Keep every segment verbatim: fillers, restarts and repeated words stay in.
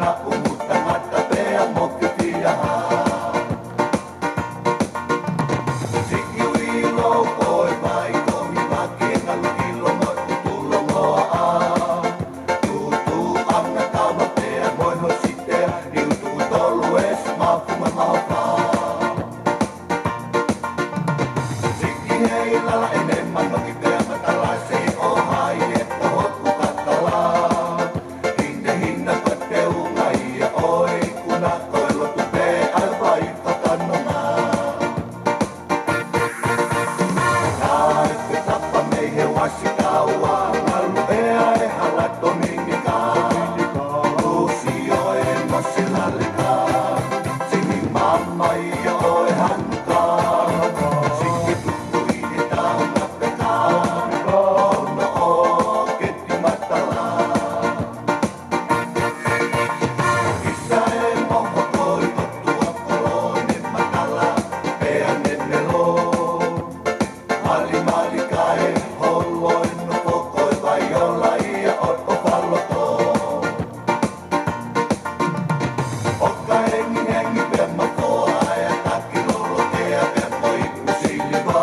Naʻa mo tangata pea mo ke fiha. Siʻi uilo ʻo e vai ko hiva ke ngalu ʻilo mo tutulo mo a. Tutu anga kava pea mo e hositea, niu tuʻu tolu esi mafunga maofa. Siʻi hei lala ʻene manoki pea matala se o hai e poho ku kakala. Hinehina ko te unga ia ʻo e ikuna ko e lotu pē ʻa e vai fakanonga. Naʻe fetapa mei he uasi kaua, ngalu ʻea e hala Tominika. Usi ʻo e masi laleka, sini mama ia ʻo e hanuka. Siki tuku i e tau na peka, ono ʻo ke ti matala. Isa e moho ko i ʻOtua kolo ne matala, pea ne melo. Mali mali kae holo e nofo ko e vai ola ia ʻo ʻo faloto. ʻO ka hengihengi pea makoa e ataki lolo ʻea pea ko i pusiliva.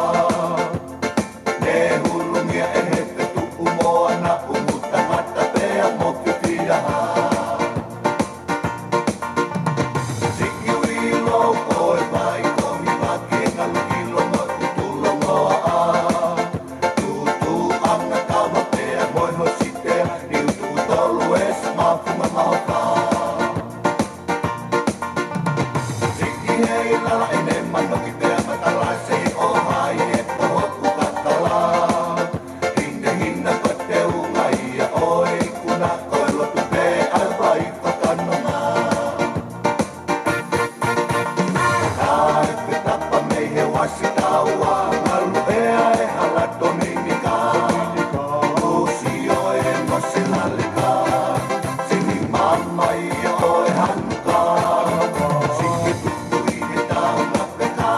Ne hulungia ʻe he fetuʻu moana ʻumu tangata pea mo ke fiha. Siʻi uilo ʻo e vai ko hiva ke ngalu ʻilo mo tutulo mo a. Tutu anga kava pea mo e hositea, niu tuʻu tolu esi mafunga maofa. Siʻi hei lala ʻene manoki pea matala se o hai e poho ku kakala. Hinehina ko te unga ia ʻo e ikuna ko e lotu pē ʻa e vai fakanonga. Naʻe fetapa mei he uasi kaua, ngalu ʻea e hala Tominika. Usi ʻo e masi laleka, sini mama ia ʻo e hanuka. Siki tuku i e tau na peka,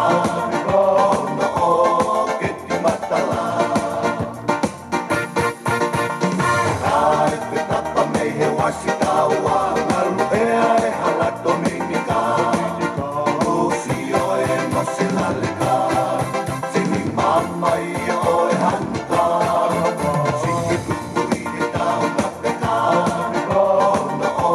ono ʻo ke ti matala. Naʻe fetapa mei he uasi kaua, ngalu ʻea e hala Tominika. Usi ʻo e masi laleka, sini mama ia ʻo e hanuka. Siki tuku i e tau na peka, ono ʻo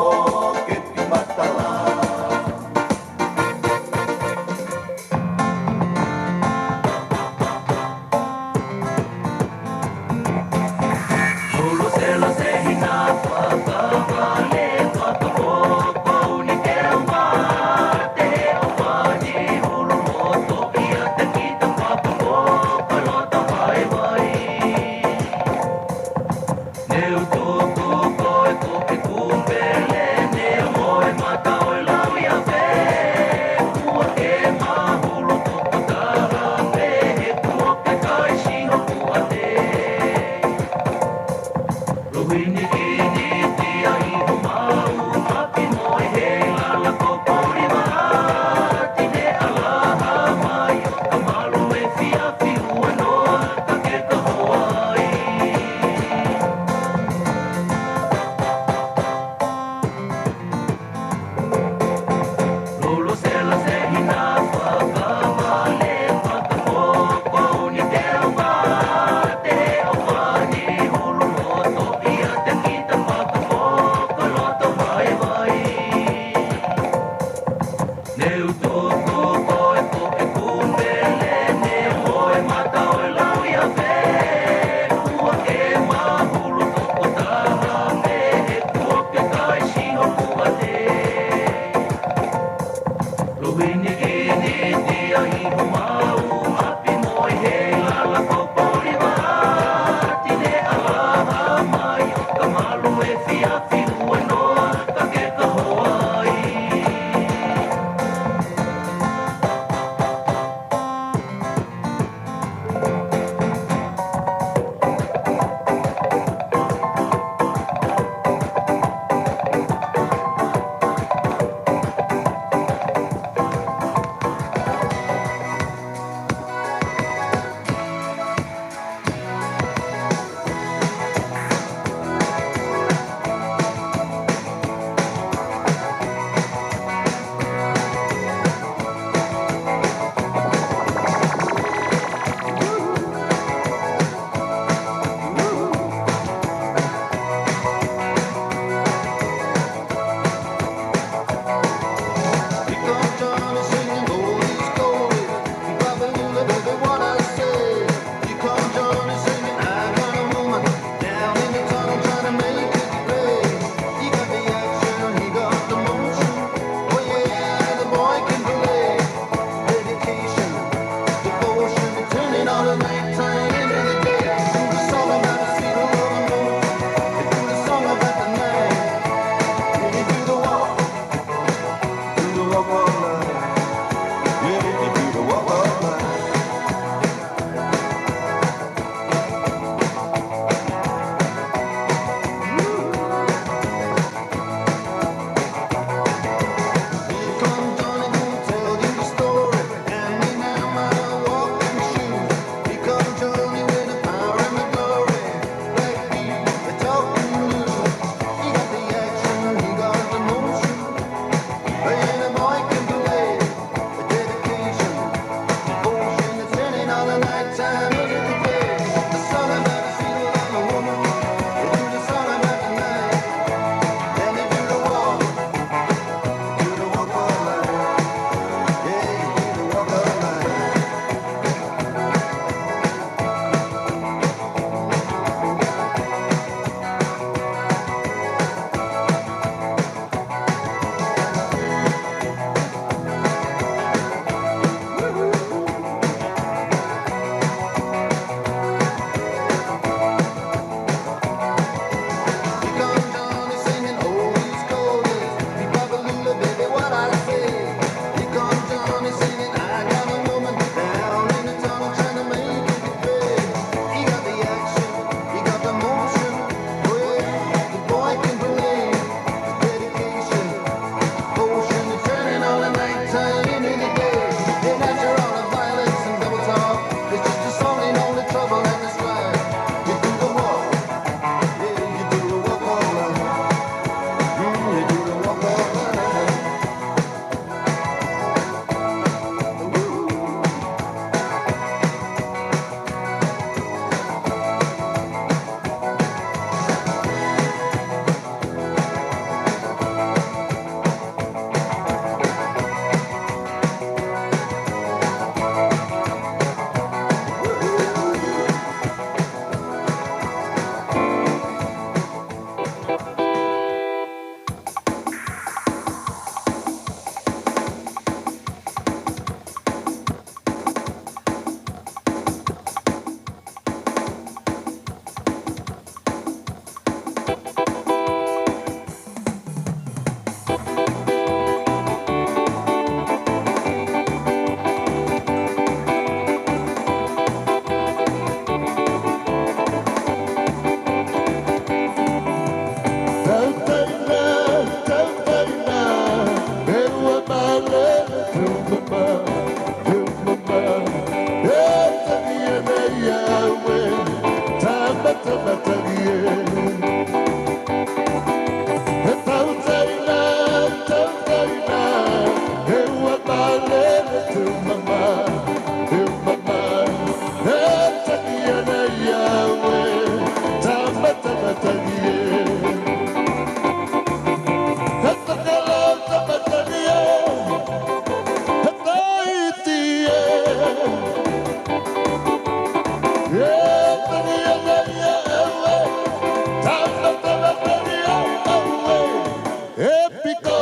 ʻE piko,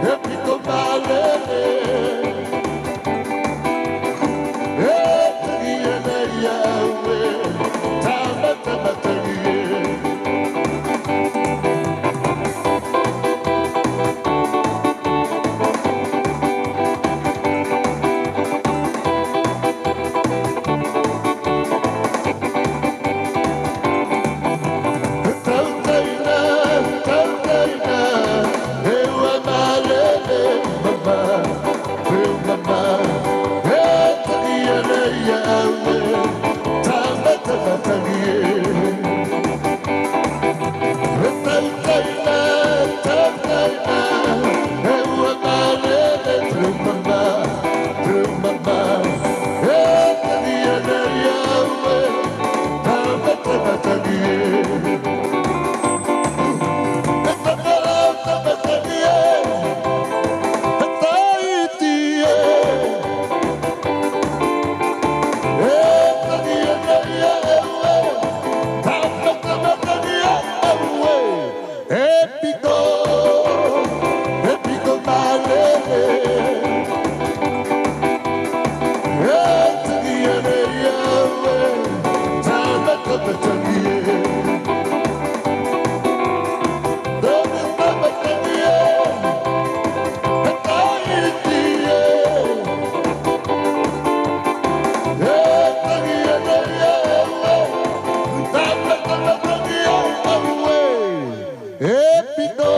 ʻe piko mālele. ʻE tangi ʻene ia ʻaue, tama, tama tangi ē. Tautaina, tautaina, ʻe ua mālele mama, ʻe ua mama, ʻe tangi ʻene ia ʻaue, tama, tama tangi ē. Tautaina, tautaina, ʻe ua mālele, ʻe ua mama, ʻe ua mama, ʻe tangi ʻene ia ʻaue, tama, tama tangi ē. ʻE tama, tama tangi ē, ʻe taʻahine ē. ʻE tangi ʻene ia ʻaue, tama, tama tangi ē ʻaue. ʻE piko, ʻe piko mālele. ʻE tangi ʻene ia ʻaue, tama, tama tangi ē. Tama, tama tangi ē. ʻE taʻahine ē. ʻE tangi ʻene ia ʻaue, tama, tama tangi ē ʻaue. ʻE piko,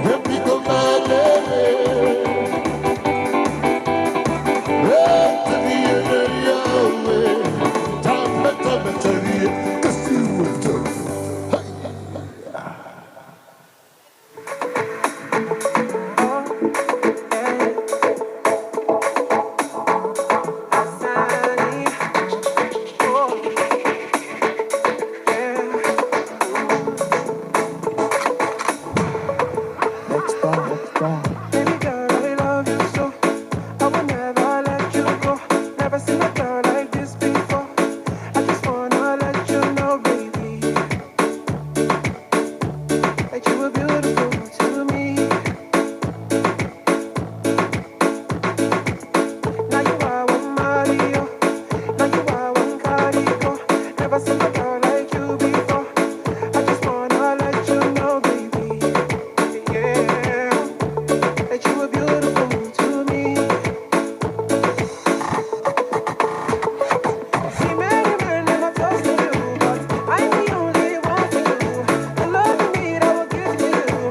ʻe piko mālele. ʻE tangi ʻene ia ʻaue, tama, tama tangi ē. Kasi ua tau. Hai. Baby girl, I love you so. I will never let you go. Never seen a girl like this before. I just wanna let you know, baby, that you were beautiful to me. Now you are one Mario, now you are one Carico. Never seen a girl like you before. I just wanna let you know, baby, yeah, that you were beautiful to me. See many men and I'm close to you, but I'm the only one for you. The love you need, I will give to you.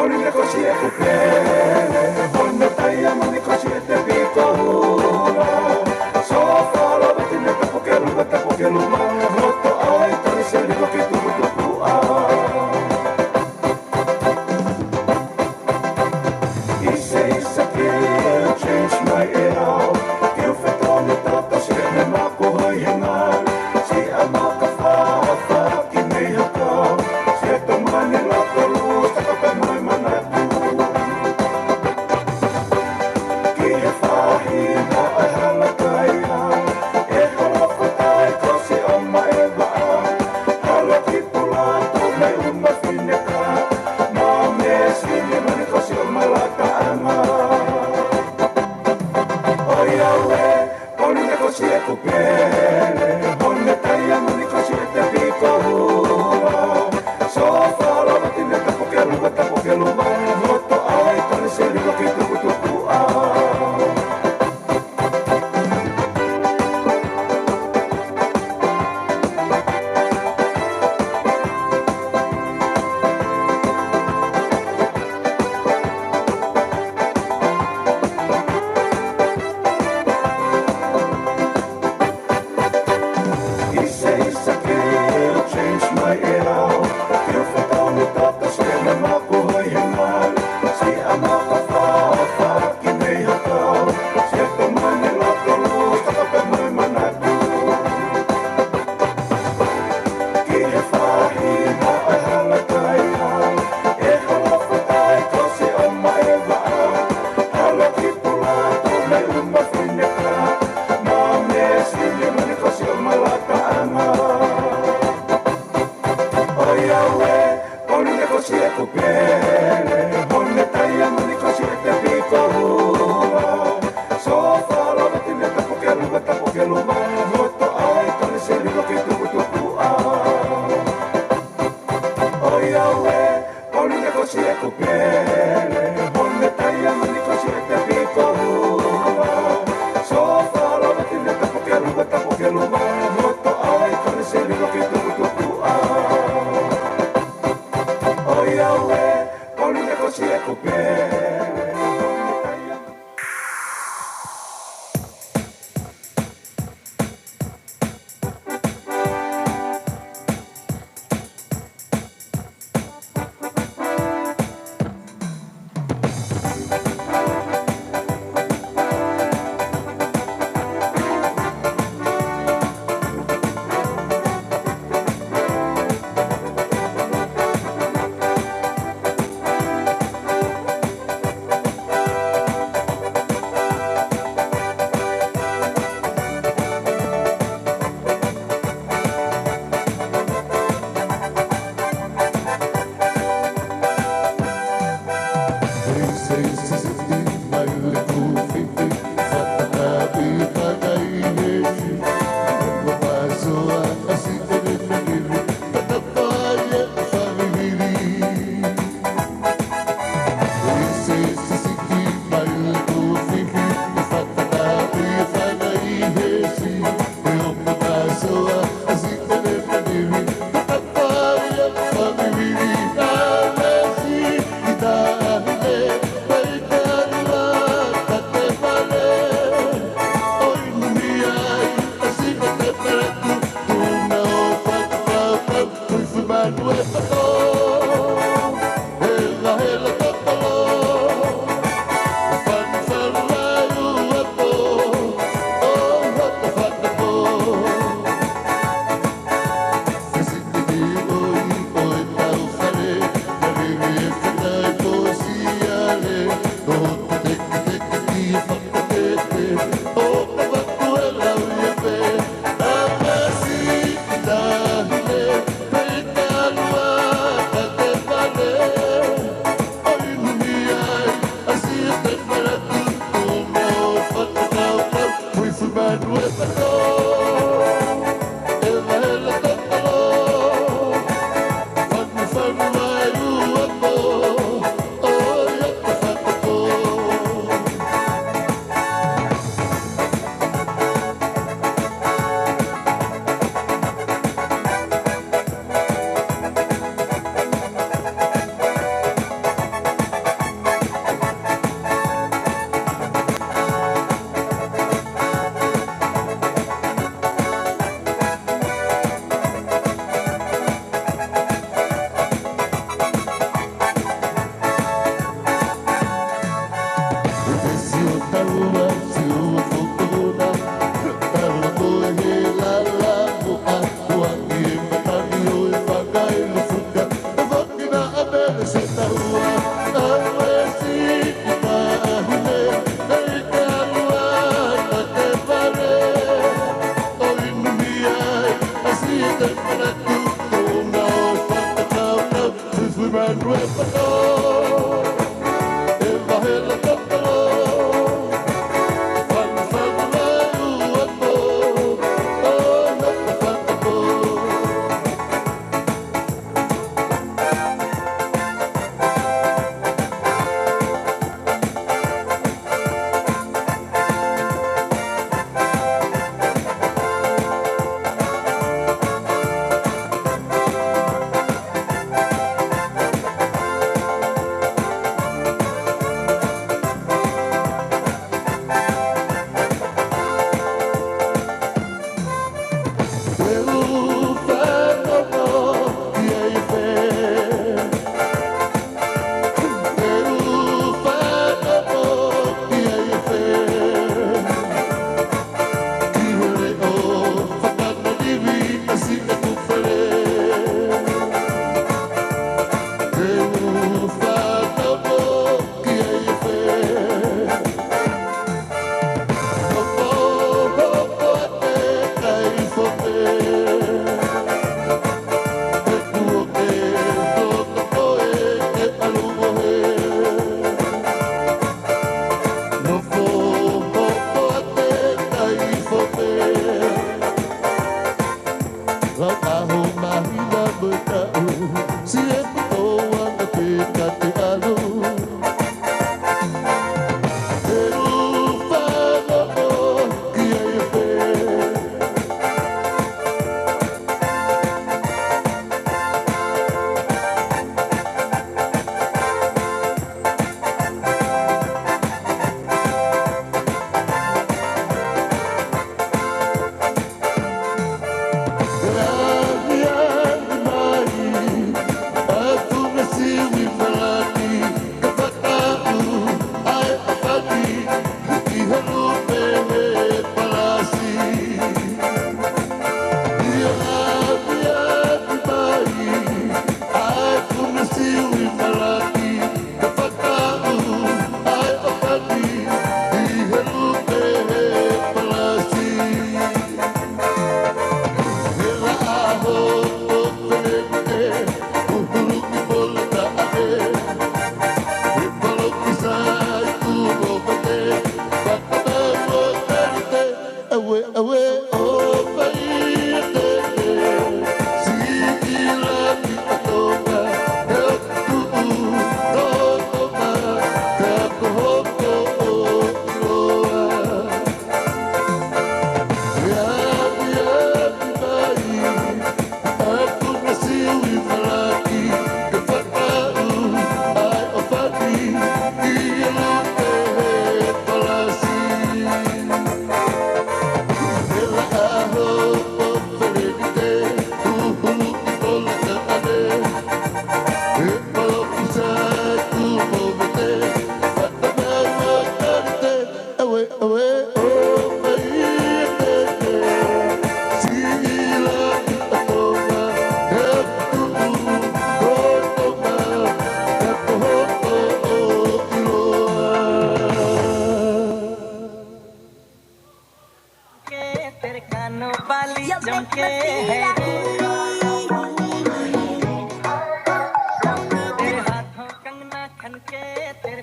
Nekosi e kupele, hono taiamoni kosi e tepikoula. Sofala vati ne tapu ke luma, tapu ke luma, hoto ai tali se liva ke tukutuku a. Isa, isa ke change my era. Ke u fetoni tata se ne mako hoi henga. Si a maka fa, fa ki nei haka. Se to mani la to lu, sa ka pe mai mana. Ki he faʻahinga ʻa e hala kai a, ʻe holo fatai kosi ʻo maeva a, hala ki pula tau mai uma fineka, ma me sini mani kosi ʻo malata anga. ʻOiauē, Paulina kosi e kupele, hone taiamoni kosi e tepikoula. Sofala vati ne tapu ke luma, tapu ke luma, hoto ai tali se liva ke tukutuku a. Isa, isa ke change my era. Ke u fetoni tata se ne mako hoi henga. Si a maka fa, fa ki nei haka. Se to mani la to lu, sa ka pe mai mana. Ki he faʻahinga ʻa e hala kai a, ʻe holo fatai kosi ʻo maeva a, hala ki pula tau mai uma fineka, ma me sini mani kosi ʻo malata anga. ʻOiauē, Paulina kosi e kupele, hone taiamoni kosi e tepikoula. Sofala vati ne tapu ke luma, tapu ke luma, hoto ai tali se liva ke tukutuku a. ʻOiauē, Paulina kosi e kupele, hone taiamoni kosi e tepikoula. Sofala vati ne tapu ke luma, tapu ke luma, hoto ai tali se liva ke tukutuku a. ʻOiauē, Paulina kosi e kupele.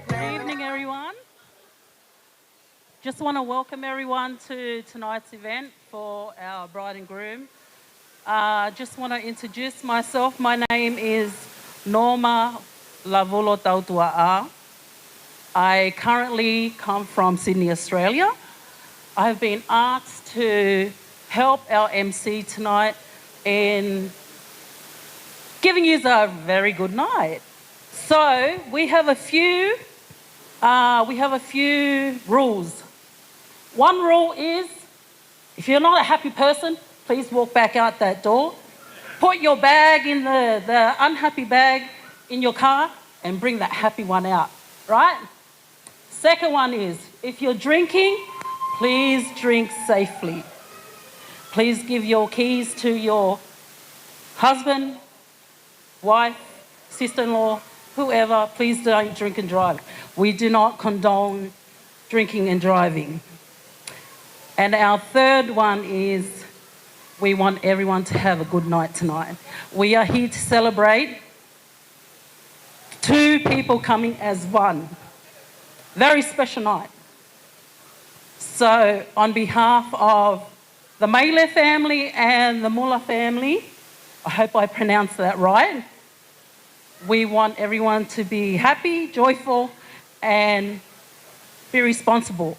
Good evening, everyone. Just want to welcome everyone to tonight's event for our bride and groom. Uh, just want to introduce myself. My name is Norma Lavulo Tautuaʻa. I currently come from Sydney, Australia. I've been asked to help our M C tonight in giving you a very good night. So we have a few, uh, we have a few rules. One rule is, if you're not a happy person, please walk back out that door. Put your bag in the, the unhappy bag in your car and bring that happy one out, right? Second one is, if you're drinking, please drink safely. Please give your keys to your husband, wife, sister-in-law, Whoever, please don't drink and drive. We do not condone drinking and driving. And our third one is we want everyone to have a good night tonight. We are here to celebrate two people coming as one. Very special night. So, on behalf of the Maile family and the Muller family, I hope I pronounced that right. We want everyone to be happy, joyful, and be responsible.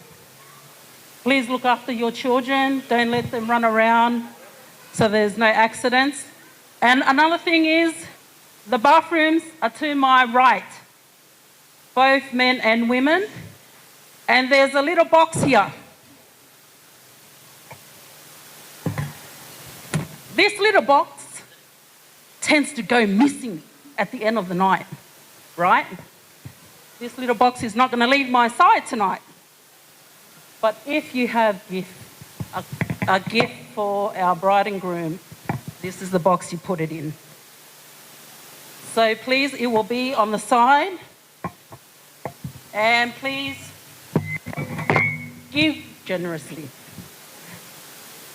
Please look after your children. Don't let them run around so there's no accidents. And another thing is, the bathrooms are to my right, both men and women. And there's a little box here. This little box tends to go missing at the end of the night, right? This little box is not gonna leave my side tonight. But if you have gift, a, a gift for our bride and groom, this is the box you put it in. So please, it will be on the side. And please give generously.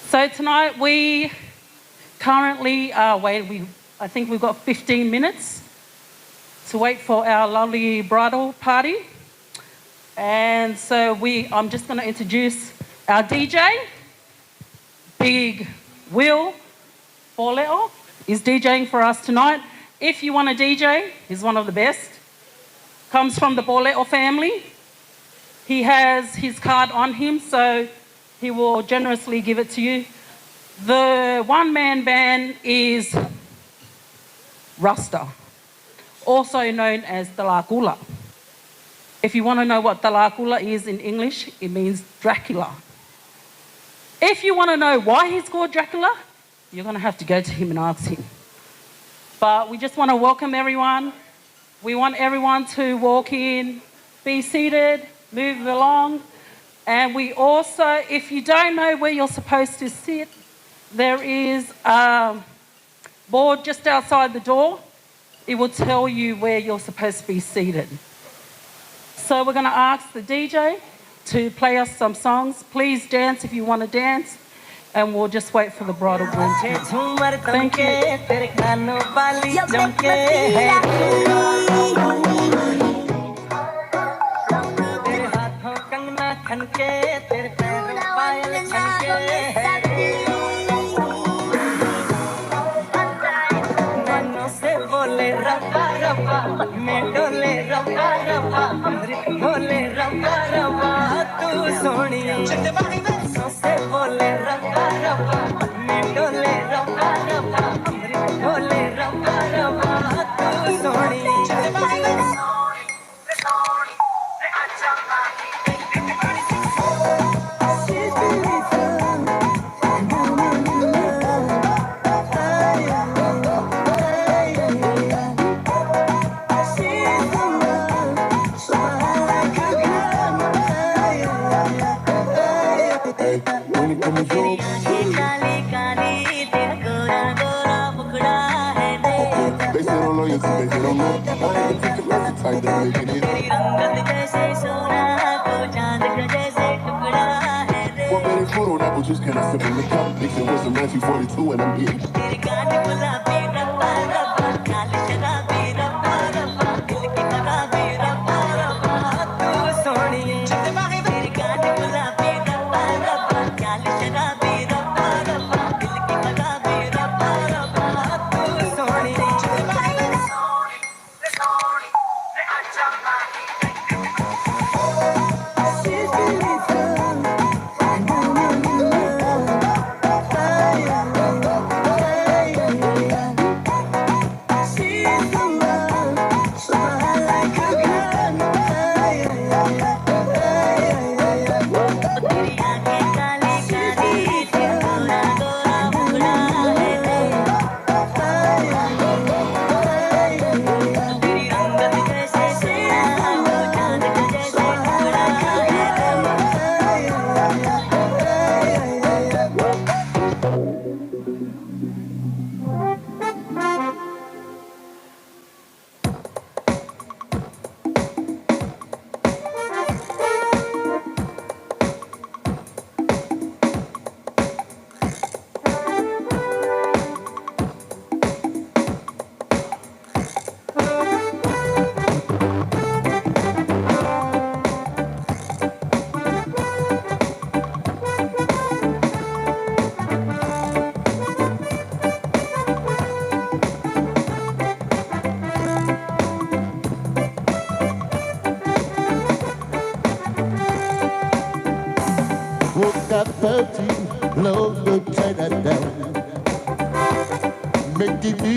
So tonight we currently are waiting. We, I think we've got fifteen minutes to wait for our lovely bridal party. And so we, I'm just gonna introduce our D J, Big Will Poleo is DJing for us tonight. If you want a D J, he's one of the best. Comes from the Poleo family. He has his card on him, so he will generously give it to you. The one-man band is Rasta, also known as Talakula. If you wanna know what Talakula is in English, it means Dracula. If you wanna know why he's called Dracula, you're gonna have to go to him and ask him. But we just wanna welcome everyone. We want everyone to walk in, be seated, move along. And we also, if you don't know where you're supposed to sit, there is a board just outside the door. It will tell you where you're supposed to be seated. So we're gonna ask the D J to play us some songs. Please dance if you wanna dance, and we'll just wait for the bride or groom to enter. Thank you. Just kinda sipping the cup, mixing with some nineteen forty-two, and I'm here.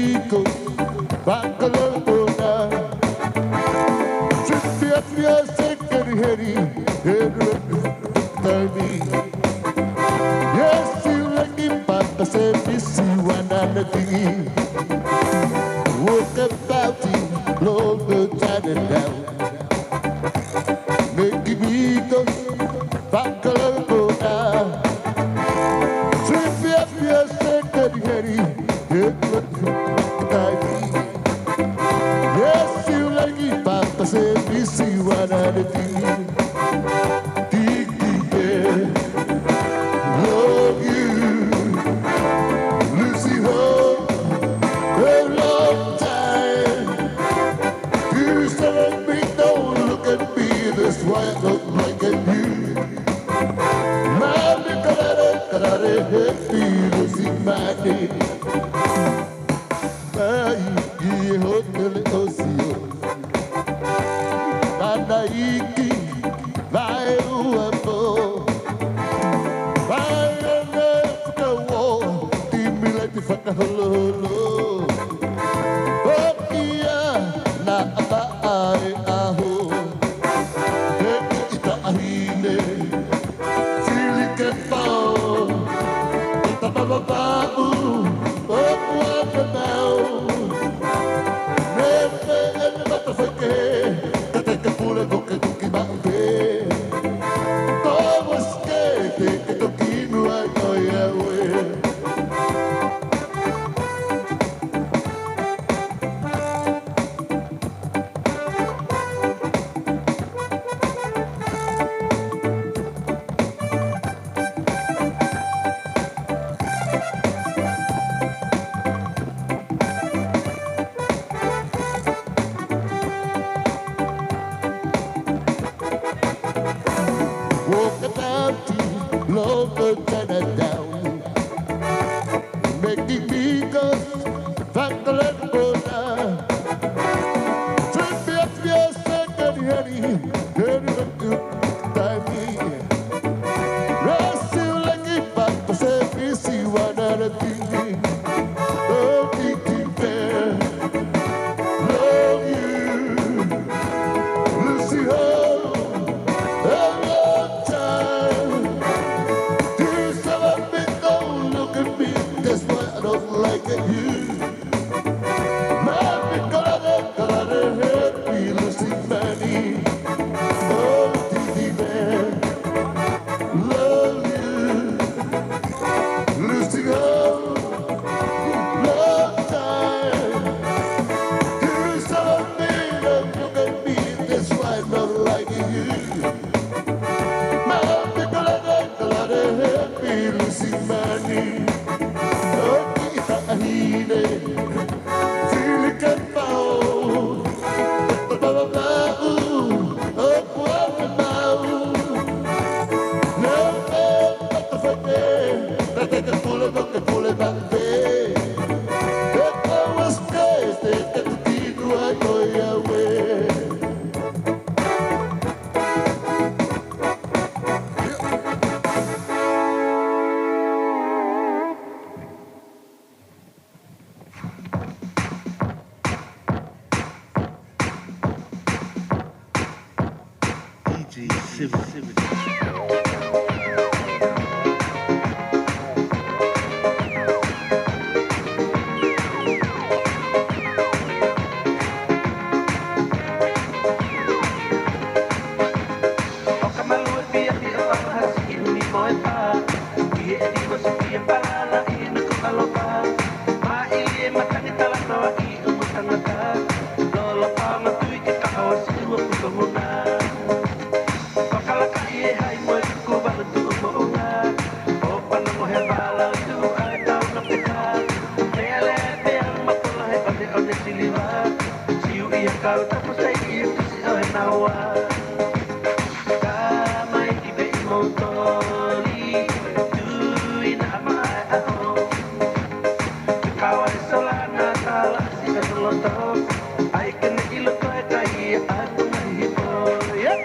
Miko, Fakalokona. Sipia pia sekeri heri, heri taimi. Yes, you like it, Papa said, miss you, one on the thing. Walk about it, Lord, the Chinatown. Meki Miko, Fakalokona. Sipia pia sekeri heri, heri taimi. Yes, you like it, Papa said, miss you, one on the thing. Tiki Bear, love you. Lucy Home, a long time. You said me don't look at me, that's why I don't like at you. Mami karare, karare, happy Lucy Mani. Mai ki he hōtele ʻo Sio. Mana iki, mai ua po. Mai ana fakawo, timi lai te fakaholoholo. Pokia na apa ai aho. He ki ita ahine. Sili ke pau, e tama mapaʻu, o kua ke mau. Me pe e me mata fake, ka te ke pule ko ke tuki maʻu pē. Tō maske te ke toki inu ai ko ia ue. Walk about you, love the Chinatown. Meki Miko, Fakalokona. Sipia pia sekeri heri, heri taimi. Rasi lagi papa se misi wana na tini. Oh, Tiki Bear, love you. Lucy Home, a long time. You said I make no look at me, that's why I don't like it, you. Mami karare, karare, happy Lucy Mani. Oh, Tiki Bear, love you. Lucy Home, long time. You said I made a look at me, that's why I don't like you. Mami karare, karare, happy Lucy Mani. ʻO kita ahine, sili ke pau, e tama mapaʻu, o kua ke mau. Nau e mata fake, ka te ke pule mo ke pule maʻu pē. He kau aske te ke tuki inu ai ko ia ue. D J seven seven. ʻO ka malu e pia pia ʻo ʻalu hasi ʻi ʻuni mo e pā. ʻI he ʻeti mo se pia palala ʻi nuku ʻalopa. Maʻili e matangi talanoa ʻi ʻumu tangata. Lolo pā matui ke kahawa si ua puka muna. Fakalaka ʻi he hai mo e kuku valu tuʻu moʻunga. ʻO pana mo he vala tuʻu ʻa e tau na peka. Mele te ang matola he one one siliva. Siu ia kau tapu sei ia tusi ʻo e naua. Ka mai ki pē ʻi Moutoli, tui na mai aho. Kau ai sola na tala si e loto, ai ke ne ʻilo toe kai a tunga hipo. Yeah.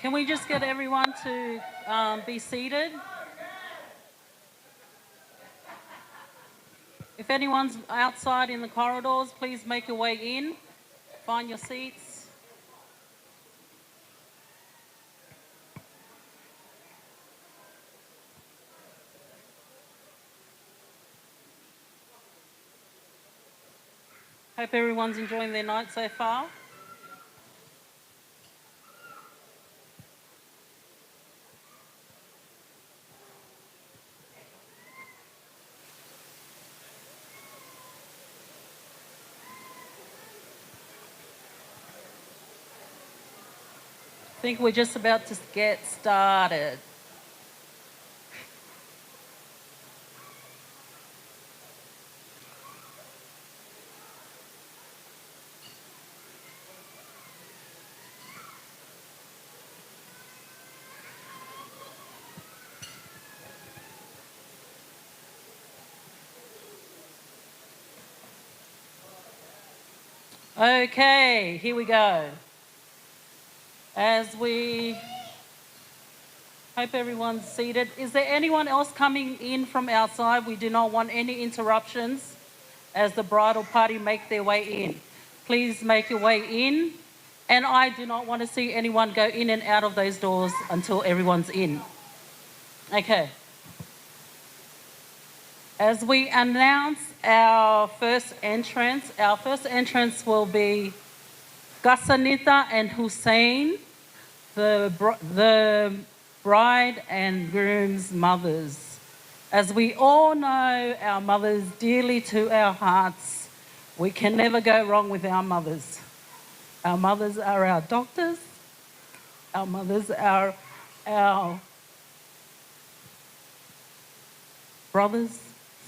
Can we just get everyone to, um, be seated? If anyone's outside in the corridors, please make your way in. Find your seats. Hope everyone's enjoying their night so far. I think we're just about to get started. Okay, here we go. As we hope everyone's seated. Is there anyone else coming in from outside? We do not want any interruptions as the bridal party make their way in. Please make your way in. And I do not want to see anyone go in and out of those doors until everyone's in. Okay. As we announce our first entrance, our first entrance will be Gasanita and Hussein, the br-, the bride and groom's mothers. As we all know, our mothers dearly to our hearts. We can never go wrong with our mothers. Our mothers are our doctors. Our mothers are our brothers,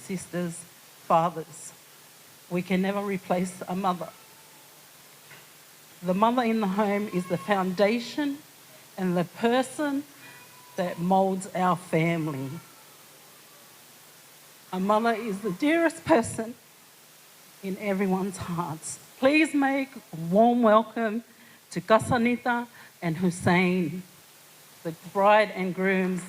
sisters, fathers. We can never replace a mother. The mother in the home is the foundation and the person that molds our family. A mother is the dearest person in everyone's hearts. Please make a warm welcome to Gasanita and Hussein, the bride and groom's.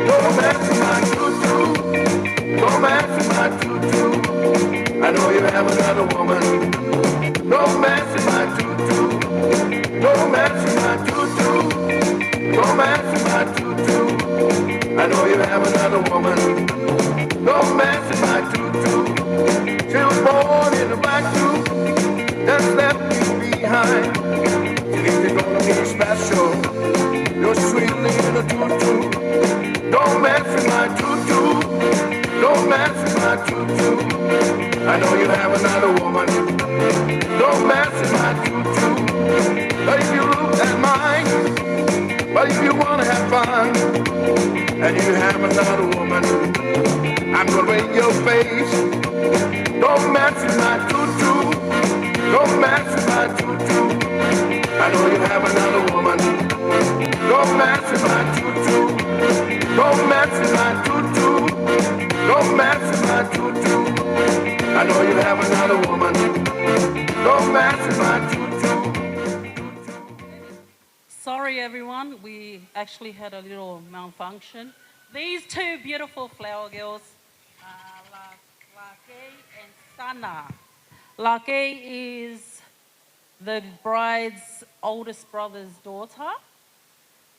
Don't mess with my tutu. Don't mess with my tutu. I know you have another woman. Don't mess with my tutu. Don't mess with my tutu. Don't mess with my tutu. I know you have another woman. Don't mess with my tutu. She was born in the back room. Just left me behind. If you're gonna be special, you're sweet little tutu. Don't mess with my tutu. Don't mess with my tutu. I know you have another woman. Don't mess with my tutu. But if you look at mine, but if you wanna have fun, and you have another woman, I'm gonna break your face. Don't mess with my tutu. Don't mess with my tutu. I know you have another woman. Don't mess with my tutu. Don't mess with my tutu. Don't mess with my tutu. I know you have another woman. Don't mess with my tutu. Sorry, everyone. We actually had a little malfunction. These two beautiful flower girls are La-, Lake and Sana. Lake is the bride's oldest brother's daughter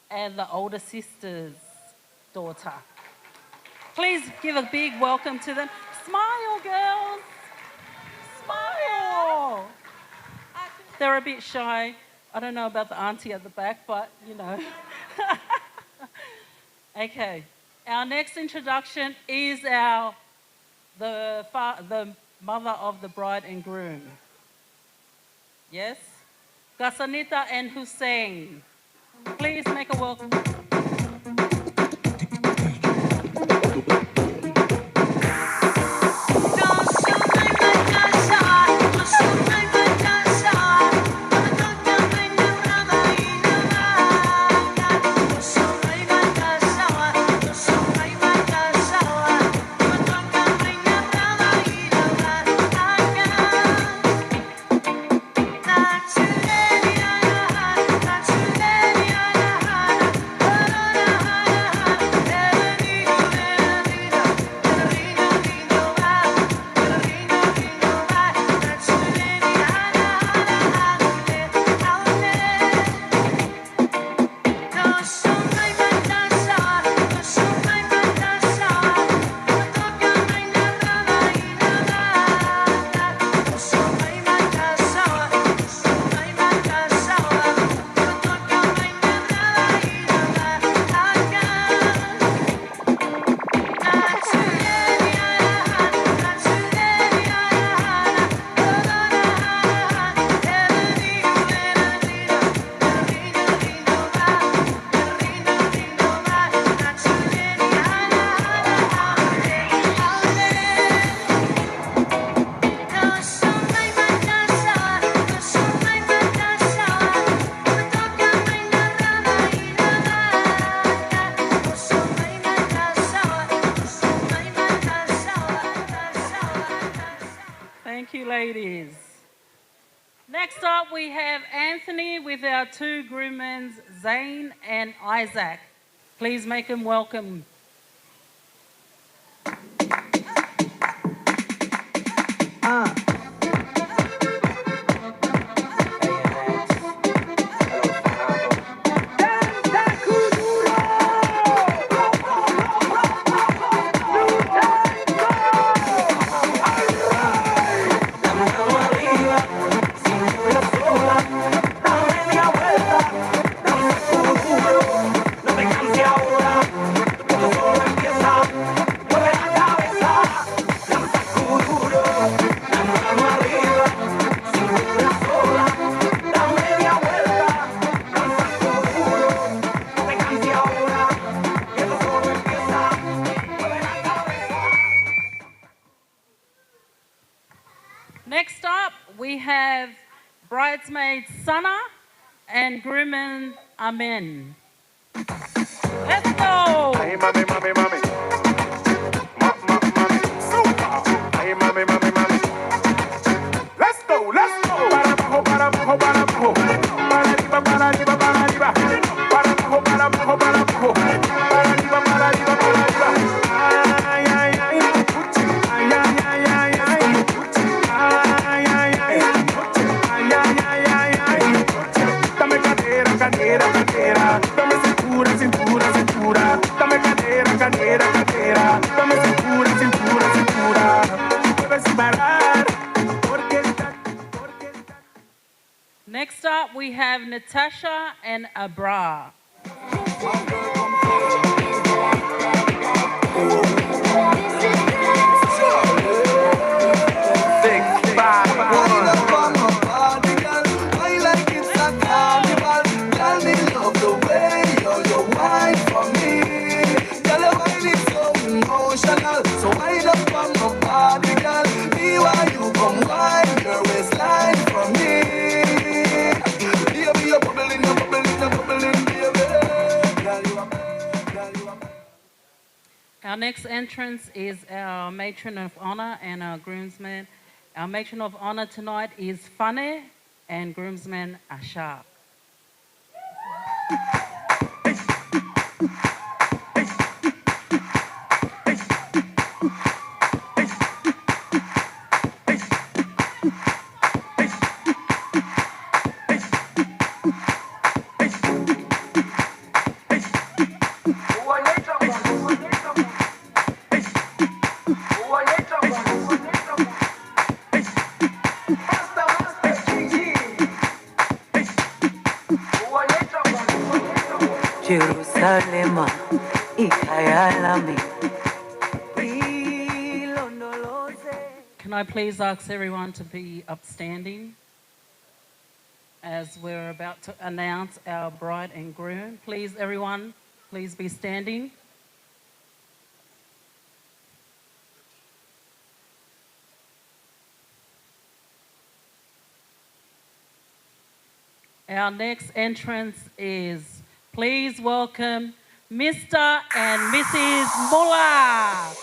and the older sister's daughter. Please give a big welcome to them. Smile, girls. Smile. They're a bit shy. I don't know about the auntie at the back, but, you know. Okay. Our next introduction is our, the fa-, the mother of the bride and groom. Yes? Gasanita and Hussein. Please make a welcome. Thank you, ladies. Next up, we have Anthony with our two groomsmen, Zane and Isaac. Please make them welcome. Next up, we have bridesmaid Sana and groomsman Amen. Let's go! Ay, mami, mami, mami. Ma, ma, mami. Super. Ay, mami, mami, mami. Let's go, let's go. Para abajo, para abajo, para abajo. Para arriba, para arriba, para arriba. Para abajo, para abajo, para abajo. Para arriba, para arriba, para arriba. Ay, ay, ay. Ay, ay, ay, ay, ay. Ay, ay, ay, ay. Ay, ay, ay, ay. Dame cadera, cadera, cadera. Dame cintura, cintura, cintura. Dame cadera, cadera, cadera. Dame cintura, cintura, cintura. Mueve sin parar. Porque está, porque está. Next up, we have Natasha and Abra. Six, five, one. Wine up on my body, girl. Wine like it's a carnival. Girl, me love the way you, you wine for me. Girl, your wine is so emotional. So wine up on my body, girl. Be why you come wine your waistline for me. Baby, you're bubbling, you're bubbling, you're bubbling, baby. Girl, you are, girl, you are. Our next entrance is our matron of honor and our groomsman. Our matron of honor tonight is Fane and groomsman Ashar. Jerusalema, ikayalami, ilondoloze. Can I please ask everyone to be upstanding as we're about to announce our bride and groom? Please, everyone, please be standing. Our next entrance is, please welcome Mister and Missus Muller.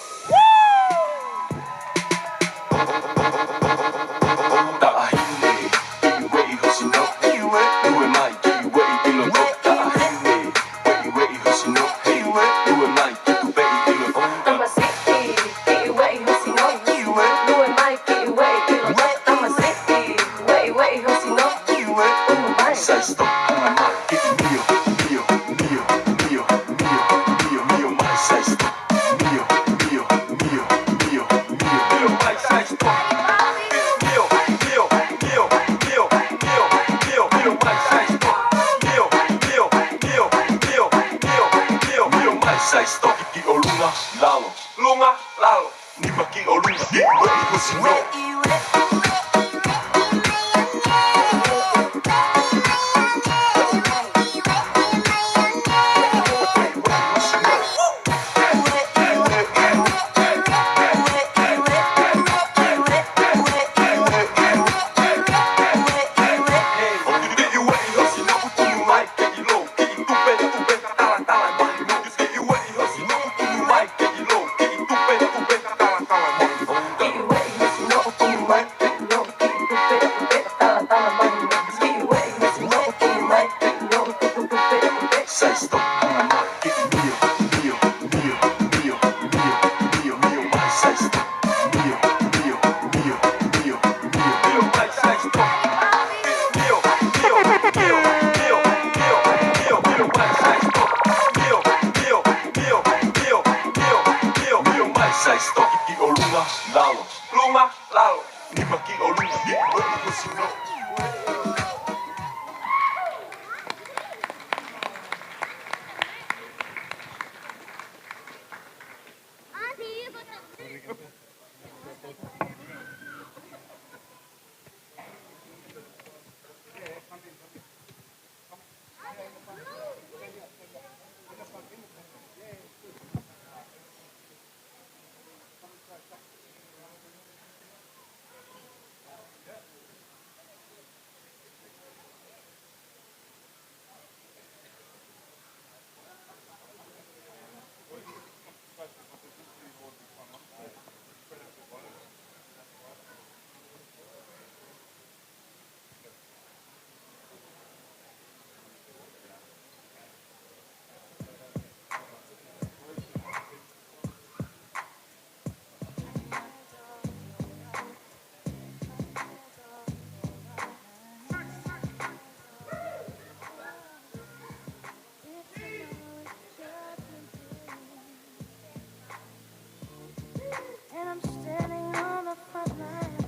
And I'm standing on the front line.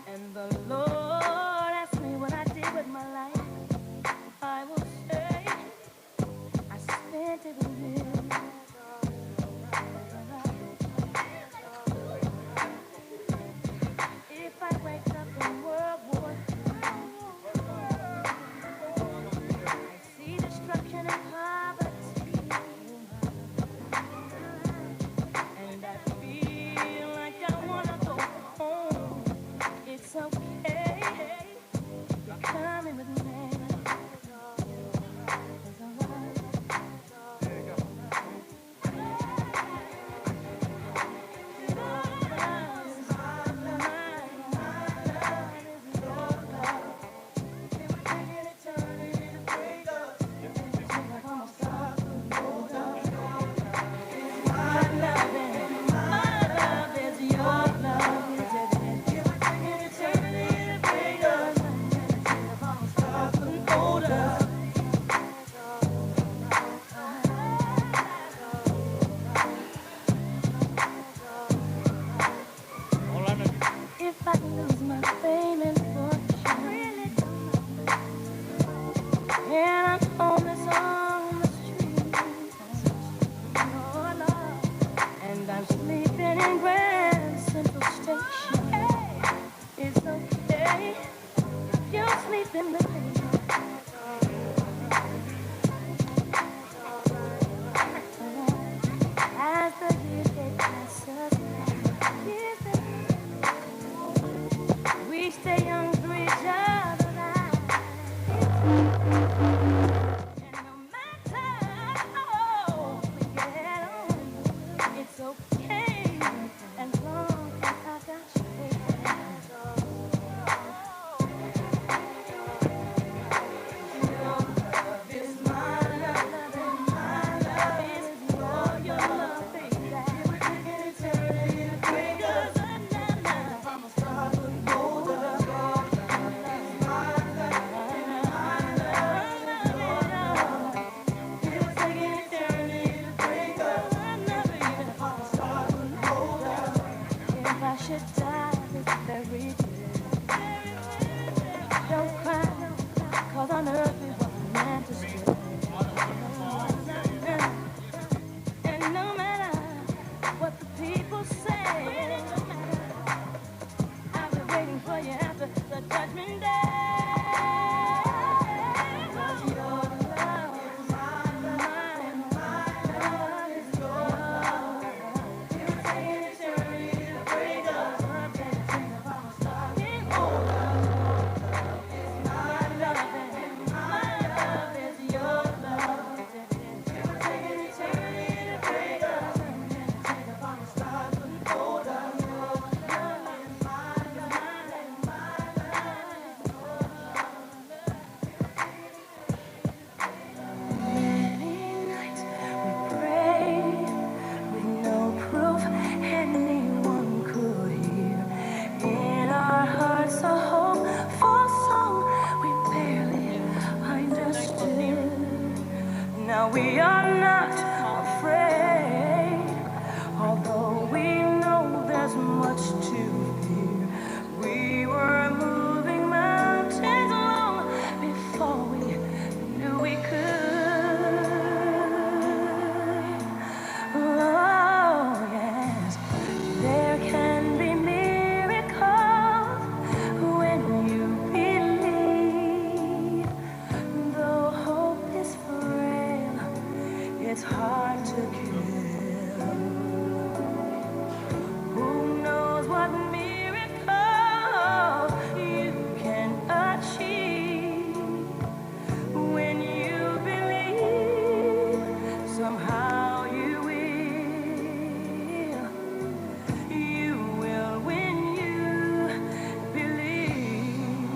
And the Lord asked me what I did with my life. I will say, I spent it with you. If I wake up in World War Three, I see destruction and poverty, and I feel like I wanna go home. It's okay. You're coming with me. If I lose my fame and fortune, You're sleeping, baby. As the years they pass us by, years they, we stay young through each other's eyes. And no matter how old we get on, it's okay as long as I got you, baby. If I should die this very day, don't cry, 'cause on earth we were meant to stay. And no matter what the people say, I'll be waiting for you after the judgment day. 'Cause your love is mine, and my love is your love. It would take an eternity to break us. Can't change if I'm a star. Can't hold up. It's my love, and my love is your love. Many nights we prayed with no proof anyone could hear. In our hearts a hopeful song we barely understood. Now we are not afraid, although we know there's much to fear. We were moving mountains long before we knew we could. Oh, yes, there can be miracles when you believe. Though hope is frail, it's hard to kill. Who knows what miracle you can achieve? When you believe, somehow you will. You will when you believe.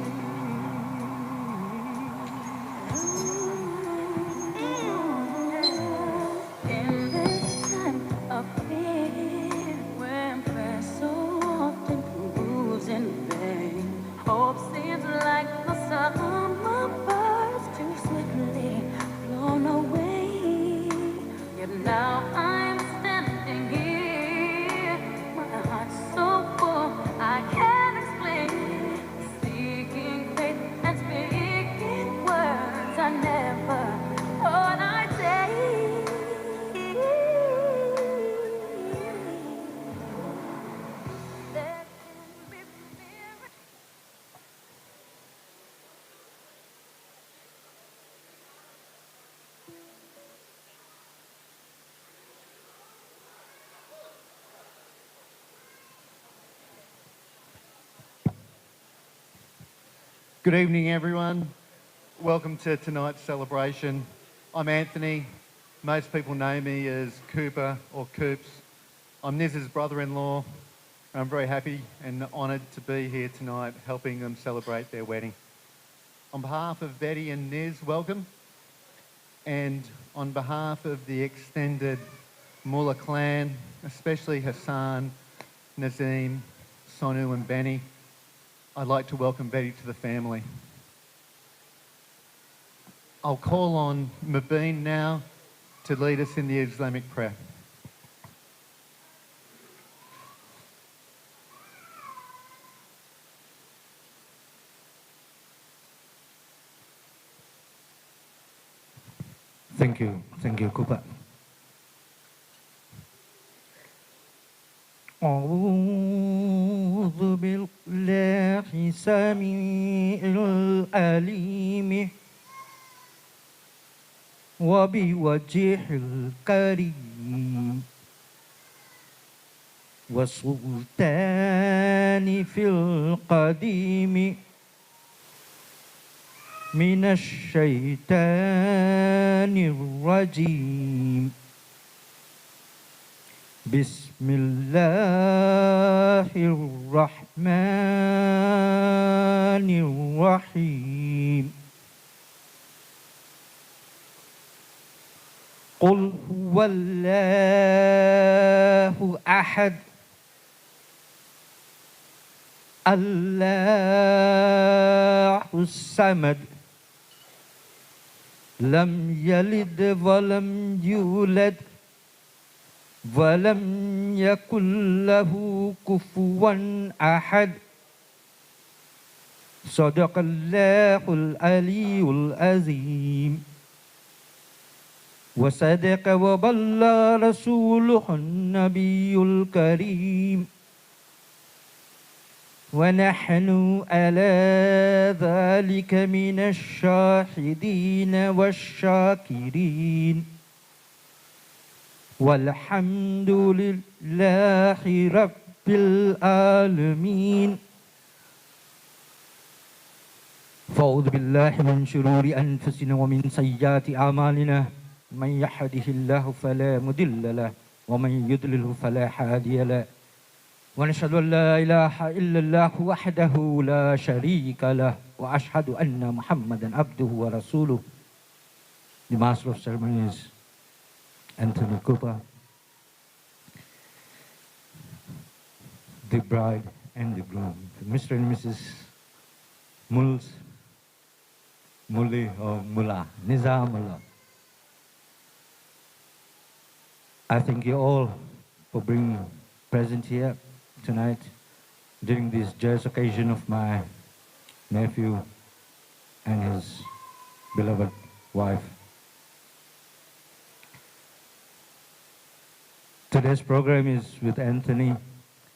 In this time of fear, when prayer so often proves in vain, hope seems like the summer birds too swiftly blown away. Yet now I'm standing here, my heart's so full I can't explain. Seeking faith and speaking words I never thought I'd say. There can be miracles. Good evening, everyone. Welcome to tonight's celebration. I'm Anthony. Most people know me as Cooper or Coops. I'm Niz's brother-in-law. I'm very happy and honoured to be here tonight helping them celebrate their wedding. On behalf of Betty and Niz, welcome. And on behalf of the extended Muller clan, especially Hassan, Nazim, Sonu and Benny, I'd like to welcome Betty to the family. I'll call on Mubin now to lead us in the Islamic prayer. Thank you. Thank you, Cooper. أعوذ بال- الله السميع العليم وبوجهه الكريم وسلطانه القديم من الشيطان الرجيم. بسم الله الرحمن الرحيم. قل هو الله أحد. الله الصمد. لم يلد ولم يولد. ولم يكن له كفوا أحد. صدق الله العلي العظيم. وصدق وبلغ رسوله النبي الكريم. ونحن على ذلك من الشاهدين والشاكرين. والحمد لله رب العالمين. فأعوذ بالله من شرور أنفسنا ومن سيئات أعمالنا. من يهده الله فلا مضل له، ومن يضلل فلا هادي له. ونشهد أن لا إله إلا الله وحده لا شريك له، وأشهد أن محمدا عبده ورسوله. The Master of Ceremonies, Anthony Cooper, the bride and the groom, Mister and Missus Mulls, Mulli or Mulla, Nizamullah. I thank you all for being present here tonight during this joyous occasion of my nephew and his beloved wife. Today's program is with Anthony,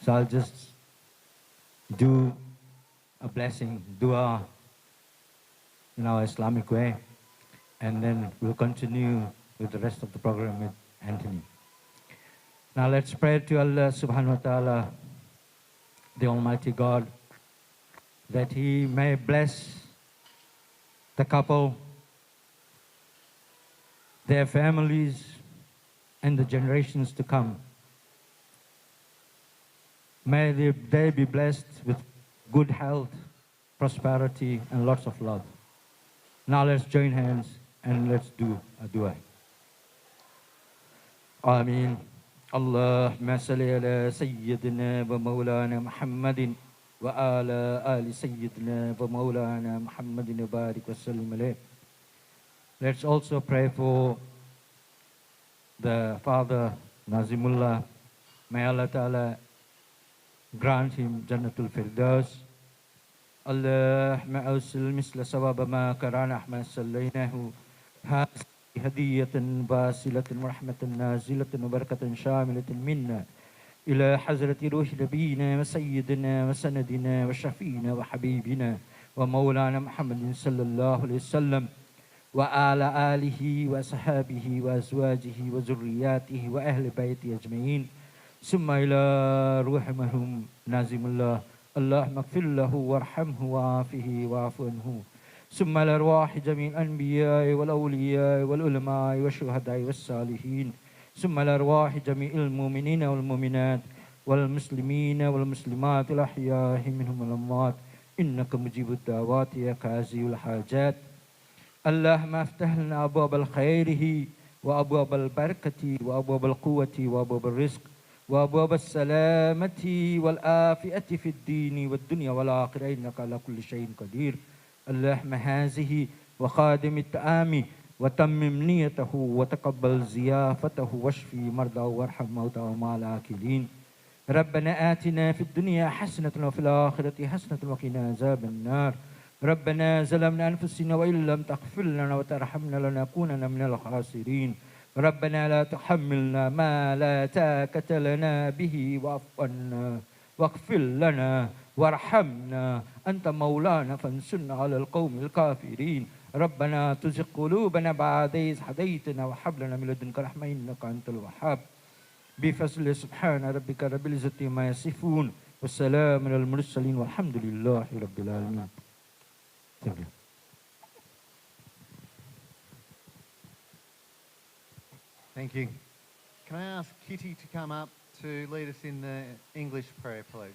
so I'll just do a blessing, dua in our Islamic way, and then we'll continue with the rest of the program with Anthony. Now let's pray to Allah subhanahu wa ta'ala, the Almighty God, that He may bless the couple, their families, and the generations to come. May they, they be blessed with good health, prosperity, and lots of love. Now let's join hands and let's do a dua. آمين. اللهم صل على سيدنا ومولانا محمد وعلى آل سيدنا ومولانا محمد وبارك وسلم عليه. Let's also pray for the father, Nazimullah. May Allah Ta'ala grant him Jannatul Firdaus. اللهم أوصل مثل ثواب ما قرأناه ما صليناه هذه هدية واصلة ورحمة نازلة وبركة شاملة منا إلى حضرة روح نبينا وسيدنا وسندنا وشفيعنا وحبيبنا ومولانا محمد صلى الله عليه وسلم وعلى آله وأصحابه وأزواجه وذرياته وأهل بيته أجمعين، ثم إلى روح المرحوم نازمولله. اللهم اغفر له وارحمه وعافه واعف عنه. ثم إلى أرواح جميع الأنبياء والأولياء والعلماء والشهداء والصالحين. ثم إلى أرواح جميع المؤمنين والمؤمنات والمسلمين والمسلمات الأحياء منهم والأموات إنك مجيب الدعوات يا قاضي الحاجات. اللهم افتح لنا أبواب الخير وأبواب البركة وأبواب القوة وأبواب الرزق وأبواب السلامة والعافية في الدين والدنيا والآخرة إنك على كل شيء قدير. اللهم هذه وخادم الطعام وتمم نيته وتقبل ضيافته واشف مرضاه وارحم موتاه مع الآكلين. ربنا آتنا في الدنيا حسنة وفي الآخرة حسنة وقنا عذاب النار. ربنا ظلمنا أنفسنا وإن لم تغفر لنا وترحمنا لنكونن من الخاسرين. ربنا لا تحملنا ما لا طاقة لنا به واعف عنا واغفر لنا وارحمنا، أنت مولانا فانصرنا على القوم الكافرين. ربنا لا تزغ قلوبنا بعد إذ هديتنا وهب لنا من لدنك رحمة إنك أنت الوهاب. بفضل سبحان ربك رب العزة عما يصفون وسلام على المرسلين والحمد لله رب العالمين. Thank you. Thank you. Can I ask Kitty to come up to lead us in the English prayer, please?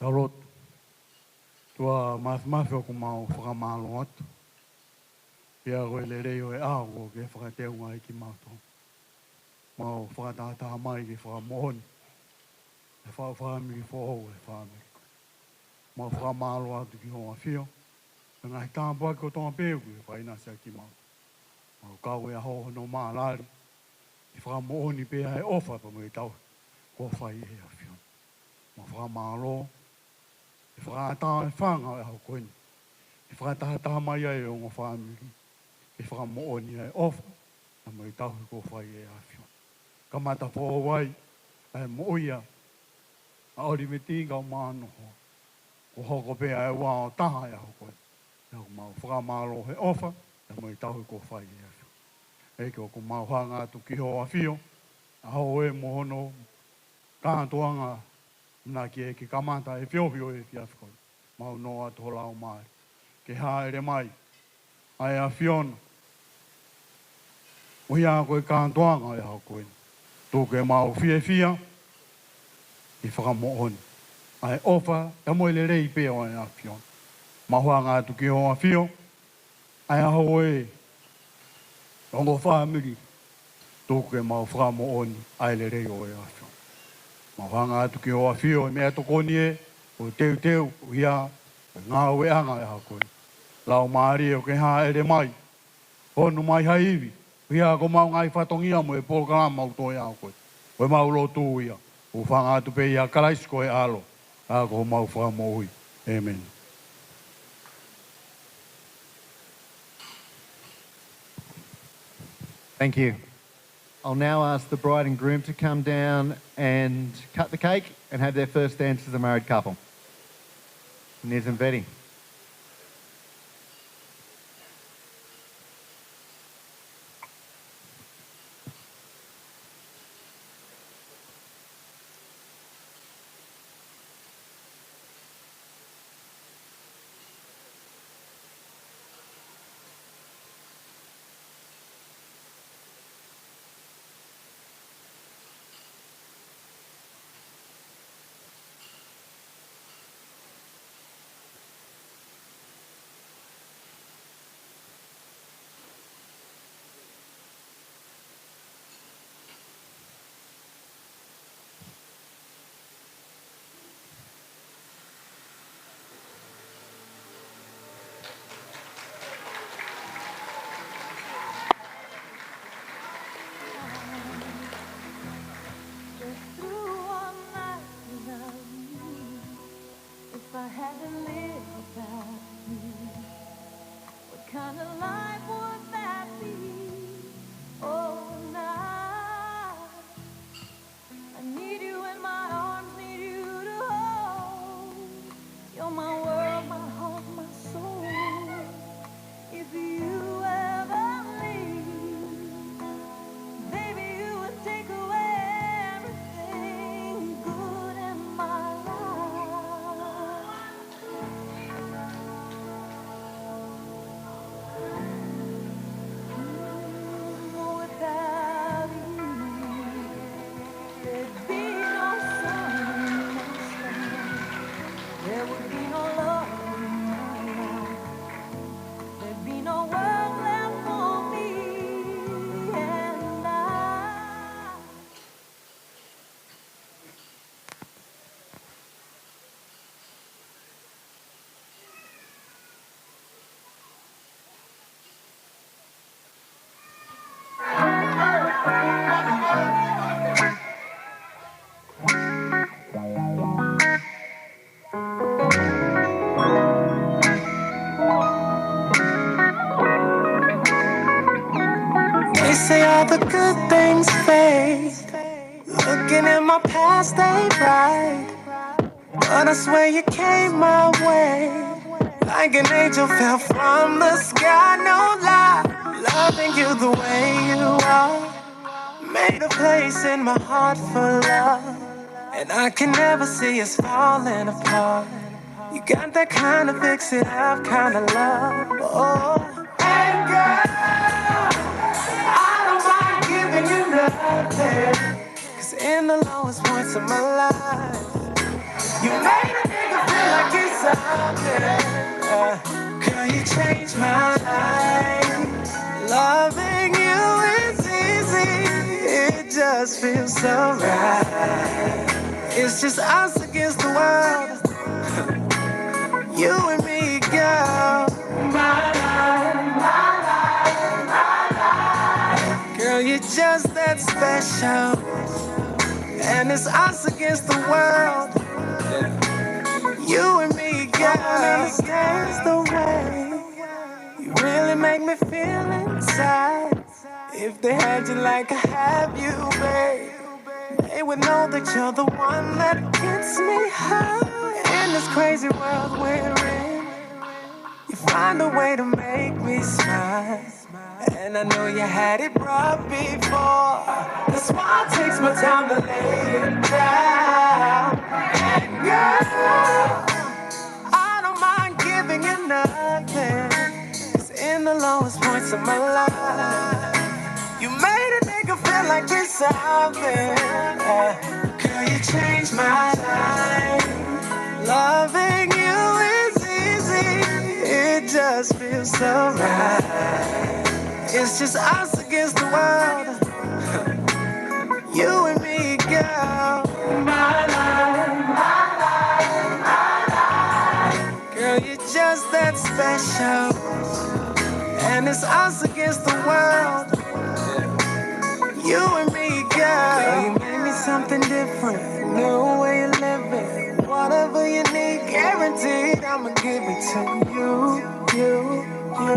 Tau lotu. ʻOtua Māfimafi, ʻoku mau fakamālō atu. Pea ko e lelei ʻo e ʻaho kuo ke fakateunga ai kimautolu. Mau fakatahataha mai ke fakamoʻoni ʻa e fāmili foʻou ʻo e fāmili ko eni. Mau fakamālō atu ki hoʻo ʻAfio, ʻa e ngaahi tāpuaki kotoa pē ʻoku ke fakaʻinasi ai kimautolu. Mau kau he ʻaho hono mālali, ke fakamoʻoni pē ʻa e ʻofa pea mo e tauhi kuo fai ʻe he ʻAfiona. Mau fakamālō, ʻe fakaʻatā e fanga ʻo e ʻaho ko eni. ʻE fakatahataha mai ai e ongo fāmili ke fakamoʻoni ʻa e ʻofa pea mo e tauhi kuo fai ʻe he ʻAfiona. Kamata foʻou ai ʻa e moʻui ʻa ʻOliveti kae ʻumaʻā hono hoa. Kuo hoko pē ʻa e ua ʻo taha he ʻaho ko eni. Pea ʻoku mau fakamālō he ʻofa pea mo e tauhi kuo fai ʻe he ʻAfiona. ʻEiki, ʻoku mau hanga atu ki hoʻo ʻAfio, ʻa hoʻo ʻEiki mo hono kātoanga, naʻa ke kamata e feohi ʻo e efiafi ko eni. Mau nō atu ho Laumālie ke hāʻele mai, ʻa e ʻAfiona, ʻo ia ko e kātoanga ʻo e ʻaho ko eni. Tuku ke mau fiefia ke fakamoʻoni ʻa e ʻofa pea mo e lelei pē ʻo e ʻAfiona. Mau hanga atu ki hoʻo ʻAfio, ʻa e ʻaho ʻo e ongo fāmili, tuku ke mau fakamoʻoni ʻa e lelei ʻo e ʻAfiona. Mau hanga atu ki hoʻo ʻAfio, ʻa e meʻatokoni ē, ʻo teuteu, ʻo ia, ʻo e ngāueʻanga ʻo e ʻaho ko eni. Laumālie, ʻoku ke hāʻele mai, fonu mai ha ivi, ʻo ia ko ʻemau ngaahi fatongia mo e polokalama ʻoku tō he ʻaho ko eni. Ko ʻemau lotu ia, ʻoku hūfanga atu pē ʻia Kalaisi ko e ʻAlo, ʻa ia ko homau Fakamoʻui. ʻĒmeni. Thank you. I'll now ask the bride and groom to come down and cut the cake and have their first dance as a married couple. Niz and Betty. The good things fade. Looking at my past, they bright. But I swear you came my way like an angel fell from the sky. No lie, loving you the way you are made a place in my heart for love. And I can never see us falling apart. You got that kind of fix it up kind of love. Oh, and girl, I don't mind giving you nothing. 'Cause in the lowest points of my life, you made a nigga feel like he's something. Uh, girl, you changed my life. Loving you is easy. It just feels so right. It's just us against the world. You and me, girl. My life, my life, my life. Girl, you're just that special. And it's us against the world. You and me, girl. That's the way. You really make me feel inside. If they had you like I have you, babe, they would know that you're the one that gets me high. In this crazy world we're in, you find a way to make me smile. And I know you had it rough before. That's why I take my time to lay it down. And girl, I don't mind giving you nothing. 'Cause in the lowest points of my life, you made a nigga feel like he's something. Yeah. Girl, you changed my life. Loving you is easy. It just feels so right. It's just us against the world. You and me, girl. My life, my life, my life. Girl, you're just that special. And it's us against the world. You and me, girl. Girl, you made me something different. New way of living. Whatever you need, guaranteed, I'ma give it to you, you, you.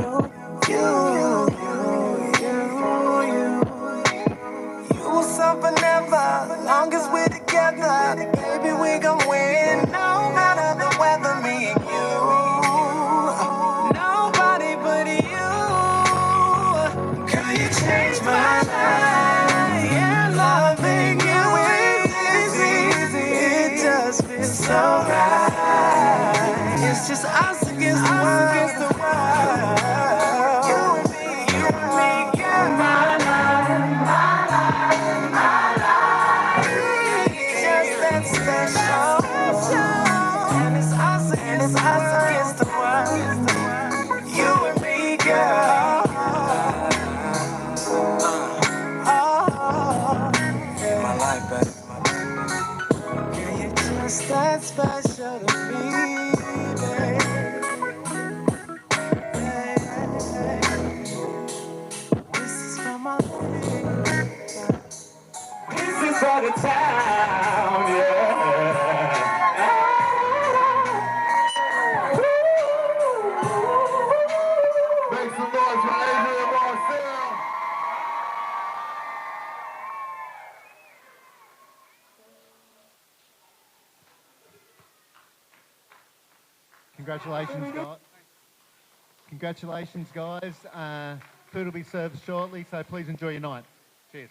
You, you, you, you, you. You will suffer never, long as we're together. Baby, we gon' win, no matter the weather, me and you. Nobody but you. Girl, you changed my life. Yeah, loving you is easy. It just feels so right. It's just us against the world. You and me, you and me, yeah, my life, my life, my life. It's just that special. And it's us against the world. You and me, girl. Oh, yeah. My life, baby. Girl, you're just that special to me, babe. This is for my lady. This is for the town, yeah. Make some noise for Adrian Marcel. Congratulations, guys. Congratulations, guys. Uh, food will be served shortly, so please enjoy your night. Cheers.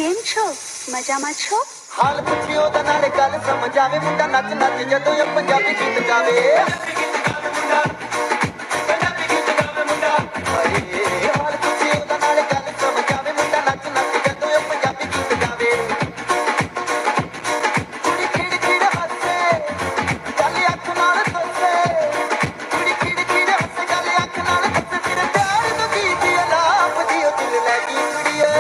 Em cho, maja macho. ਹਾਲ ਪੁੱਛਿਓ ਤਾਂ ਨਾਲੇ ਗੱਲ ਸਮਝ ਆਵੇ, ਮੁੰਡਾ ਨੱਚ ਨੱਚ ਜਦੋਂ ਉਹ ਪੰਜਾਬੀ ਗੀਤ ਗਾਵੇ। ਹਾਏ, ਹਾਲ ਪੁੱਛਿਓ ਤਾਂ ਨਾਲੇ ਗੱਲ ਸਮਝ ਆਵੇ, ਮੁੰਡਾ ਨੱਚ ਨੱਚ ਜਦੋਂ ਉਹ ਪੰਜਾਬੀ ਗੀਤ ਗਾਵੇ। ਕੁੜੀ ਖਿੜ ਖਿੜ ਹੱਸੇ, ਗੱਲ ਅੱਖ ਨਾਲ ਦੱਸੇ। ਕੁੜੀ ਖਿੜ ਖਿੜ ਹੱਸੇ, ਗੱਲ ਅੱਖ ਨਾਲ ਦੱਸੇ। ਤੇਰੇ ਪਿਆਰ ਨੂੰ ਕੀ ਜੀ ਅਲਾਪ ਦੀ, ਉਹ ਦਿਲ ਲੈ ਗਈ ਕੁੜੀਏ।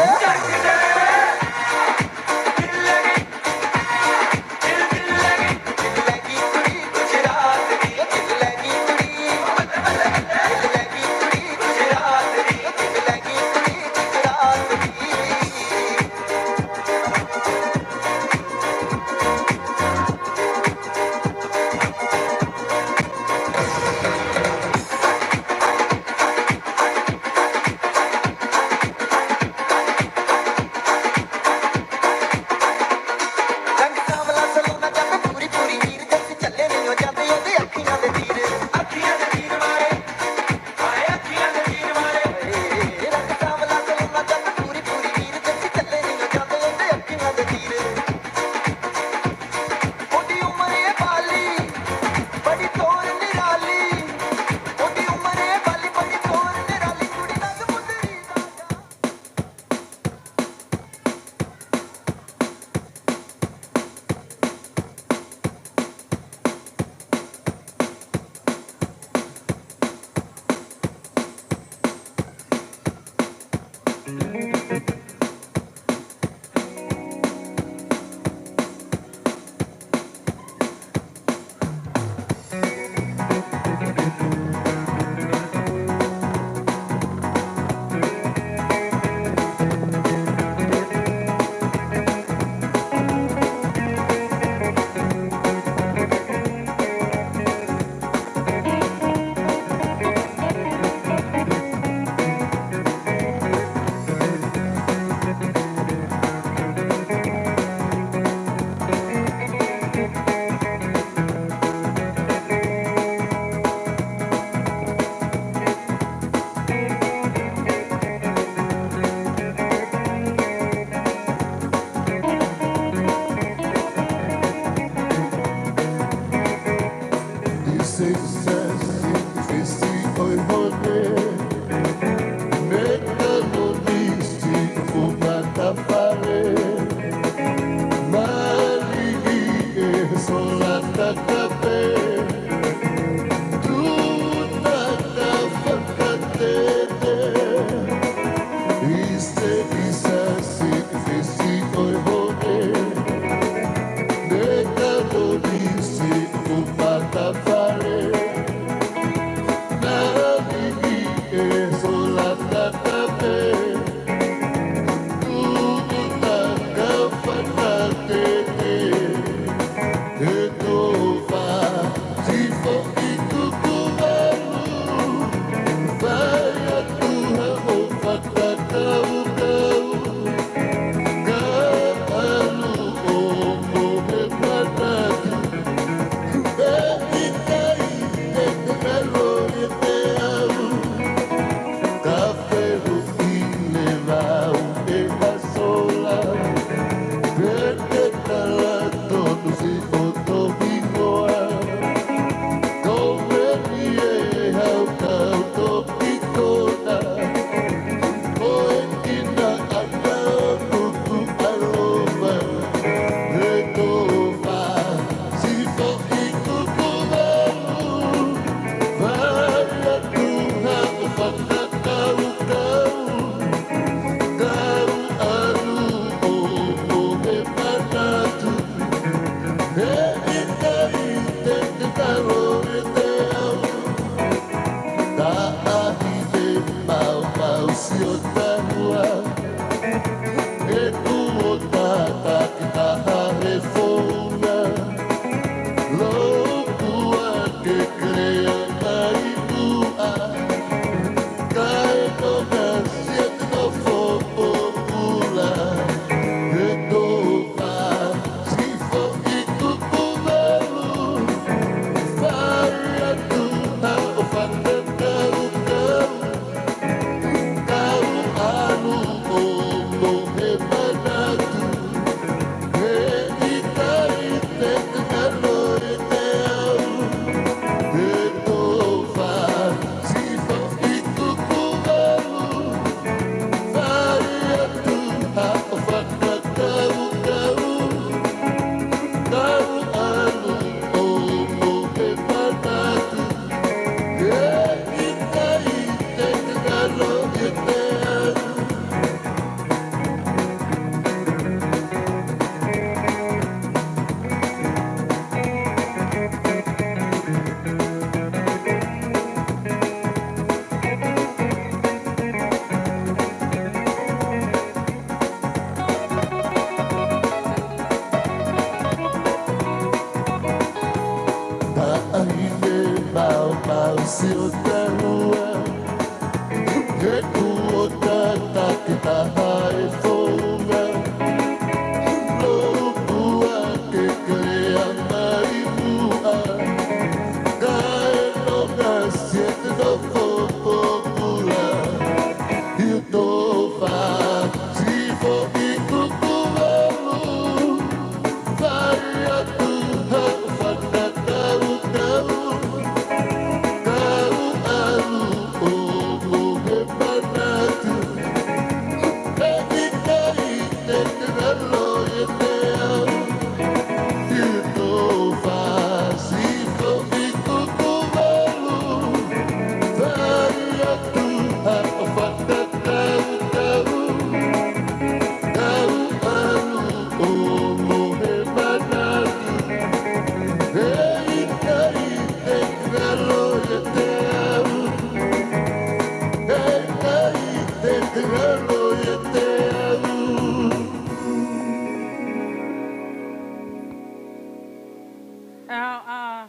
Our, uh,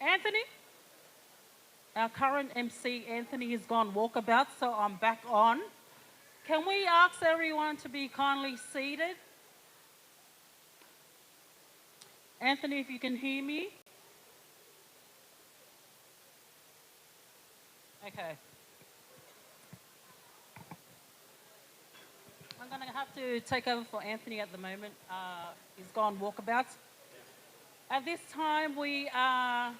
Anthony, our current M C, Anthony, has gone walkabout, so I'm back on. Can we ask everyone to be kindly seated? Anthony, if you can hear me. Okay. I'm gonna have to take over for Anthony at the moment. Uh, he's gone walkabout. At this time, we are,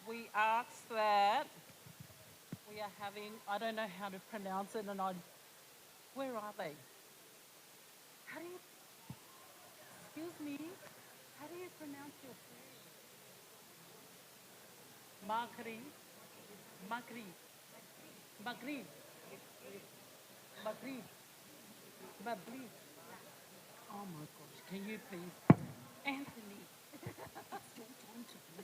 we ask that we are having, I don't know how to pronounce it, and I, where are they? How do you, excuse me, how do you pronounce your food? Makri. Makri. Makri. Makri. Makri. Oh my gosh, can you please? Anthony. It's your time to be.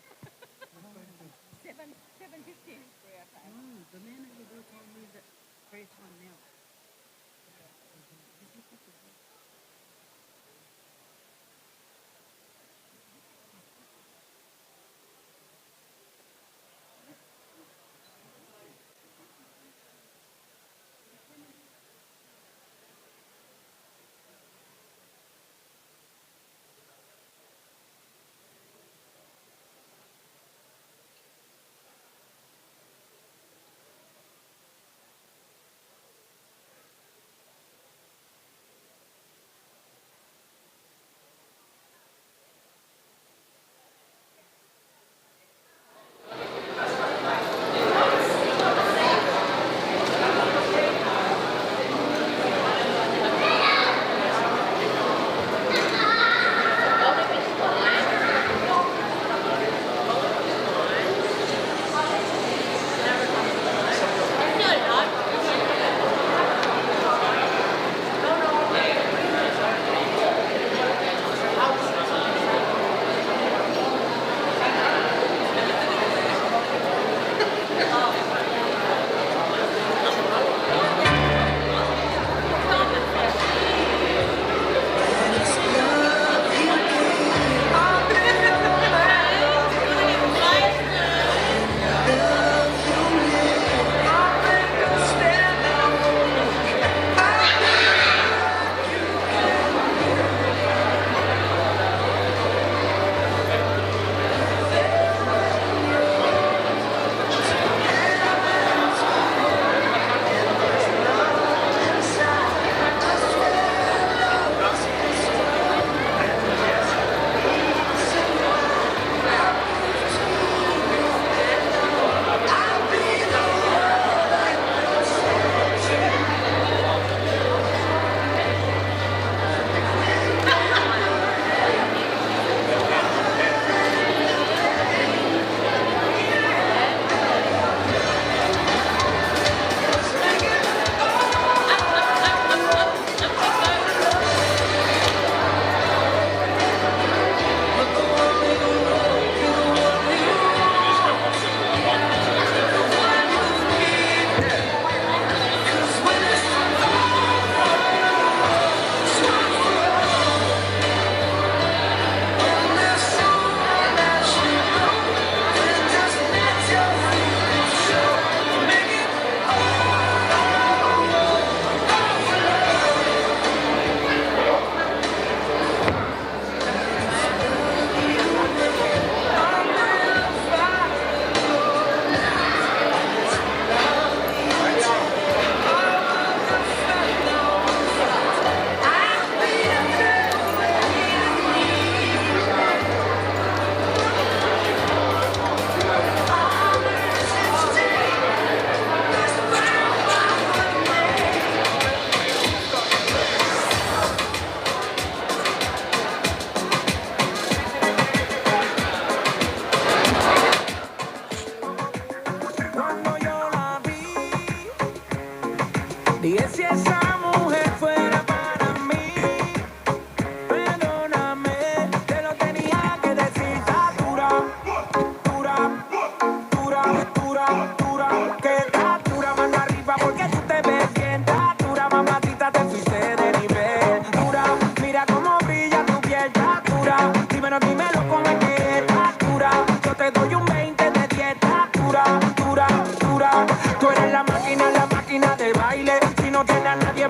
Seven, seven fifteen is prayer time. Mm, the man at the door told me that prayer time now.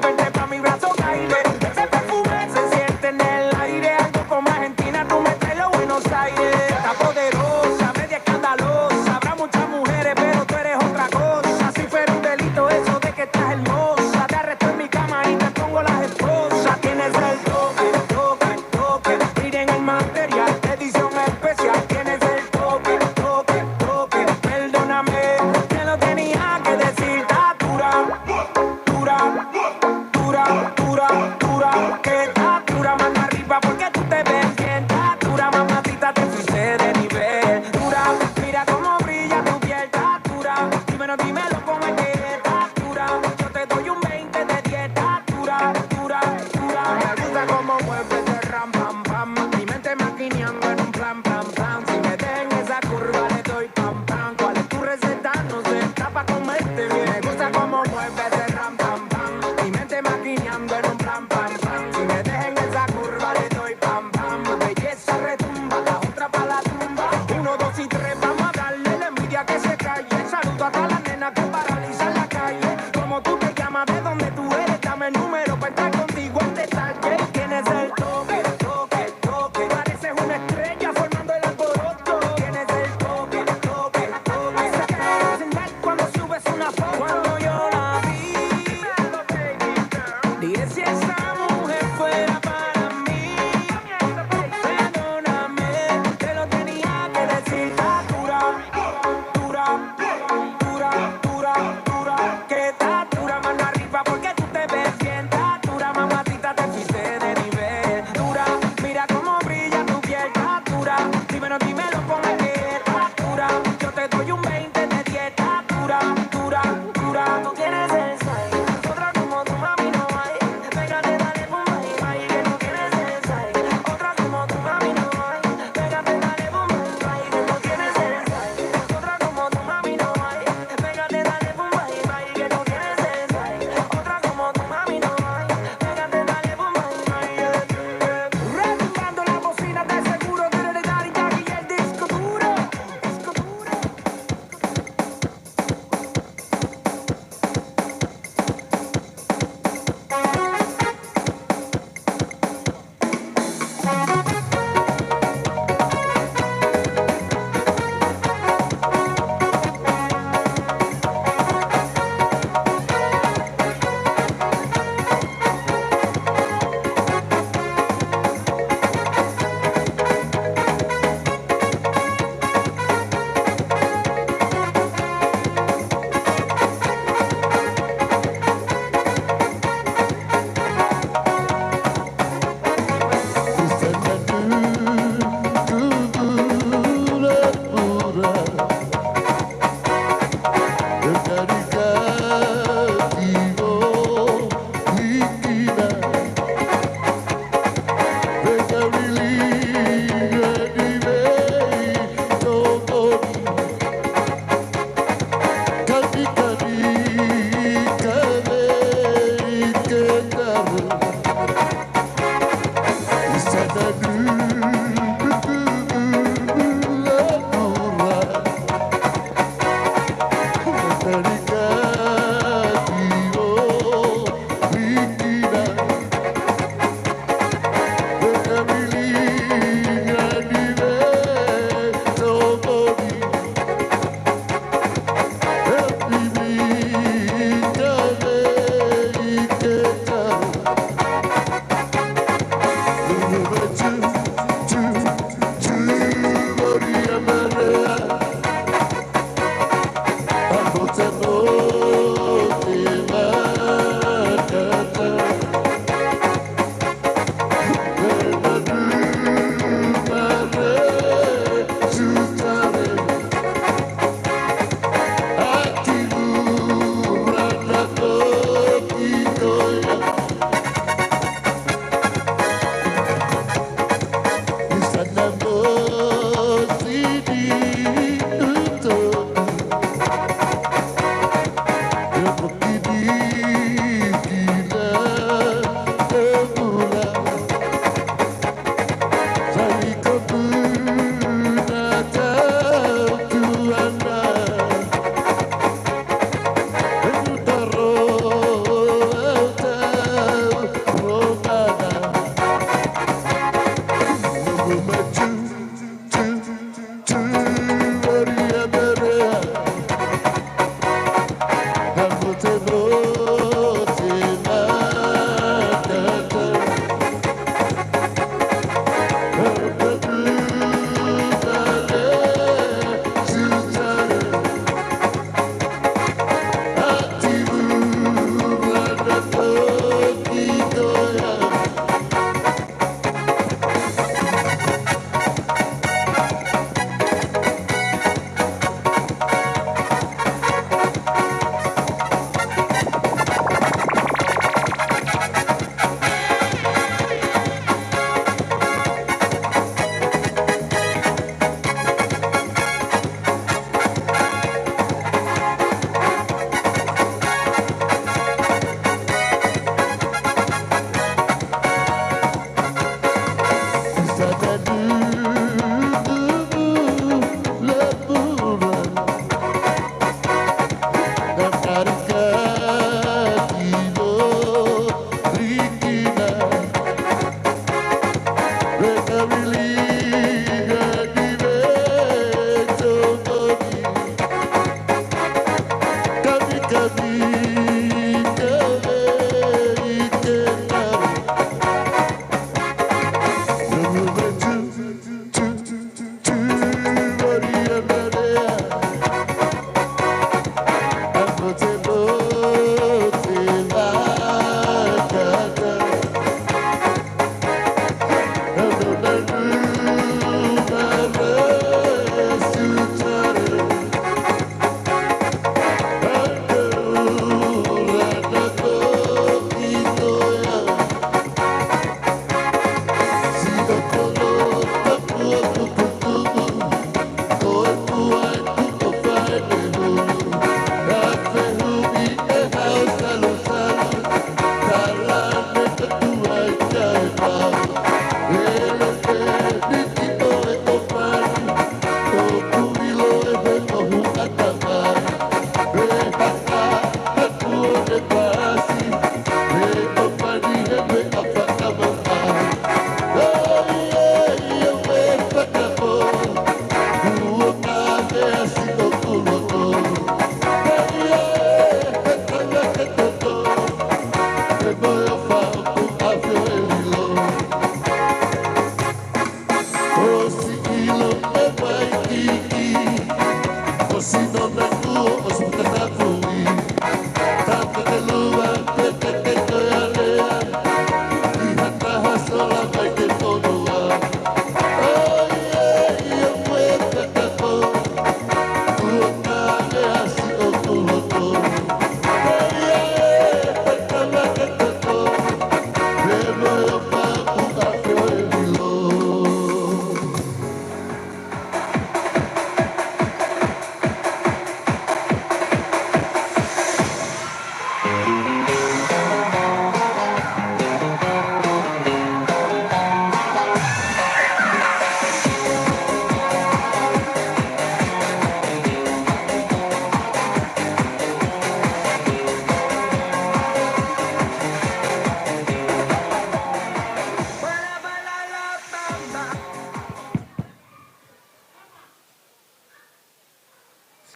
Vente pa' mi brazo, caile. Ese perfume se siente en el aire. Algo como Argentina, tú me traes los Buenos Aires. Está poderosa, media escandalosa. Habrá muchas mujeres, pero tú eres otra cosa. Si fuera un delito eso de que estás hermosa, te arresto en mi cama y te pongo las esposas. Tienes el toque, toque, toque. Miren el material, edición especial. Tienes el toque, toque, toque. Perdóname, te lo tenía que decir. Está dura, dura, dura, dura, dura. Que está dura, mano arriba, porque tú te ves bien. Está dura, mamacita, te fuiste de nivel. Dura, mira cómo brilla tu piel. Está dura, dímelo, dímelo, ¿cómo es que está dura? Yo te doy un veinte de diez. Está dura, dura, dura. Me gusta cómo mueve ese ram, pam, pam. Mi mente maquineando en un plan, plan, plan. Si me deja en esa curva, le doy pam, pam. ¿Cuál es tu receta? No sé, está pa' comerte bien. Me gusta cómo mueve ese ram, pam, pam. Mi mente maquineando en un plan, plan, plan. Si me deja en esa curva, le doy pam, pam. Belleza retumba, la otra pa' la tumba. Uno, dos y tres, vamos a darle la envidia que se calle. Saludo a toda la nena que paraliza la calle. ¿Cómo tú te llamas? ¿De dónde tú eres? Dame el número pa' entrar contigo en detalle. Tienes el toque, toque, toque. Pareces una estrella formando el alboroto. Tienes el toque, toque, toque. Hace que me hacen dar cuando subes una foto. Cuando yo la vi, dije: "Si esa mujer fuera para mí, perdóname, te lo tenía que decir". Está dura, dura, dura, dura, dura. Que está dura, mano arriba, porque tú te ves bien. Está dura, mamacita, te fuiste de nivel. Dura, mira cómo brilla tu piel. Está dura, dímelo, dímelo, ¿cómo es que está dura? Yo te doy un veinte de diez. Está dura, dura, dura. Tú tienes el sal. Otra como tú, mami, no hay. Pégate, dale, pum, bye, bye, que tú tienes el sal. Otra como tú, mami, no hay. Pégate, dale, pum, bye, bye, que tú tienes el sal. Otra como tú, mami, no hay. Pégate, dale, pum, bye, bye, que tú tienes el sal. Otra como tú, mami, no hay. Pégate, dale, pum, bye, bye, yeah, yeah. Retumbando la bocina de seguro, duro de dar y Jackie y el disco duro. Disco duro.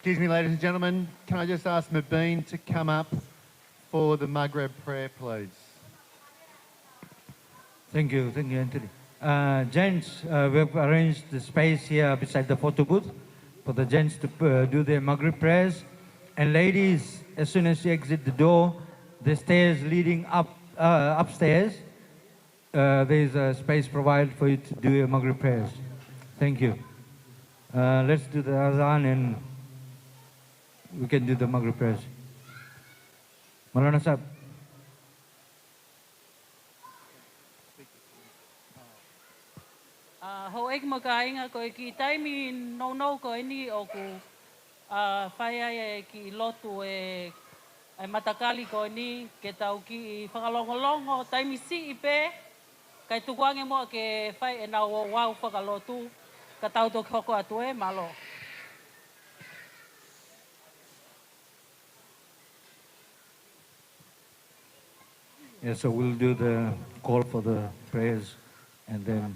Excuse me, ladies and gentlemen, can I just ask Mubin to come up for the Maghrib prayer, please? Thank you, thank you, Anthony. Uh, gents, uh, we have arranged the space here beside the photo booth for the gents to, uh, do their Maghrib prayers. And ladies, as soon as you exit the door, the stairs leading up, uh, upstairs, uh, there's a space provided for you to do your Maghrib prayers. Thank you. Uh, let's do the azan and we can do the Maghrib prayers. Maulana Saab. ʻA, houʻeiki mo e kāinga, ko e kiʻi taimi nounou ko eni ʻoku, ʻa, fai ai e kiʻi lotu e, e matakali ko eni, ke tau kiʻi fakalongolongo, taimi siʻi pē, kae tukuange muʻa ke fai ʻenau ouau fakalotu, ka tau toki hoko atu ē, mālō. Yeah, so we'll do the call for the prayers, and then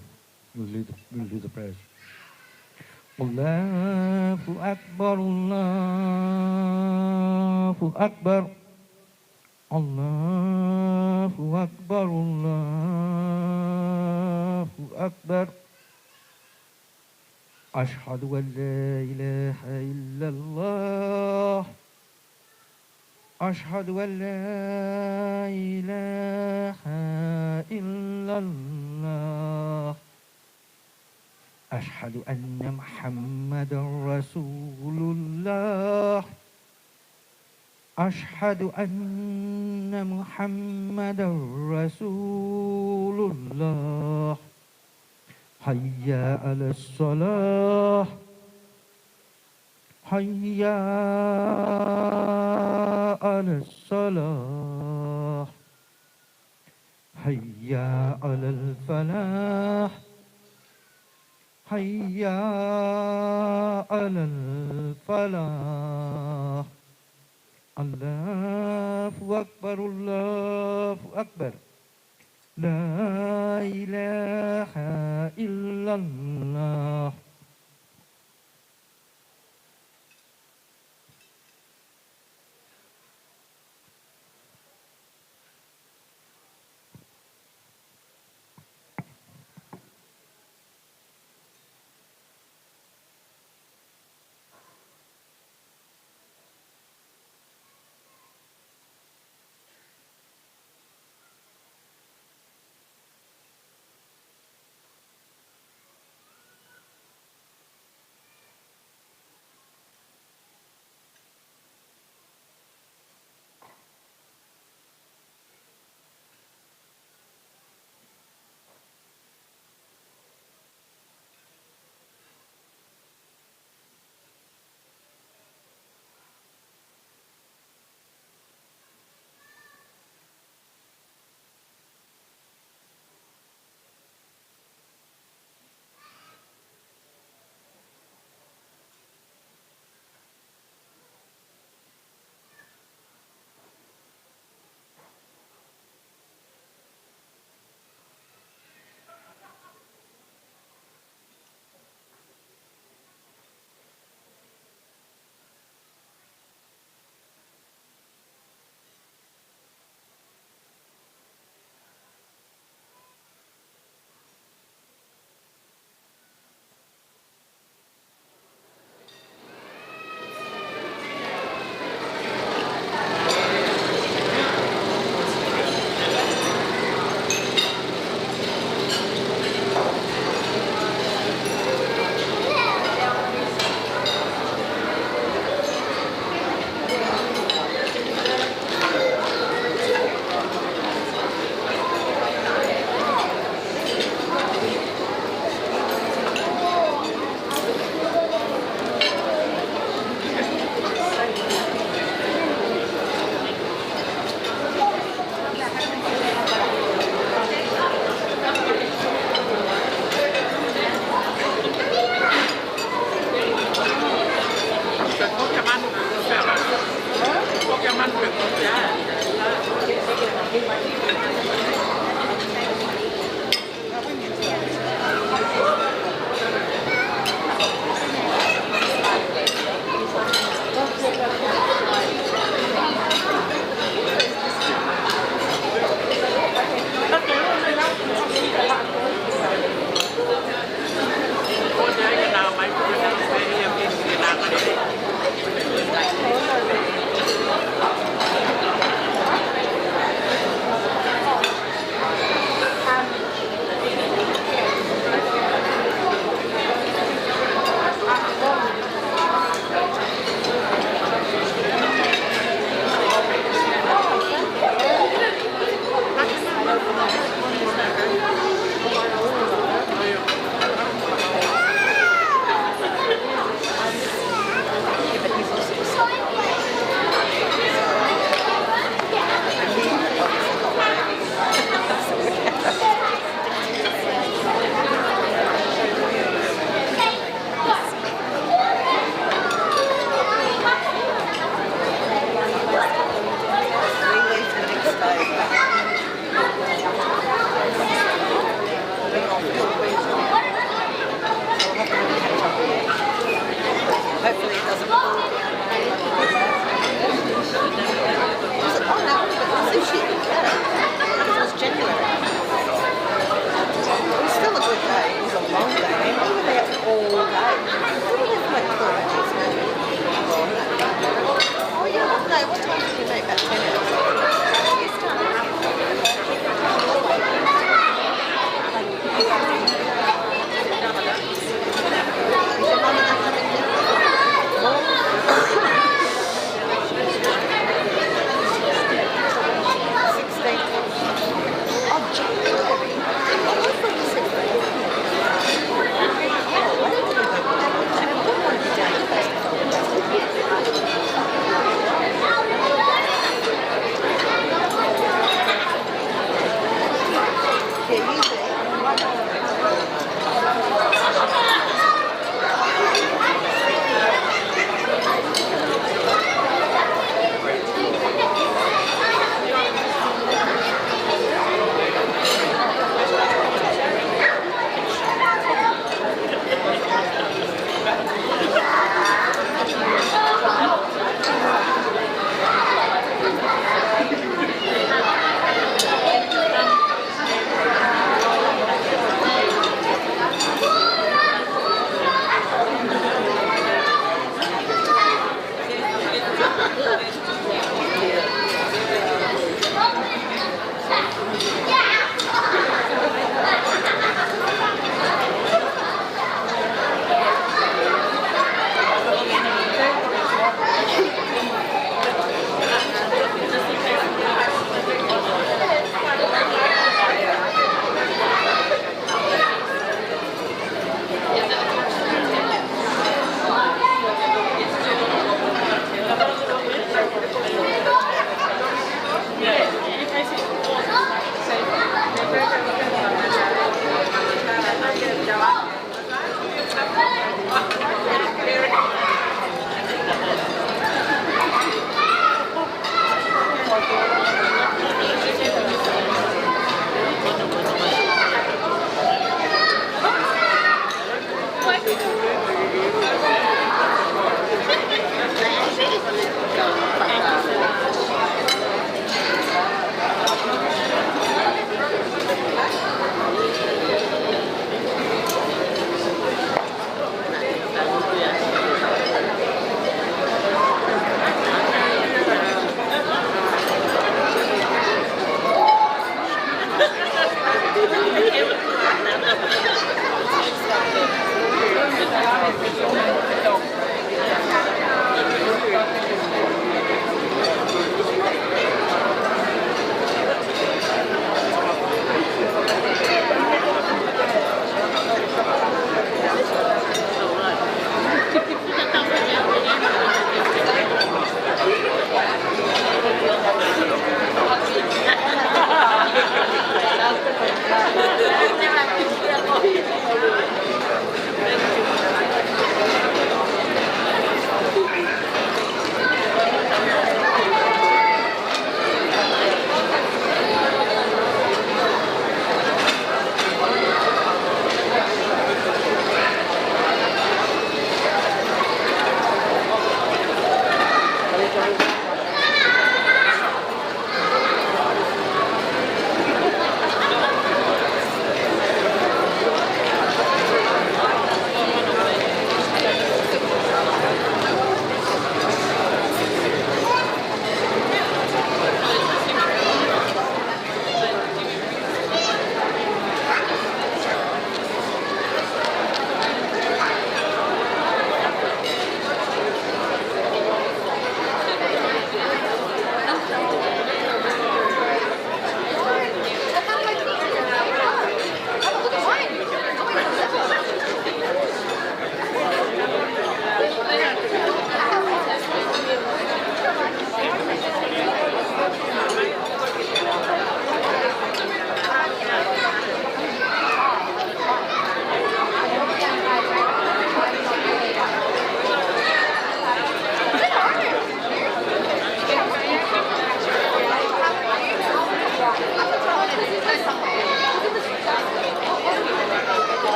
we'll lead, we'll do the prayers. الله أكبر، الله أكبر، الله أكبر، الله أكبر. أشهد أن لا إله إلا الله. أشهد أن لا إله إلا الله. أشهد أن محمدا رسول الله. أشهد أن محمدا رسول الله. حي على الصلاة. حي على الصلاة. حي على الفلاح. حي على الفلاح. الله أكبر، الله أكبر. لا إله إلا الله.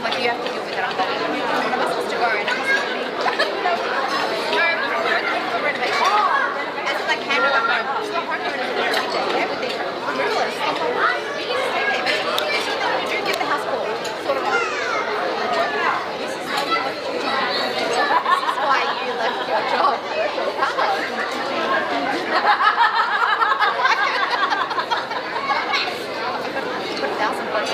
Like, you have to deal with it. I'm like, one of us has to go and it has to be me. No, we're in the rotation. As in, like, hand over hand. So the homeowner is every day, everything. We're realists. I'm like, "Why? You need to stay there. There's nothing to do. Get the house call." Sort of like, this is how you left your job. This is why you left your job. Put a thousand bucks.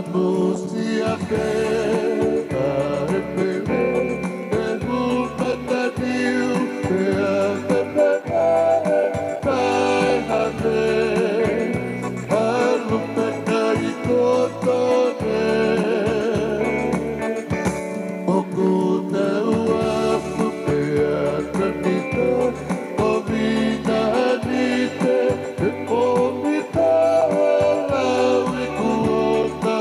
Musia pē ʻa e pele, ʻe hū mataniu pē ʻa e pele, tae hake, ʻalu pē kai kotoa pē. ʻOku tau afu pē ʻa Kanita, ʻo Vina Anite, ʻe ʻomi tā lau i kuonga,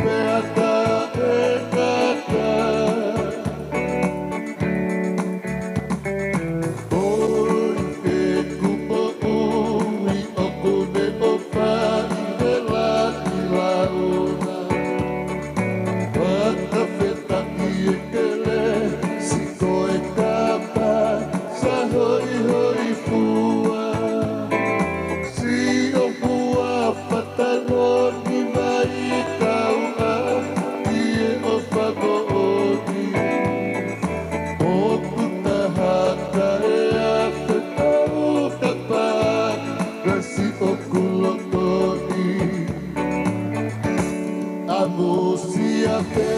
pea taʻengata. ʻOi ke kupo ui ʻoku ne ʻofa ʻi he lati launa. Fakafetaʻi e kelesi ko e kapa sa hoihoifua. Sio fua fataloni mai kauʻa ki he ʻofa moʻoni. ʻOku taha ka e afe tau kapa, kasi ʻoku loto ni. ʻA Musia pē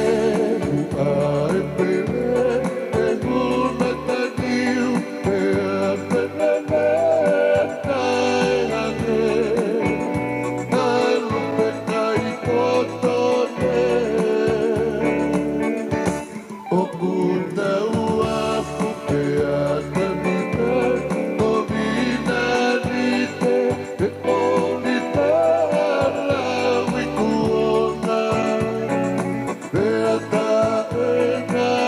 ʻa e pele, ʻe hū mataniu pē ʻa e pele, tae hake, ʻalu pē kai kotoa pē. ʻOku tau afu pē ʻa Kanita, ʻo Vina Anite, ʻe ʻomi tā lau i kuonga, pea taʻengata.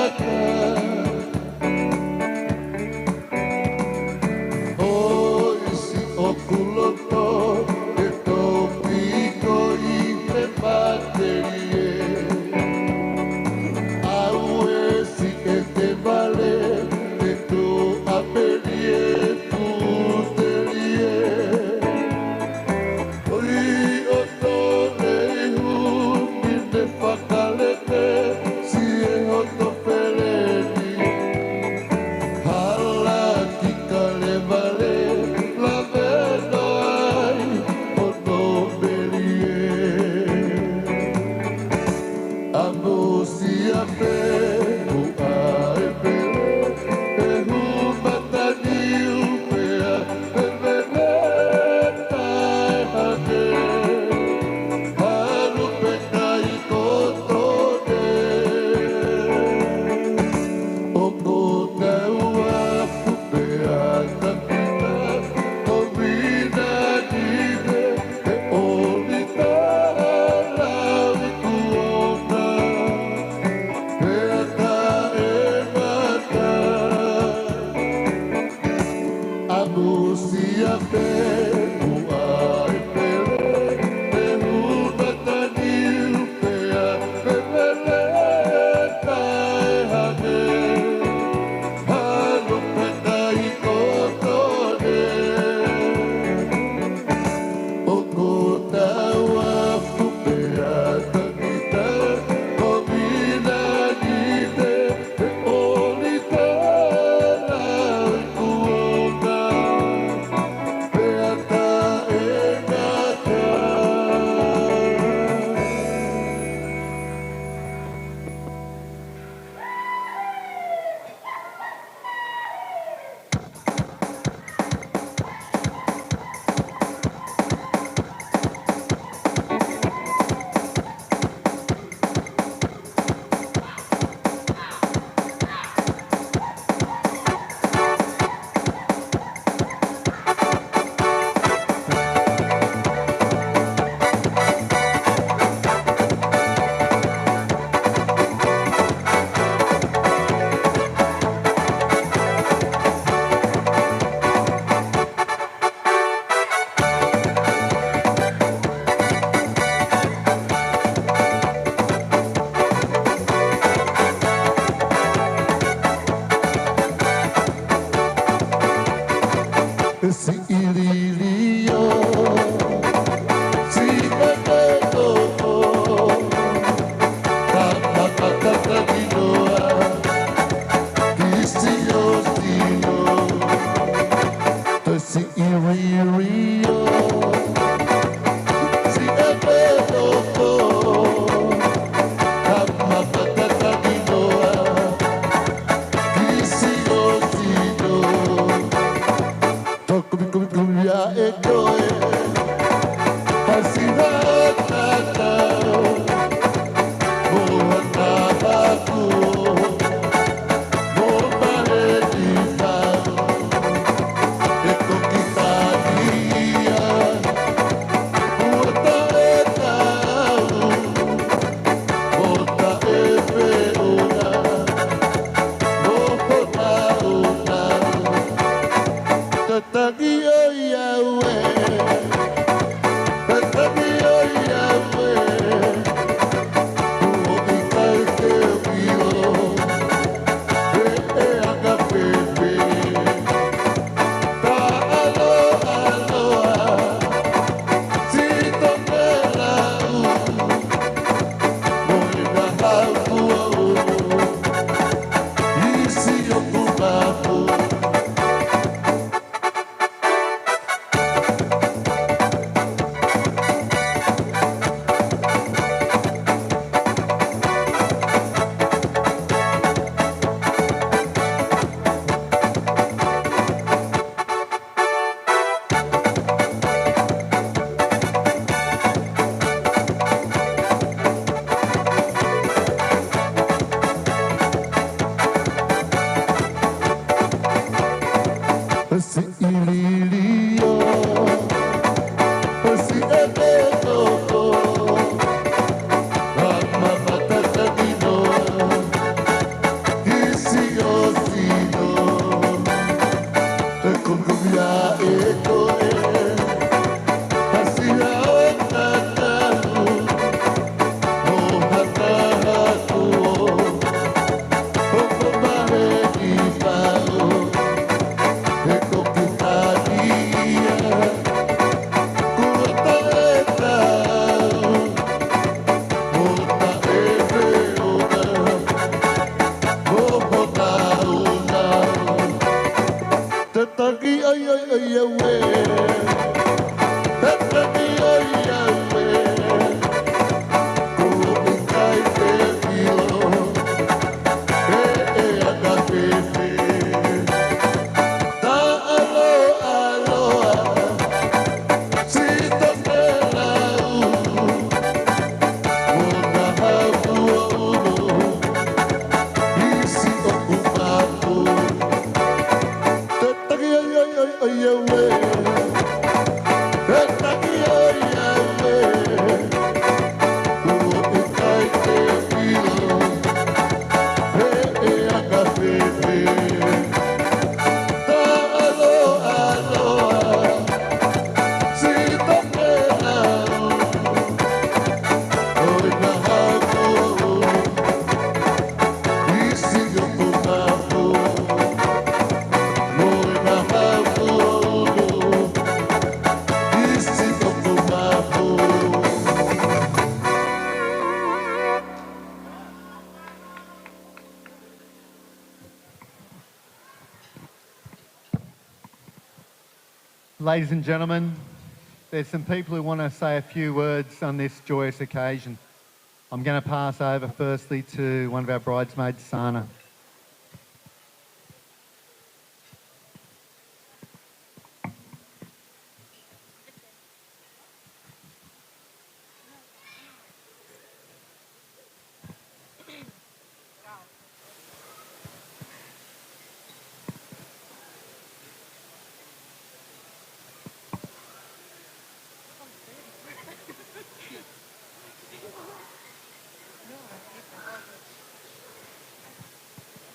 Ladies and gentlemen, there's some people who want to say a few words on this joyous occasion. I'm going to pass over firstly to one of our bridesmaids, Sana.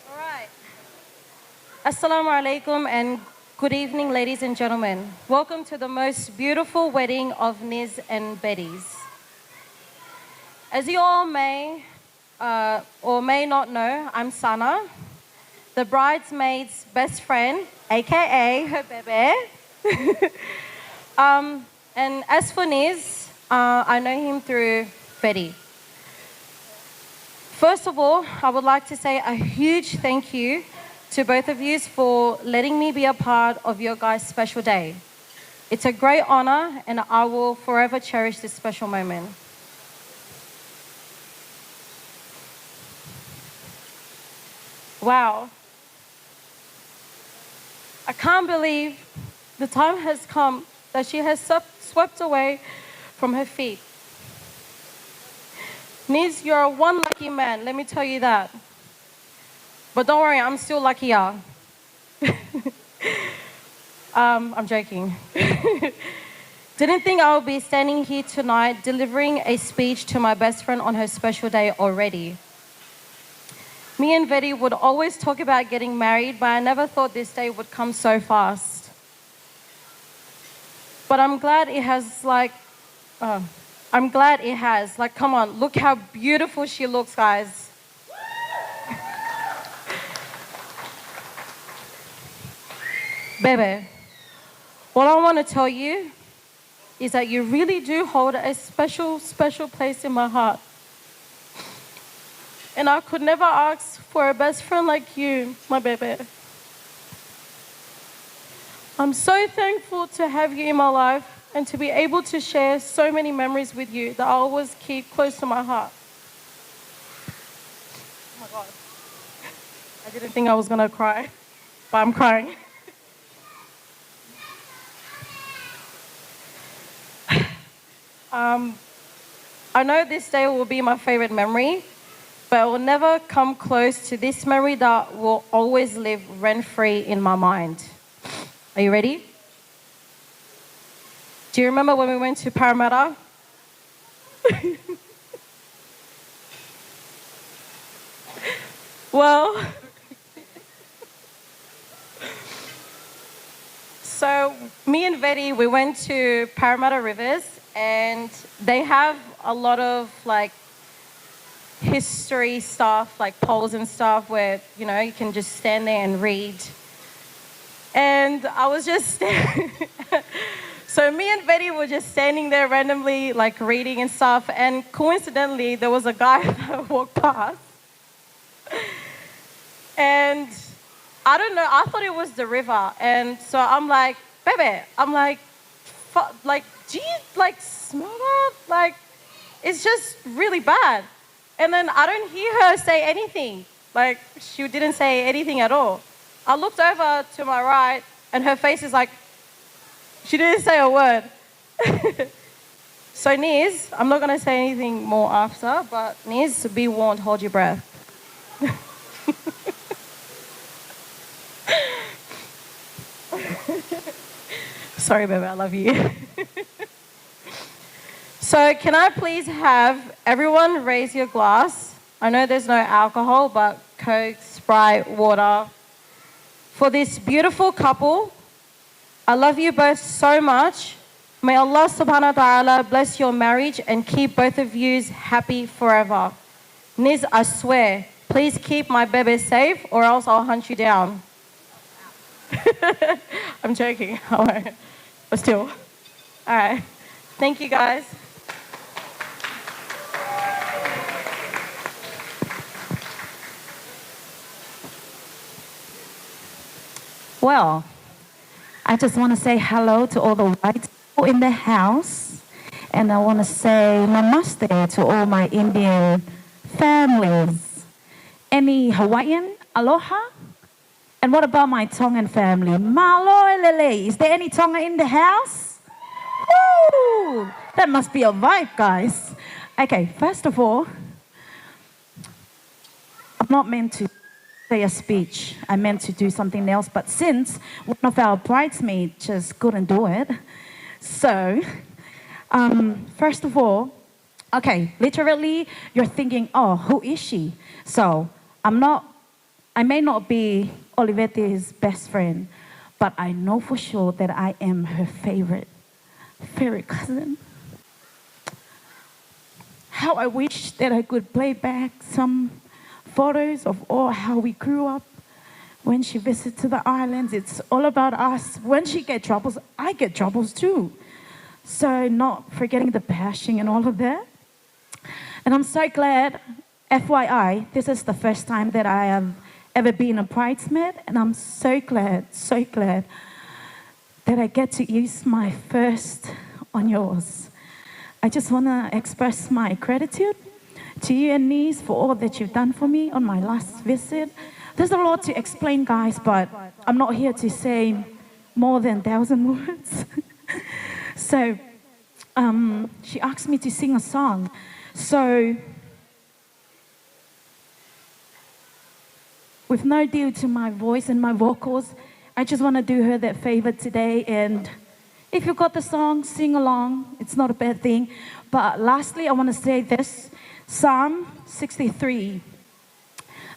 All right. Assalamu alaikum and good evening, ladies and gentlemen. Welcome to the most beautiful wedding of Niz and Betty's. As you all may, uh, or may not know, I'm Sana, the bridesmaid's best friend, A K A her bebe. Um, and as for Niz, uh, I know him through Betty. First of all, I would like to say a huge thank you to both of you for letting me be a part of your guys' special day. It's a great honor, and I will forever cherish this special moment. Wow. I can't believe the time has come that she has sup-, swept away from her feet. Niz, you're one lucky man, let me tell you that. But don't worry, I'm still luckier. Um, I'm joking. Didn't think I would be standing here tonight delivering a speech to my best friend on her special day already. Me and Betty would always talk about getting married, but I never thought this day would come so fast. But I'm glad it has, like, uh, I'm glad it has. Like, come on, look how beautiful she looks, guys. Bebe, what I want to tell you is that you really do hold a special, special place in my heart. And I could never ask for a best friend like you, my bebe. I'm so thankful to have you in my life and to be able to share so many memories with you that I always keep close to my heart. Oh my God. I didn't think I was gonna cry, but I'm crying. Um, I know this day will be my favorite memory, but it will never come close to this memory that will always live rent-free in my mind. Are you ready? Do you remember when we went to Parramatta? Well, so me and Betty, we went to Parramatta Rivers, and they have a lot of, like, history stuff, like, poles and stuff, where, you know, you can just stand there and read. And I was just, so me and Betty were just standing there randomly, like, reading and stuff. And coincidentally, there was a guy that walked past. And I don't know, I thought it was the river. And so I'm like, "Bebe," I'm like, "Fu-, like, do you, like, smell that? Like, it's just really bad." And then I don't hear her say anything. Like, she didn't say anything at all. I looked over to my right, and her face is like, she didn't say a word. So, Niz, I'm not gonna say anything more after, but Niz, be warned, hold your breath. Sorry, baby, I love you. So, can I please have everyone raise your glass? I know there's no alcohol, but Coke, Sprite, water. For this beautiful couple, I love you both so much. May Allah subhanahu wa ta'ala bless your marriage and keep both of yous happy forever. Niz, I swear, please keep my bebe safe or else I'll hunt you down. I'm joking. I won't. But still. All right. Thank you, guys. Well, I just want to say hello to all the white people in the house. And I want to say namaste to all my Indian families. Any Hawaiian? Aloha? And what about my Tongan family? Mālō e lelei. Is there any Tonga in the house? Woo! That must be a vibe, guys. Okay, first of all, I'm not meant to say a speech. I meant to do something else, but since one of our bridesmaids just couldn't do it, so, um, first of all, okay, literally, you're thinking, "Oh, who is she?" So, I'm not, I may not be Olivetti's best friend, but I know for sure that I am her favorite, favorite cousin. How I wish that I could play back some photos of all how we grew up when she visited to the islands. It's all about us. When she get troubles, I get troubles too. So not forgetting the bashing and all of that. And I'm so glad, F Y I, this is the first time that I have ever been a bridesmaid, and I'm so glad, so glad that I get to use my first on yours. I just wanna express my gratitude to you and niece for all that you've done for me on my last visit. There's a lot to explain, guys, but I'm not here to say more than thousand words. So, um, she asked me to sing a song. So, with no due to my voice and my vocals, I just wanna do her that favor today. And if you got the song, sing along. It's not a bad thing. But lastly, I wanna say this. Psalm sixty-three,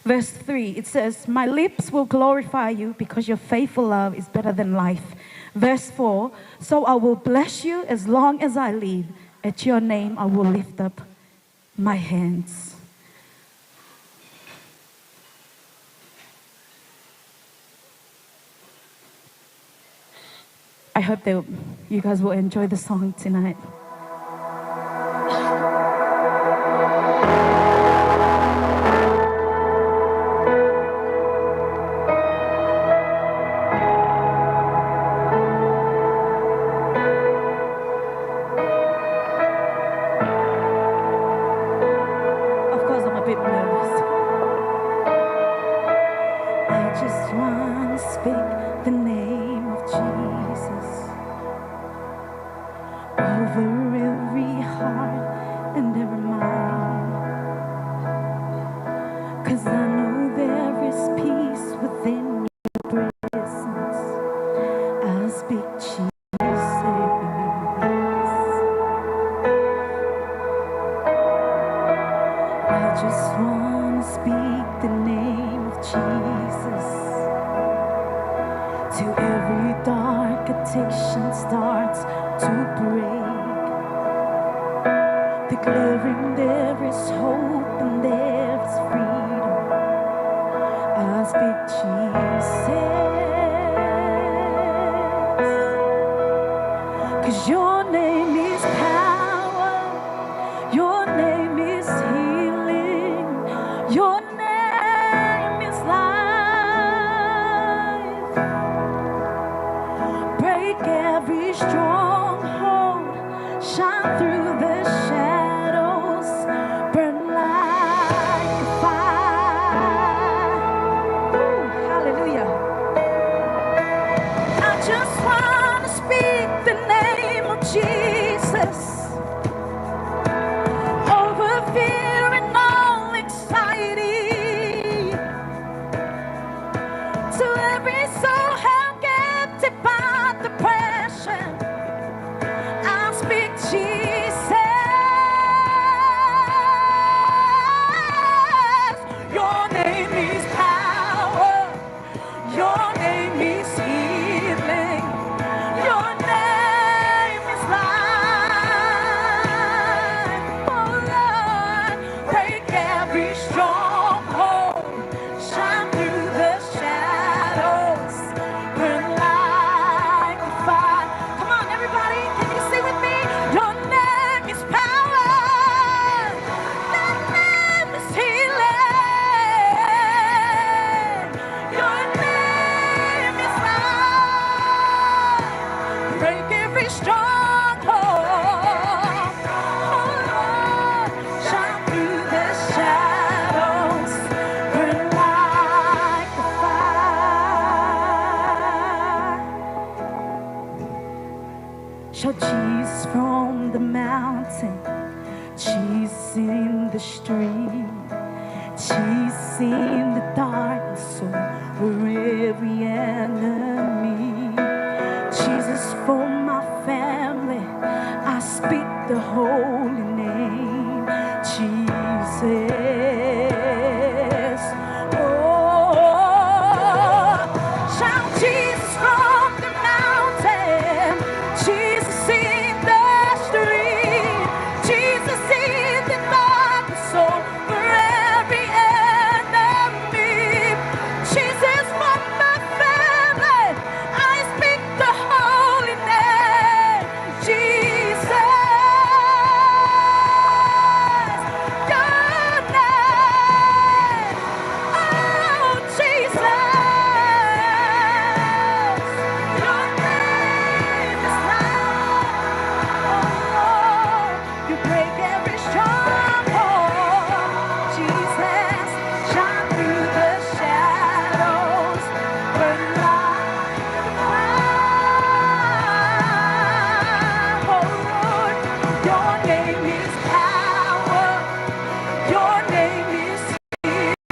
verse three, it says, "My lips will glorify you because your faithful love is better than life." Verse four, "So I will bless you as long as I live. At your name I will lift up my hands." I hope that you guys will enjoy the song tonight. Of course, I'm a bit nervous. I just wanna speak the name of Jesus over every heart and every mind. 'Cause I know there is peace within your presence. I speak Jesus. I just wanna speak the name of Jesus till every dark addiction starts to break, declaring there is hope and there is freedom. I speak Jesus. 'Cause your name is power, your name is healing, your name is life. Break every stronghold, shine through the shadows, burn like a fire. Ooh, hallelujah. I just wanna speak the name of Peace in the street, chasing the darkness over every enemy. Jesus, for my family, I speak the holy name, Jesus. Oh, shout Jesus from the mountain, Jesus in the street, Jesus in the darkness over every enemy. Jesus for my family, I speak the holy name, Jesus. Your name, oh Jesus, your name is power. Oh Lord, you break every stronghold. Jesus, shine through the shadows, burn like a fire. Oh Lord, your name is power. Your name is healing.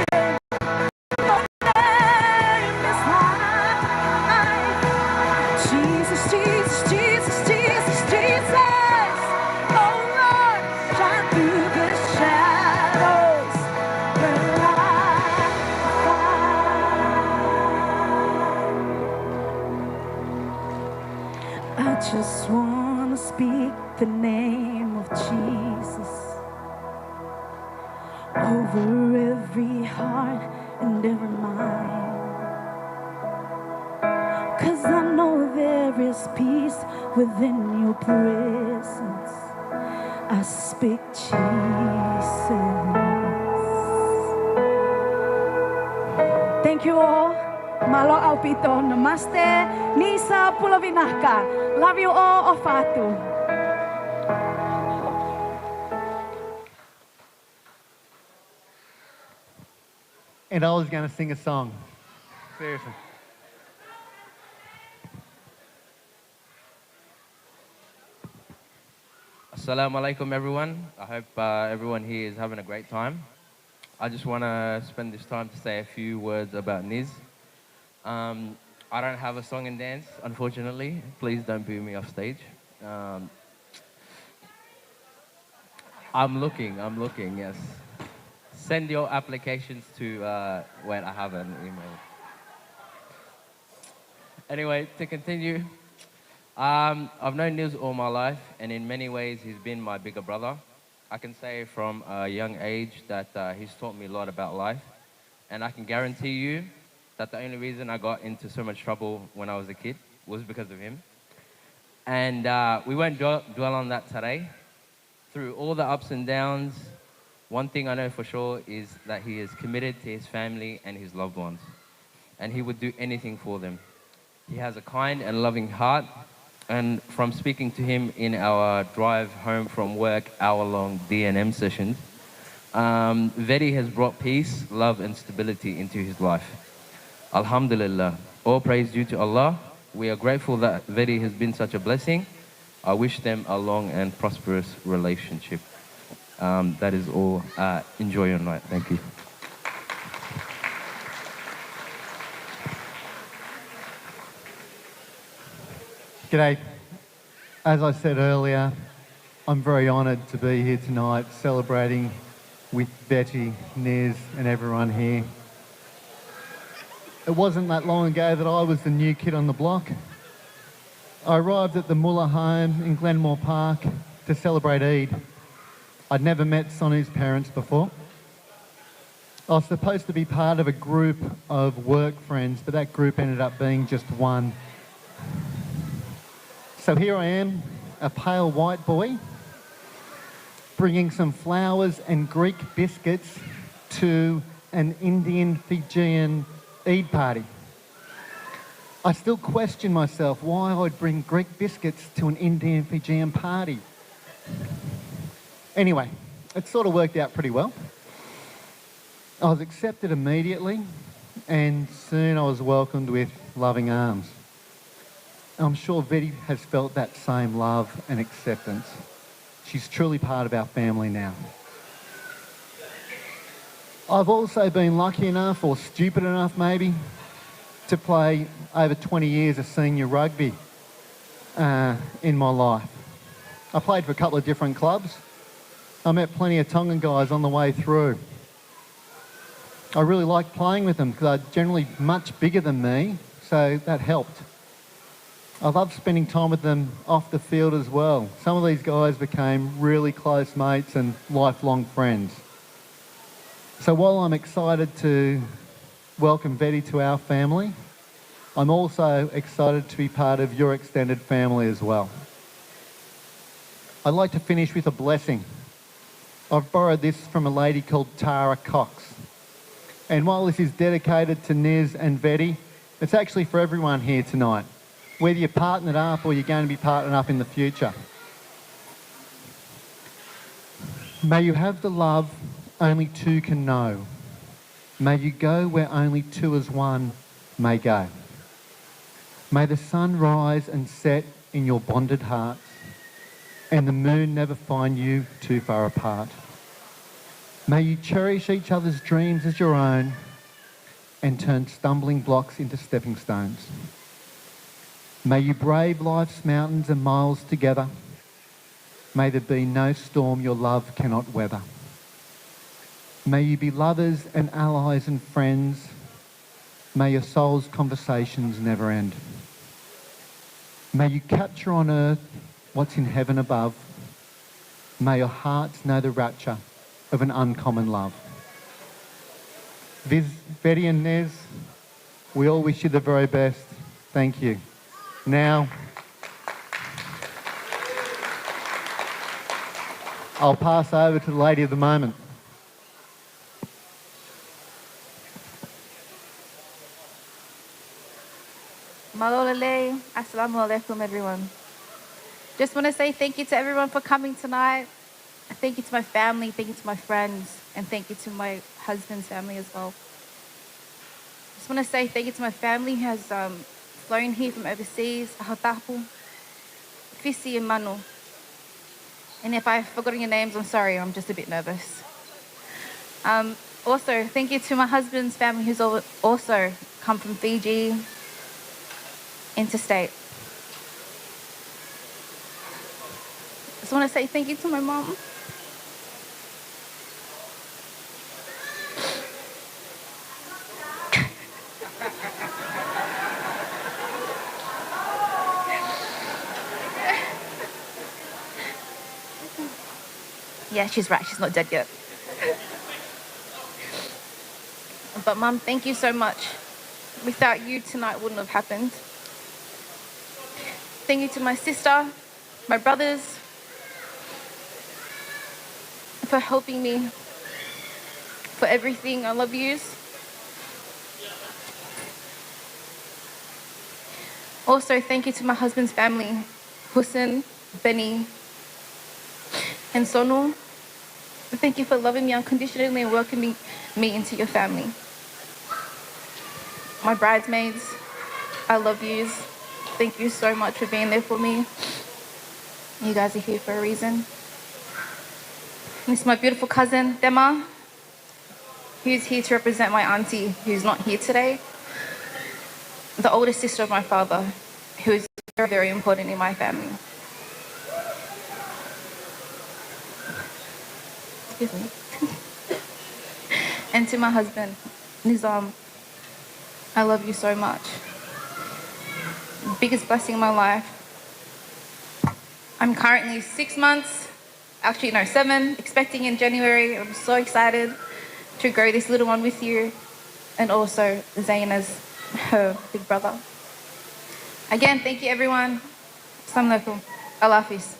Your name is life. Jesus, Jesus, Jesus, Jesus, Jesus. Oh Lord, shine through the shadows. Burn like fire. I just wanna speak the name of Jesus over every heart and every mind. 'Cause I know there is peace within your presence. I speak Jesus. Thank you all. Mālō ʻaupito. Namaste. Nisa pulavinaka. Love you all. ʻOfa atu. And I was gonna sing a song. Seriously. Assalamu alaikum, everyone. I hope, uh, everyone here is having a great time. I just wanna spend this time to say a few words about Niz. Um, I don't have a song and dance, unfortunately. Please don't boo me off stage. Um, I'm looking, I'm looking, yes. Send your applications to, uh, wait, I have an email. Anyway, to continue, um, I've known Niz all my life, and in many ways, he's been my bigger brother. I can say from a young age that, uh, he's taught me a lot about life, and I can guarantee you that the only reason I got into so much trouble when I was a kid was because of him. And, uh, we won't dwell, dwell on that today. Through all the ups and downs, one thing I know for sure is that he is committed to his family and his loved ones, and he would do anything for them. He has a kind and loving heart, and from speaking to him in our drive home from work hour-long D and M sessions, um, Vedi has brought peace, love, and stability into his life. Alhamdulillah, all praise due to Allah. We are grateful that Vedi has been such a blessing. I wish them a long and prosperous relationship. Um, that is all. Uh, enjoy your night. Thank you. G'day. As I said earlier, I'm very honoured to be here tonight celebrating with Betty, Niz, and everyone here. It wasn't that long ago that I was the new kid on the block. I arrived at the Muller home in Glenmore Park to celebrate Eid. I'd never met Sonu's parents before. I was supposed to be part of a group of work friends, but that group ended up being just one. So here I am, a pale white boy, bringing some flowers and Greek biscuits to an Indian Fijian Eid party. I still question myself why I'd bring Greek biscuits to an Indian Fijian party. Anyway, it sort of worked out pretty well. I was accepted immediately, and soon I was welcomed with loving arms. I'm sure Vedi has felt that same love and acceptance. She's truly part of our family now. I've also been lucky enough, or stupid enough maybe, to play over twenty years of senior rugby uh, in my life. I played for a couple of different clubs. I met plenty of Tongan guys on the way through. I really liked playing with them because they're generally much bigger than me, so that helped. I loved spending time with them off the field as well. Some of these guys became really close mates and lifelong friends. So while I'm excited to welcome Vetti to our family, I'm also excited to be part of your extended family as well. I'd like to finish with a blessing. I've borrowed this from a lady called Tara Cox. And while this is dedicated to Niz and Vetti, it's actually for everyone here tonight, whether you're partnered up or you're going to be partnered up in the future. May you have the love only two can know. May you go where only two as one may go. May the sun rise and set in your bonded hearts, and the moon never find you too far apart. May you cherish each other's dreams as your own and turn stumbling blocks into stepping stones. May you brave life's mountains and miles together. May there be no storm your love cannot weather. May you be lovers and allies and friends. May your soul's conversations never end. May you capture on earth what's in heaven above. May your hearts know the rapture of an uncommon love. Viz, Vetti and Niz, we all wish you the very best. Thank you. Now, I'll pass over to the lady of the moment. Mālō e lelei, assalamu alaikum, everyone. Just want to say thank you to everyone for coming tonight. Thank you to my family, thank you to my friends, and thank you to my husband's family as well. Just want to say thank you to my family who has um, flown here from overseas, ʻAhotapu, Fisi and Manu. And if I've forgotten your names, I'm sorry, I'm just a bit nervous. Um, also, thank you to my husband's family who's al- also come from Fiji interstate. Just want to say thank you to my mum. Yeah, she's right. She's not dead yet. But Mum, thank you so much. Without you, tonight wouldn't have happened. Thank you to my sister, my brothers, for helping me, for everything. I love yous. Also, thank you to my husband's family, Hussein, Benny, and Sonal. Thank you for loving me unconditionally and welcoming me into your family. My bridesmaids, I love yous. Thank you so much for being there for me. You guys are here for a reason. This is my beautiful cousin, Dema, who's here to represent my auntie, who's not here today. The older sister of my father, who is very, very important in my family. Excuse me. And to my husband, Nizam, I love you so much. Biggest blessing in my life. I'm currently six months, actually, no, seven, expecting in January. I'm so excited to grow this little one with you, and also Zayn as her big brother. Again, thank you, everyone. Assalamu alaikum. Allah Hafiz.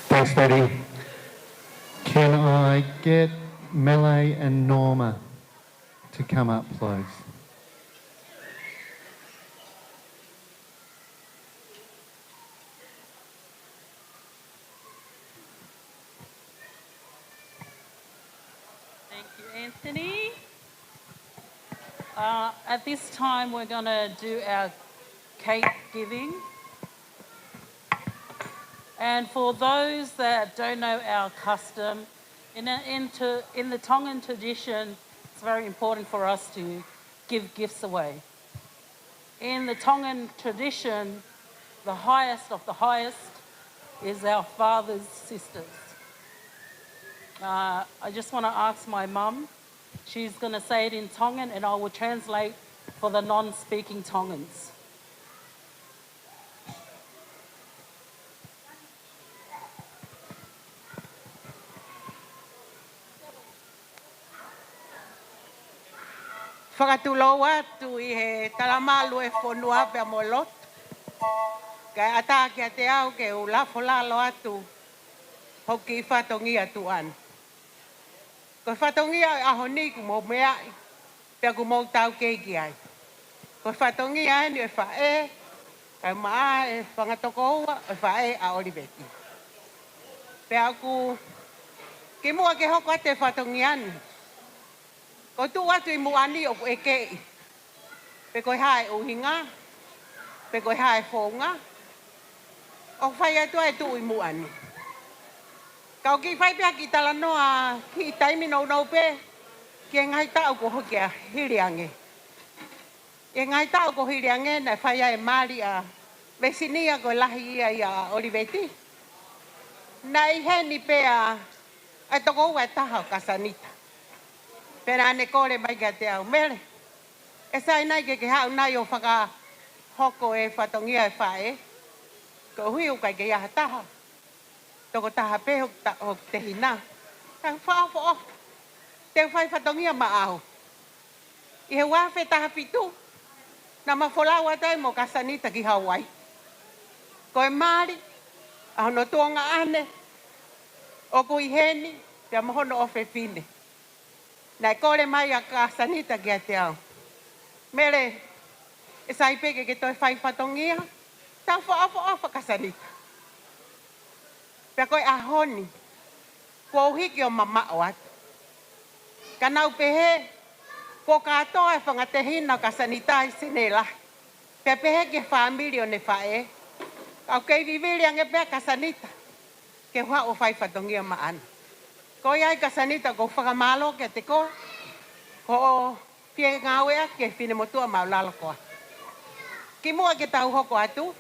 Thanks, Daddy. Can I get Mele and Norma to come up, please? Thank you, Anthony. Uh, at this time, we're gonna do our cake giving. And for those that don't know our custom, in a, in to, in the Tongan tradition, it's very important for us to give gifts away. In the Tongan tradition, the highest of the highest is our father's sisters. Uh, I just wanna ask my mum. She's gonna say it in Tongan, and I will translate for the non-speaking Tongans. Fakatulou atu ʻi he talamalu e fonua pea mo e lotu. Kae ʻatā kiate au ke u lafo lalo atu hoku kiʻi fatongia tuʻa ni. Ko e fatongia ʻo e ʻaho ni ʻoku mou meaʻi, pea ʻoku mou taukei ki ai. Ko e fatongia eni ʻo e faʻē, kae ʻumaʻā e fanga tokoua ʻo e faʻē ʻa ʻOliveti. Pea ʻoku kimuʻa ke hoko atu e fatongia ni, ʻoku ou tuʻu atu ʻi muʻa ni ʻoku ʻekeʻi pe ko e hā e ʻuhinga, pe ko e hā e founga ʻoku fai atu ai e tuʻu ʻi muʻa ni. Ka u kiʻi fai pē ha kiʻi talanoa kiʻi taimi nounou pē ki he ngaahi taʻu kuo hoko hili ange. ʻI he ngaahi taʻu kuo hili ange naʻe fai ai e mali ʻa Vesinia, ko e lahi ia ʻia ʻOliveti. Naʻe ʻi heni pē ʻa e tokoua ʻe taha ʻo Kasanita. Pea naʻa ne kole mai kiate au, Mele, ʻe sai nai ke ke haʻu nai ʻo fakahoko e fatongia e faʻē? Koeʻuhi ʻoku ʻikai ke ʻi ai ha taha, tokotaha pē hoku ta-, hoku tehina. Naʻa ku fakaʻofoʻofa. Te u fai fatongia maʻau. ʻI he ua afe taha fitu, naʻa ma folau atu ai mo Kasanita ki Hauaiʻi. Ko e mali ʻa hono tuongaʻane ʻoku ʻi heni pea mo hono ʻofefine. Naʻe kole mai ʻa Kasanita kiate au, Mele, ʻe sai pē ke ke toe fai fatongia? Tau fakaʻofoʻofa Kasanita. Pea ko e ʻaho ni, kuo u hiki ʻo mamaʻo atu. Ka naʻa ku pehē, kuo kātoa e fanga tehina ʻo Kasanita ʻi Senē lahi. Pea pehē ki he fāmili ʻo ʻene faʻē, ka u kei vivili ange pē ʻa Kasanita ke u haʻu ʻo fai fatongia maʻana. Ko ia ai Kasanita, ʻoku ou fakamālō kiate koe, ko hoʻo fie ngāueʻaki e finemotuʻa māʻulalo ko ā. Kimuʻa ke tau hoko atu,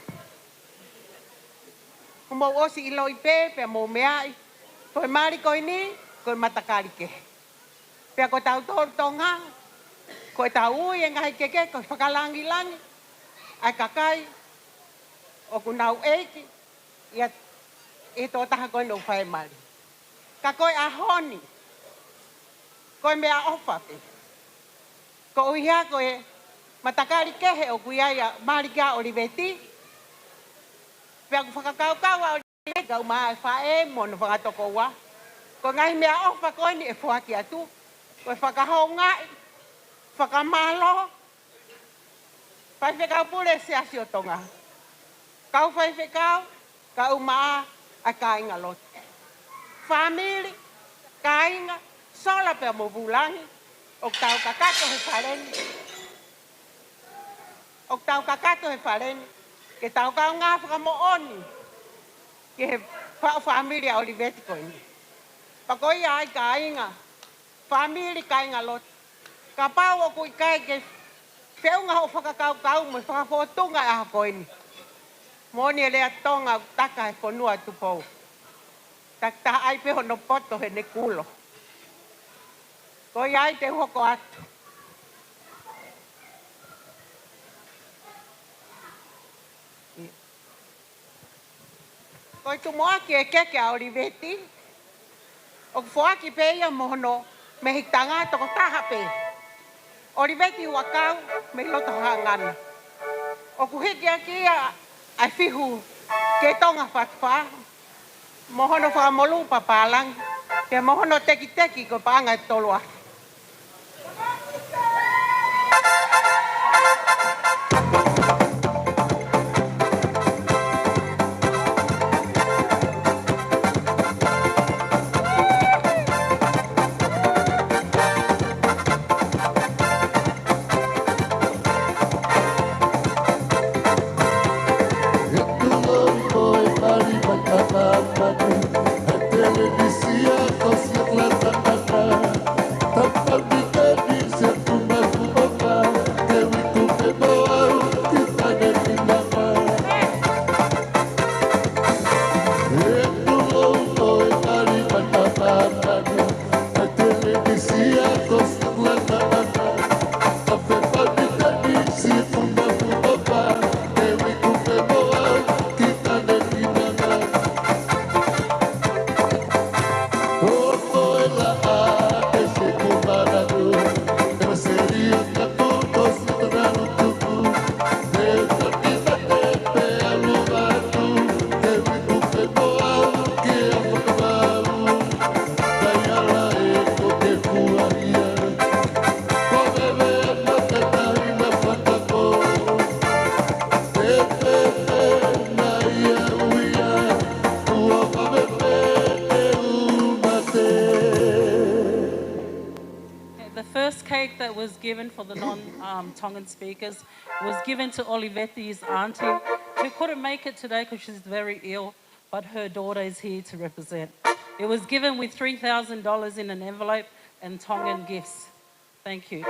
ʻoku mou ʻosi ʻiloʻi pē, pea mou meaʻi, ko e mali ko eni, ko e matakali kehe. Pea ko tautolu Tonga, ko ʻetau ui e ngaahi keke ko e fakalangilangi ʻa e kakai ʻoku nau ʻeiki ʻi he tokotaha ko eni ʻoku fai e mali. Ka ko e ʻaho ni, ko e meʻaʻofa pē. Koeʻuhi ko e matakali kehe ʻoku ʻi ai ʻa mali kia ʻOliveti. Pea ʻoku fakakaukau ʻa ʻOliveti kae ʻumaʻā e faʻē mo hono fanga tokoua, ko e ngaahi meʻaʻofa ko eni ʻe foaki atu, ko e fakahoungaʻi, fakamālō, Faifekau Pule Siasi ʻo Tonga, kau faifekau, kae ʻumaʻā ʻa e kāinga lotu, fāmili, kāinga, sola pea mo Vulangi, ʻoku tau kakato he fale ni, ʻoku tau kakato he fale ni ke tau kaungā fakamoʻoni ki he faʻu fāmili ʻa ʻOliveti ko eni. Pea ko ia ai kāinga, fāmili, kāinga lotu, kapau ʻoku ʻikai ke feʻunga hoʻo fakakaukau mo e fakafōtunga e ʻaho ko eni, moʻoni e lea Tonga, ʻoku taka he fonua Tupou, takitaha ʻai pē hono poto heʻene kulo. Ko ia ai te u hoko atu. Ko e tumuʻaki e keke ʻa ʻOliveti, ʻoku foaki pē ia mo hono mehikitanga tokotaha pē, ʻOliveti Huʻakau mei loto Haʻangana. ʻOku hiki ʻaki ia ʻa e fihu ki he Tonga Fatufā, mo hono fakamolū pālangi, pea mo hono tekiteki ko e paʻanga ʻe tolu afe. It was given for the non, um, Tongan speakers. It was given to Olivetti's auntie, who couldn't make it today 'cause she's very ill, but her daughter is here to represent. It was given with three thousand dollars in an envelope and Tongan gifts. Thank you.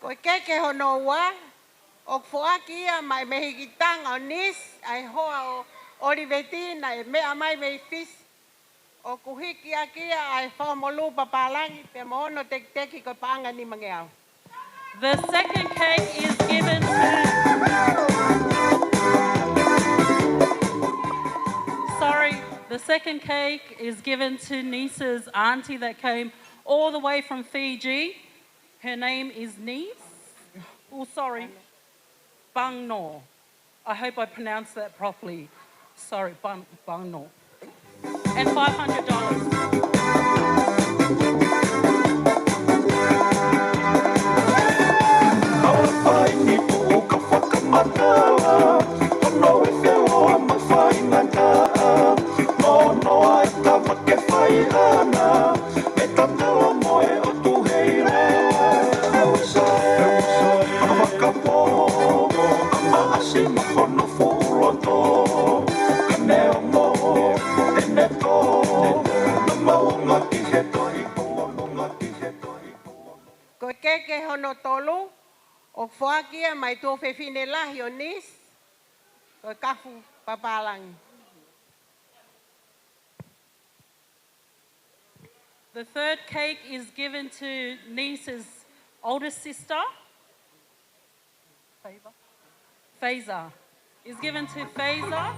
Ko e keke hono ua, ʻoku foaki ia maʻa e mehikitanga ʻo Nisi, ʻa e hoa ʻo Olivetti naʻe meʻa mai mei Fisi. ʻOku hiki ʻaki ia ʻa e fanga molu papālangi, pea mo hono tekiteki ko e paʻanga ʻe nimangeau. The second cake is given to, sorry, the second cake is given to Nice's auntie that came all the way from Fiji. Her name is Nice. Oh, sorry. Bangno. I hope I pronounced that properly. Sorry, Bang, Bangno. And five hundred dollars. Ko e keke hono tolu, ʻoku foaki ia maʻa e tuofefine lahi ʻo Nisi, ko e kafu papālangi. The third cake is given to Nice's older sister, Favor. Faza. Is given to Faza.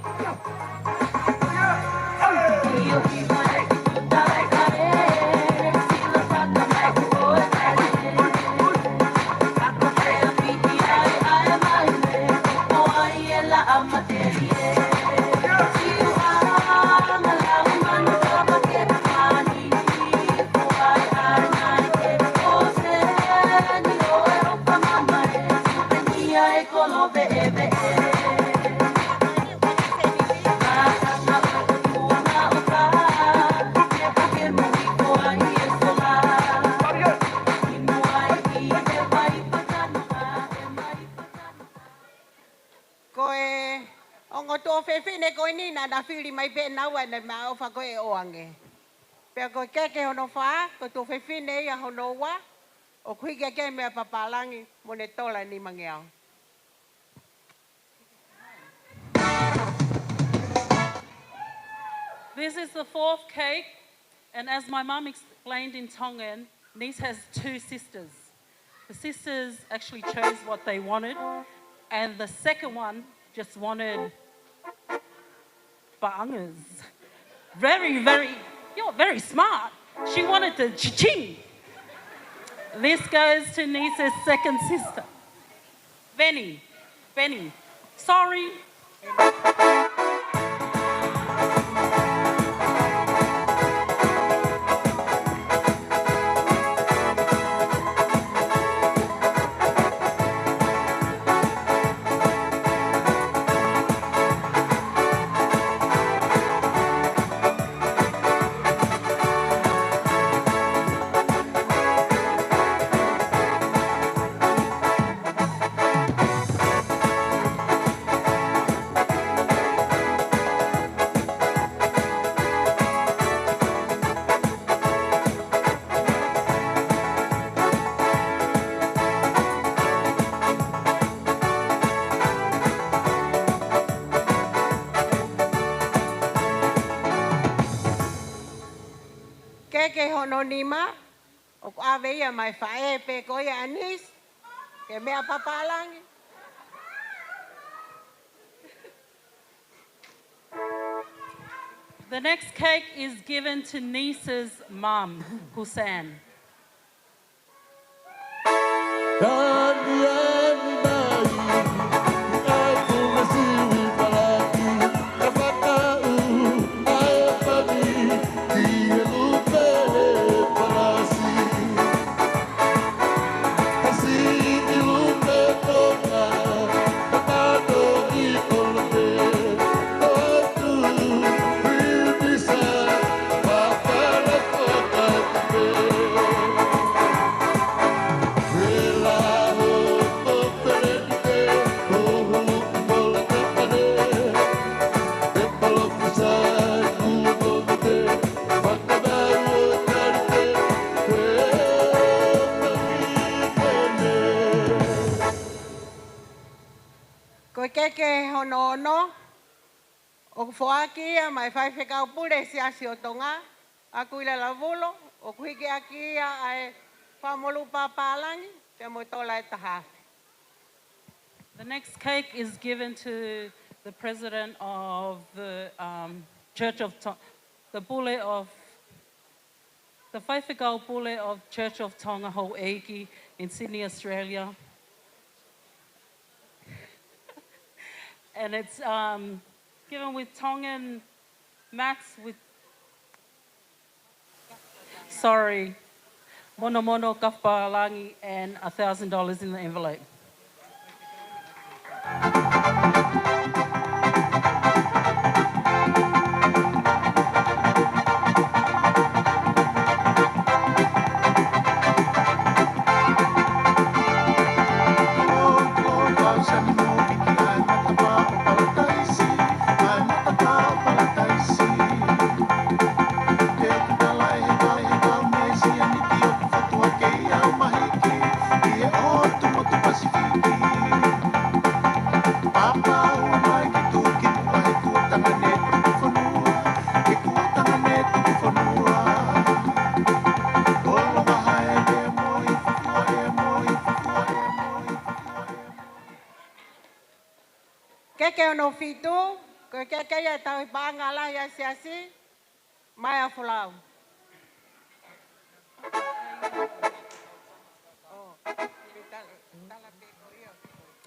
Ko e ongo tuofefine ko eni naʻa na fili mai pē naua naʻe maʻu ʻofa ko ē ʻo ange. Pea ko e keke hono fā, ko e tuofefine ia hono ua, ʻoku hiki ʻaki e meʻa papālangi mo ʻene tola ʻe nimangeau. This is the fourth cake, and as my mum explained in Tongan, Nice has two sisters. The sisters actually chose what they wanted, and the second one just wanted paʻangas. Very, very, you're very smart. She wanted the chiching. This goes to Nice's second sister. Benny. Benny. Sorry. Keke hono nima, ʻoku ʻave ia maʻa e faʻē pē ko ia ʻa Nisi, ke meʻa papālangi. The next cake is given to niece's mum, Kusan. Ko e keke hono ono, ʻoku foaki ia maʻa e Faifekau Pule Siasi ʻo Tonga, ʻAkuila Lavulo, ʻoku hiki ʻaki ia ʻa e fakamoʻoni pālangi, pea mo e tola ʻe taha afe. The next cake is given to the president of the, um, Church of To-, the Pule of, the Faifekau Pule of Church of Tonga Houʻeiki in Sydney, Australia. And it's, um, given with Tongan mats with, sorry, monomono, kafapālangi, and a thousand dollars in the envelope. Keke hono fitu, ko e keke ia ʻa e tauhi paʻanga lahi ʻa e Siasi, Maia Folau.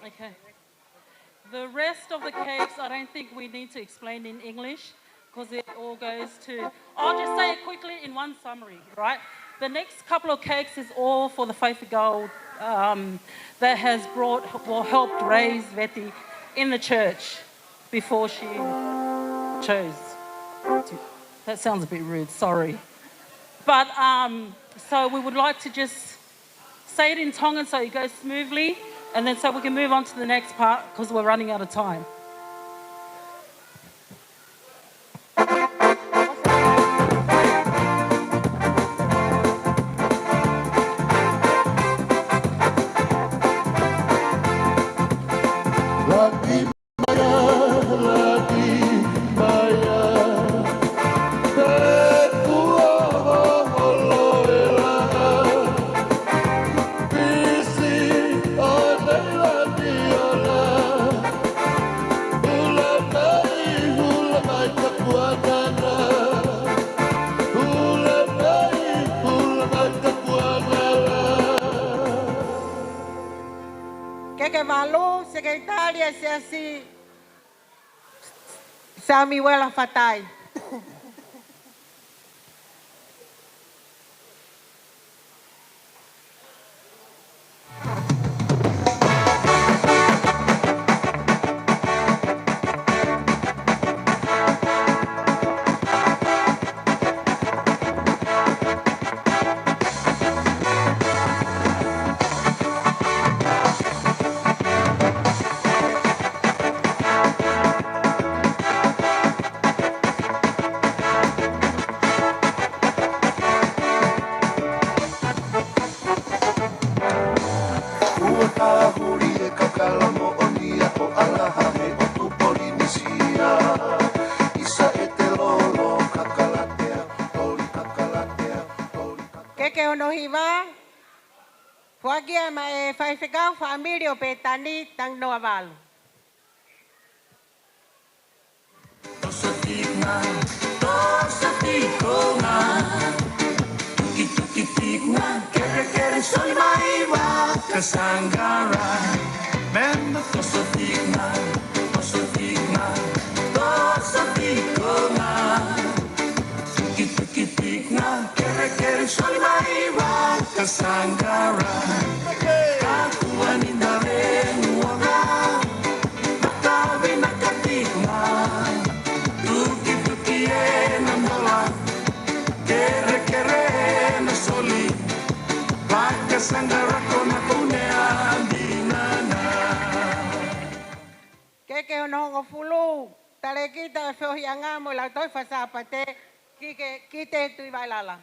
Okay. The rest of the cakes, I don't think we need to explain in English, 'cause it all goes to, I'll just say it quickly in one summary, right? The next couple of cakes is all for the Faifekau, um, that has brought, well, helped raise Veti in the church before she chose. That sounds a bit rude, sorry. But, um, so we would like to just say it in Tongan so it goes smoothly, and then so we can move on to the next part 'cause we're running out of time. Keke valu, Sekelitali ʻa e Siasi, Samiuela Fatai. Keke hono hiva, foaki ia maʻa e Faifekau Fāmili ʻo Pētani, Tanginoa Valu. Tikonga, tukituki tikonga, kerekere soli mai Vaka Sangara. Memba toso tikonga, toso tikonga, toso tikonga. Tukituki tikonga, kerekere soli mai Vaka Sangara. Ka kuo ʻi ai ʻa e ngaahi ʻuhinga, matavi na ka tikonga. Tukituki ʻena mola, kerekere ʻena soli, Vaka Sangara ko na kune a dinana. Keke hono hongofulu, talēkita ʻo e feohiʻanga mo e lautohi faka-Sāpate, Kite, Kite Tuʻivailala.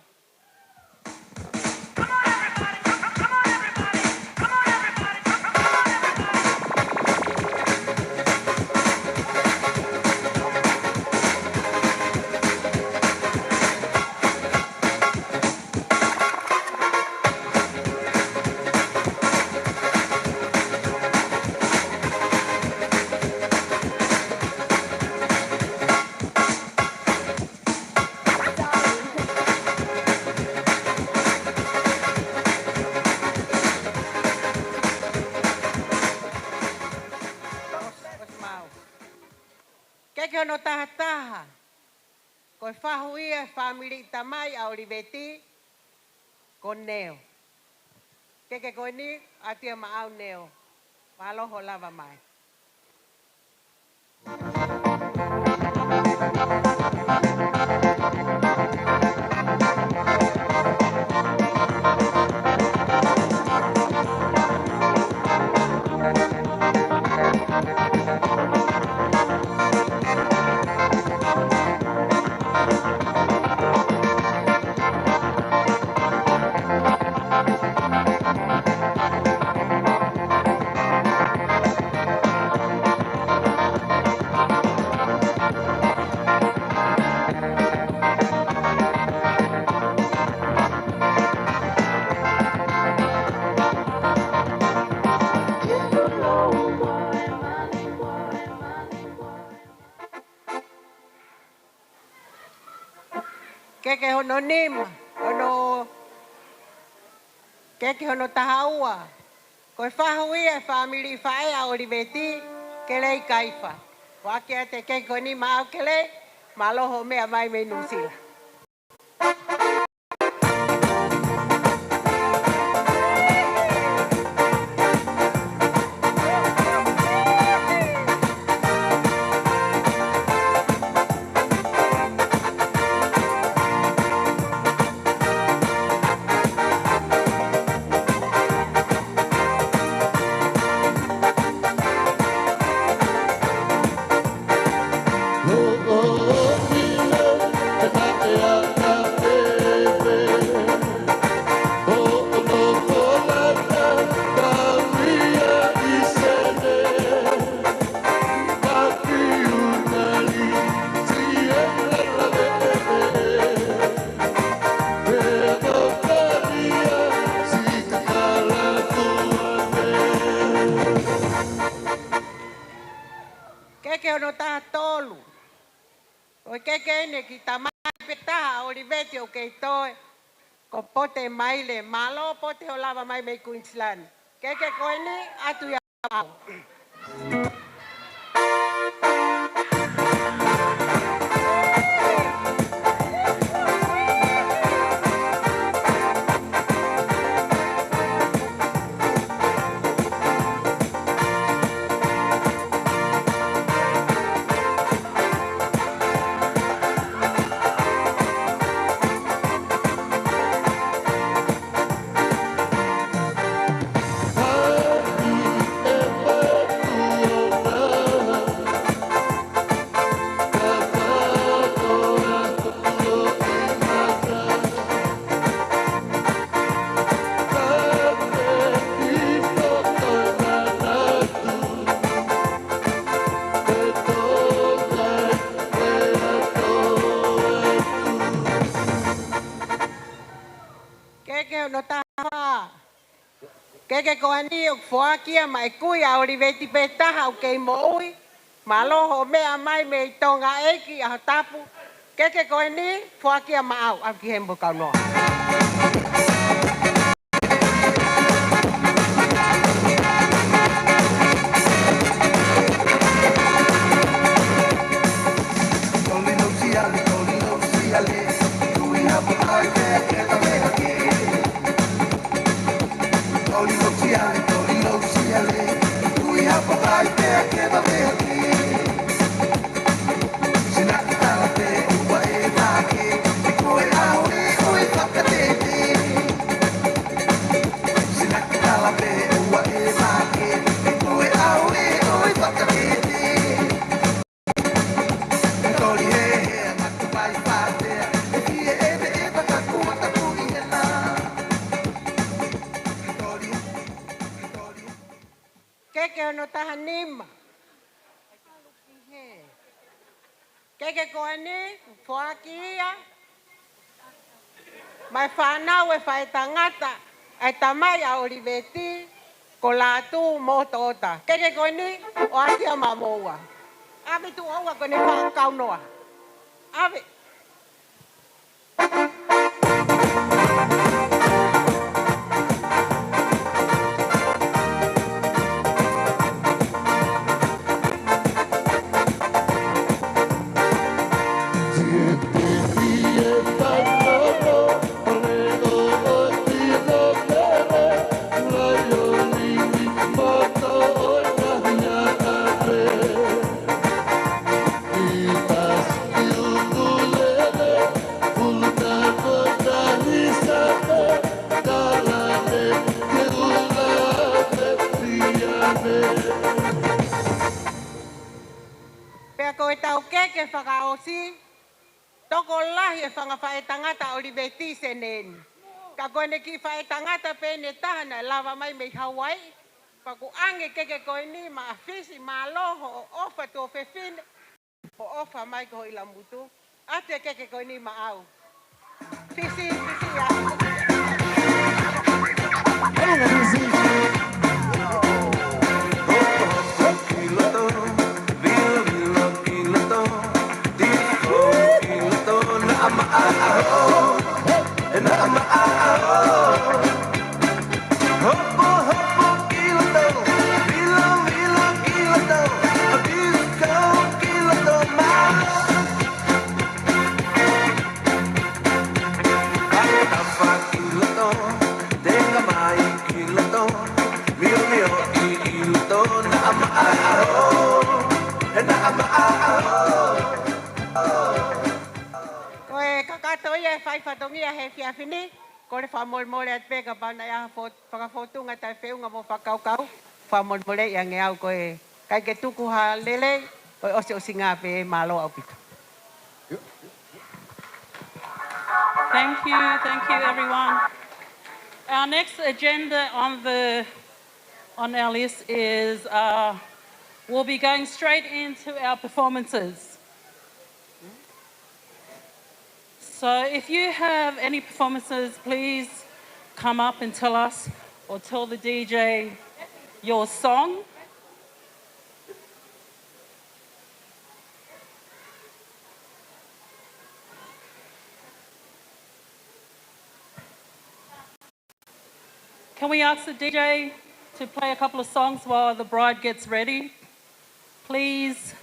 Keke hono taha taha. Ko e fahu ia ʻo e fāmili tamai ʻa ʻOliveti, ko Neo. Keke ko eni, ʻoatu ia maʻau Neo. Mālō hoʻo lava mai. Keke hono nima, hono, keke hono taha ua. Ko e fahu ia ʻo e fāmili faʻē ʻa ʻOliveti, Kelei Kaifa. Foaki atu e keke ko eni maʻau Kelei, mālō hoʻo meʻa mai mei Nuʻusila. Keke hono taha tolu. Ko e keke eni ki he tamai pē taha ʻa ʻOliveti ʻoku kei toe, ko Pote Maile. Mālō Pote hoʻo lava mai mei Queensland. Keke ko eni, ʻoatu ia maʻau. Keke hono taha fā. Keke ko eni ʻoku foaki ia maʻá e kui ʻa ʻOliveti pē taha ʻoku kei moʻui. Mālō hoʻo meʻa mai mei Tonga ʻEiki ʻAhotapu. Keke ko eni, foaki ia maʻau, ʻalu ki heni mo e kaunoa. Keke hono taha nima. Keke ko eni, foaki ia. Mei he fānau ʻa e faʻētangata, ʻa e tamai ʻa ʻOliveti, ko Lātū mo Toʻota. Keke ko eni, ʻoatu ia maʻamoua. ʻAve tuʻo ua ko eni ki he kaunoa. ʻAve. Pea ko ʻetau keke fakaʻosi, tokolahi e fanga faʻētangata ʻa ʻOliveti seneni. Ka ko ʻene kiʻi faʻētangata pē ʻe taha naʻe lava mai mei Hauaiʻi, pea kuo ʻoange keke ko eni maʻa Fisi, mālō hoʻo ʻofa tuofefine, hoʻo ʻofa mai ki hoʻo ʻilamutu. ʻAtu e keke ko eni maʻau. Fisi, Fisi ia. Ko e kakato ia e fai fatongia he efiafi ni, kole fakamolemole atu pē kapau naʻe ʻi ai ha fo-, fakafōtunga taʻefeʻunga mo fakakaukau, fakamolemoleʻi ange au ko e ʻikai ke tuku ha lelei, ko e ʻosiʻosinga pē, mālō ʻaupito. Thank you, thank you, everyone. Our next agenda on the, on our list is, uh, we'll be going straight into our performances. So if you have any performances, please come up and tell us or tell the D J your song. Can we ask the D J to play a couple of songs while the bride gets ready, please?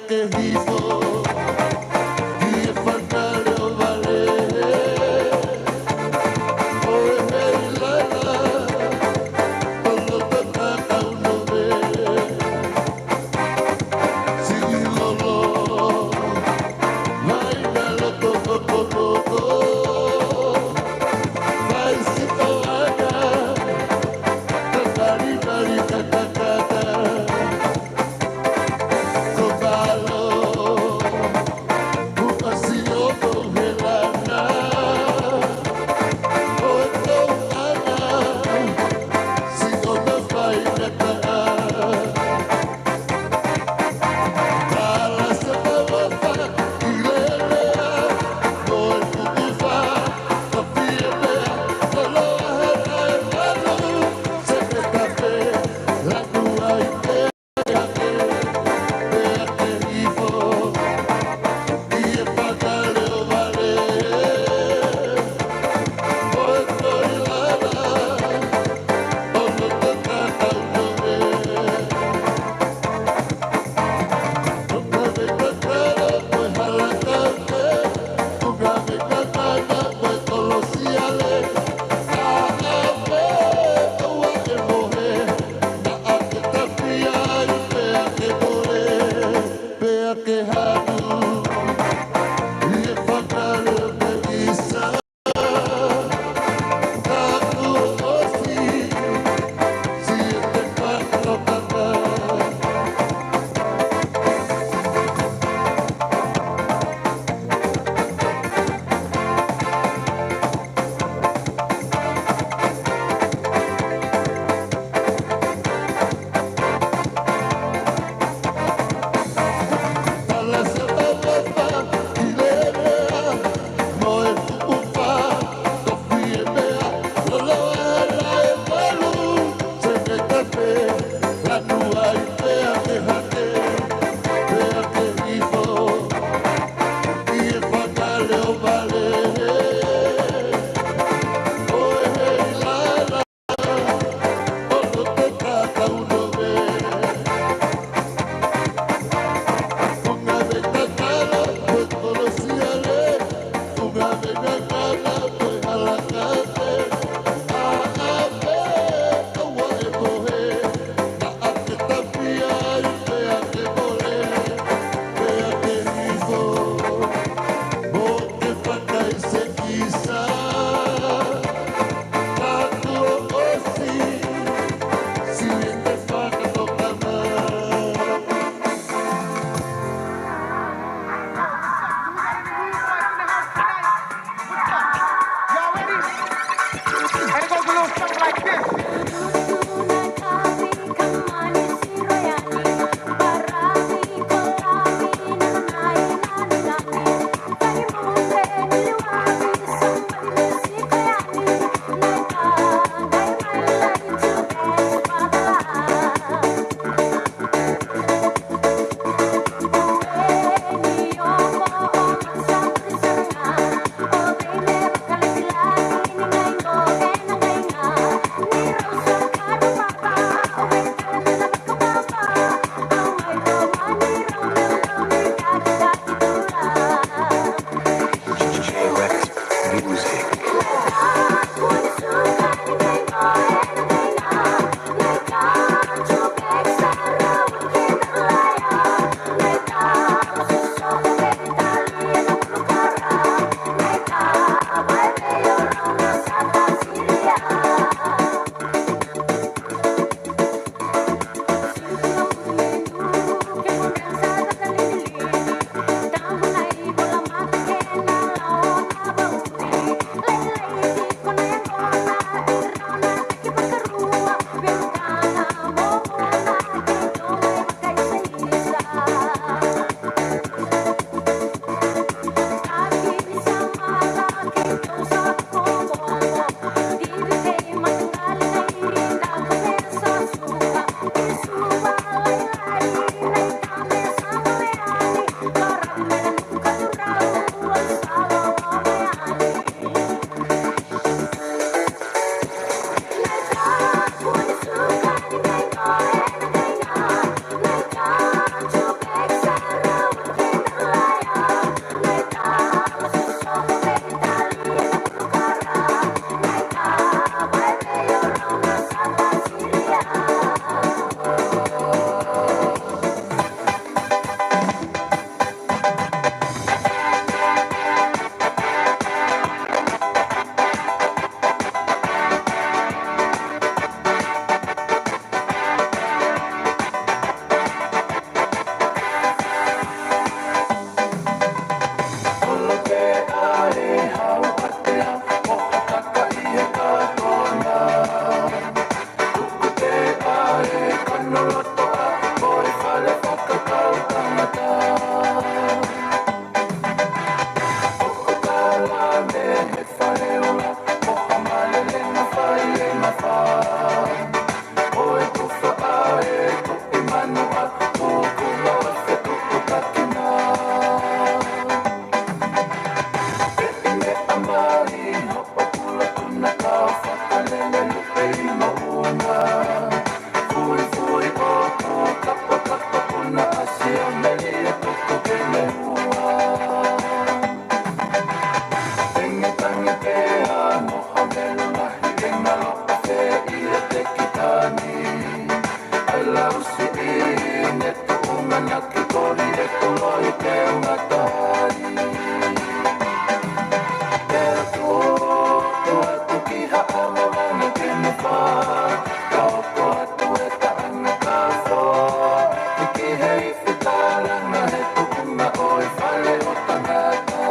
ke hifo, ki he fana leʻo vale, ʻo e meilala, ʻo loto kakau nove. Siʻi lolo, mai na loto kokoloko, mai sito ana, ka kali kali katakata, ko kalo. Kanolotoa mo e fale fakakau tangata. ʻOku tala mei he fale ola mo ha malelenga fai e ngafa. Ko e tufa ʻa e tuʻi manu ʻa Tuku mo e fetuʻutaki na. Pē ʻi meʻa mai hoʻo pula tuna ka fakalele lupe ʻi mauna. Fuifui ʻoku kapakapa puna ʻasi ʻa meli e tuku ke mehua. Tengetange pea mo ha melu lahi e ngalo ʻa fē ʻi he tekitani. ʻAi lausiʻi ne tuʻunga na ki koli e koloi te unga tai. Te tuku atu ki ha ʻavavanga ke ne fā. Ka hoko atu e taʻanga ka fō. Ki he ifi tālanga he tuʻunga ʻo e fale ʻo tangata.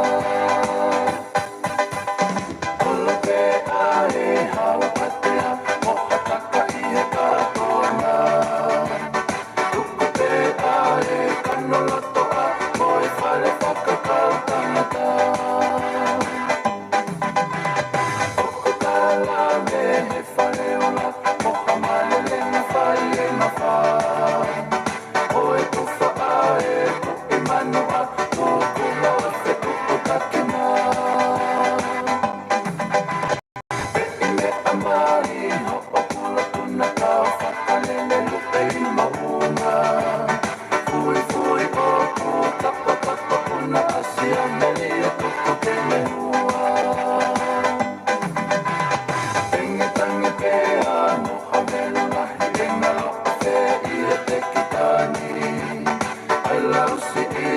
Kolo pē ʻa e hawa patea, mo ha taka ʻi he kātoanga. Tuku pē ʻa e kanolotoa, mo e fale fakakau tangata. ʻOku tala mei he fale ola, mo ha malelenga fai e ngafa. Ko e tufa ʻa e tuʻi manu ʻa Tuku mo e fetuʻutaki na. Pē ʻi meʻa mai hoʻo pula tuna ka fakalele lupe ʻi mauna. Fuifui ʻoku kapakapa puna ʻasi ʻa meli e tuku ke mehua. Tengetange pea mo ha melu lahi e ngalo ʻa fē ʻi he tekitani. ʻAi lausiʻi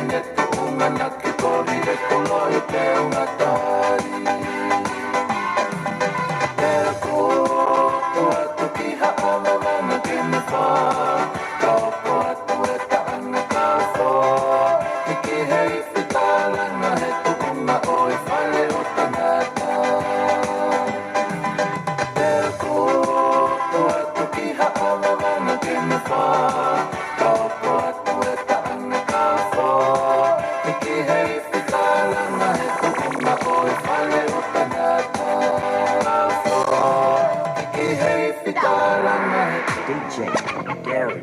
ne tuʻunga na ki koli e koloi te unga tai. Te tuku atu ki ha ʻavavanga ke ne fā. Ka hoko atu e taʻanga ka fō. Ki he ifi tālanga he tuʻunga ʻo e fale ʻo tangata. Te tuku atu ki ha ʻavavanga ke ne fā. Ka hoko atu e taʻanga ka fō. Ki he ifi tālanga he tuʻunga ʻo e fale ʻo tangata. Ka fō. Ki he ifi tālanga he D J Gary.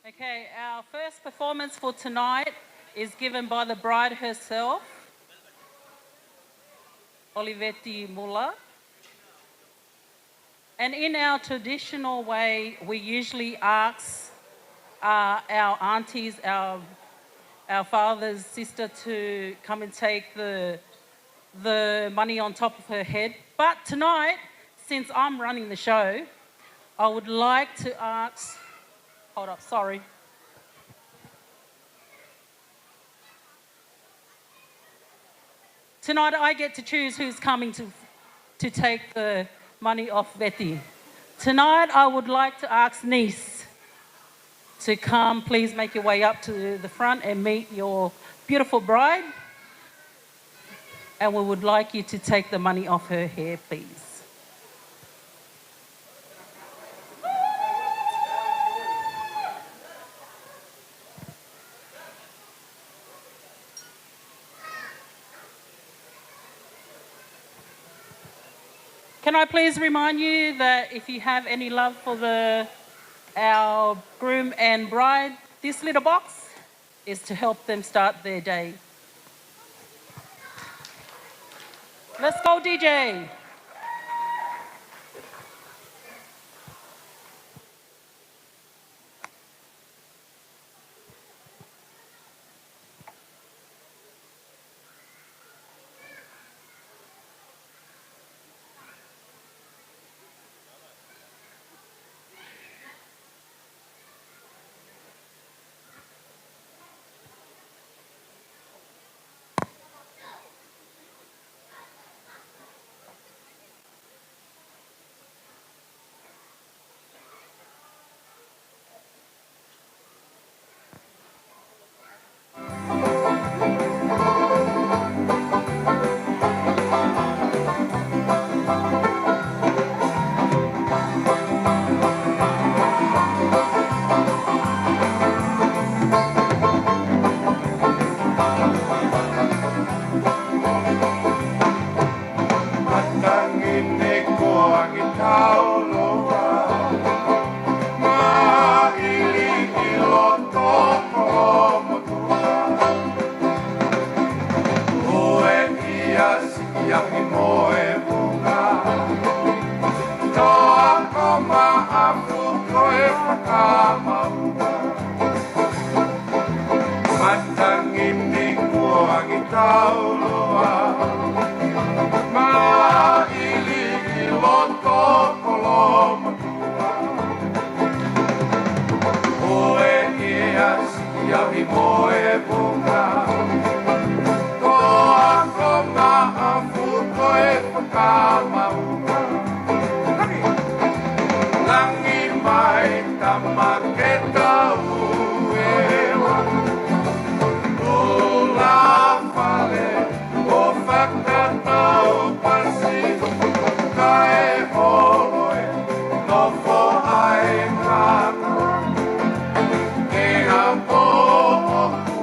Okay, our first performance for tonight is given by the bride herself, Olivetti Muller. And in our traditional way, we usually ask, uh, our aunties, our, our father's sister to come and take the, the money on top of her head. But tonight, since I'm running the show, I would like to ask, hold up, sorry. Tonight I get to choose who's coming to, to take the money off Veti. Tonight I would like to ask Niece to come. Please make your way up to the front and meet your beautiful bride. And we would like you to take the money off her hair, please. Can I please remind you that if you have any love for the, our groom and bride, this little box is to help them start their day. Let's go, D J. Matangi ni kuo angi tauloa, maʻili ʻi loto kolomotuʻa. Ue ia siʻi ahi mo e vunga, toa ko Maʻafu ko e fakamaunga. Matangi ni kuo angi tauloa, maʻili ʻi loto kolomotuʻa. Ue ia siʻi ahi mo e vunga, toa ko Maʻafu ko e fakamaunga. Langi mai tama ke tau ʻeva, tula fale ʻo fakatau pasi, kae holo e nofo ai kaka, ke hapo ʻoku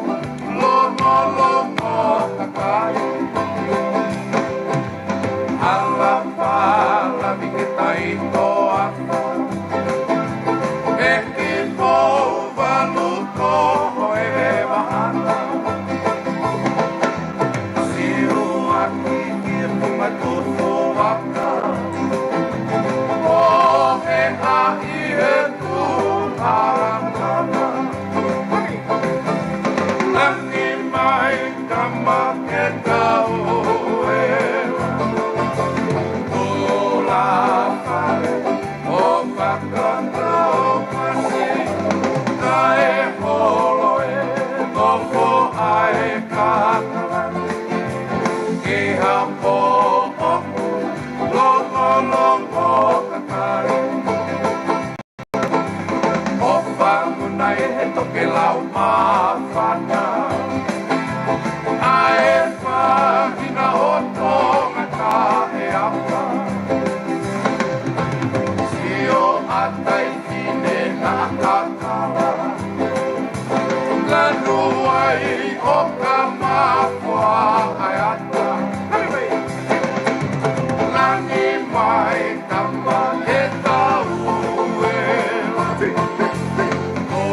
longolongo kakai. Ala pala mi ke tai toa, e ki pou valu ko e vahana. Siu aki ki e punga tufu aka, o he a i he tu arangana. Langi mai tama ke tau ʻeva, tula fale ʻo fakatau pasi, kae holo e nofo ai kaka, ke hapo ʻoku longolongo kakai. ʻO fanguna ʻi he tokelau māfana, ʻa e fahina ʻo Tonga taʻeapa. Sio ʻa Taifine na kakala, lanu ai ʻo Kamafoa ʻa e ata. Langi mai tama ke tau ʻeva, ʻo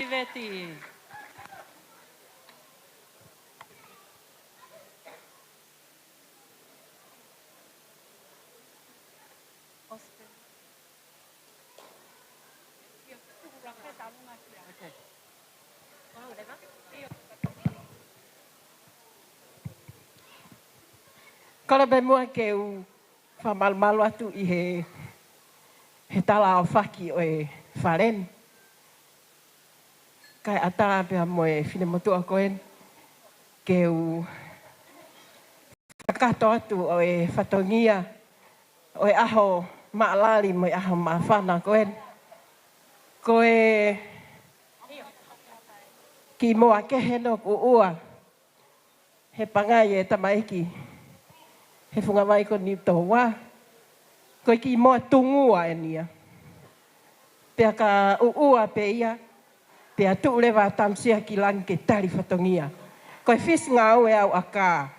Veti. Kole pē muʻa ke u fakamalumalu atu ʻi he, he tala ʻaofaki ʻo e fale ni. Kae ʻatā pea mo e finemotuʻa ko eni ke u kakato atu ʻo e fatongia ʻo e ʻaho maʻalali mo e ʻaho māfana ko eni. Ko e kiʻi moa kehe ʻoku ʻuʻua he pangai e tamaiki he fungavai ko Niutoua. Ko e kiʻi moa tungua eni ia. Pea ka ʻuʻua pē ia, pea tuʻu leva ʻa Tamsia ki langi ke tali fatongia. Ko e fisi ngāue au ʻa kā.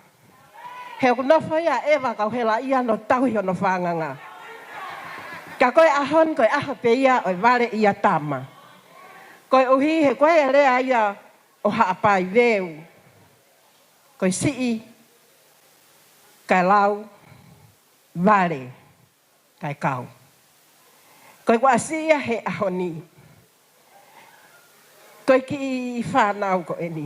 He ʻoku nofo ia ʻeva kau hela ia no tauhi hono fānganga. Ka ko e ʻaho ni ko e ʻaho pē ia ʻo e vale ia tama. Koeʻuhi he ko e lea ia ʻo Haʻapai Veu. Ko e siʻi kae lau, vale kae kau. Ko e kuasi ia he ʻaho ni. Ko e kiʻi fānau ko eni.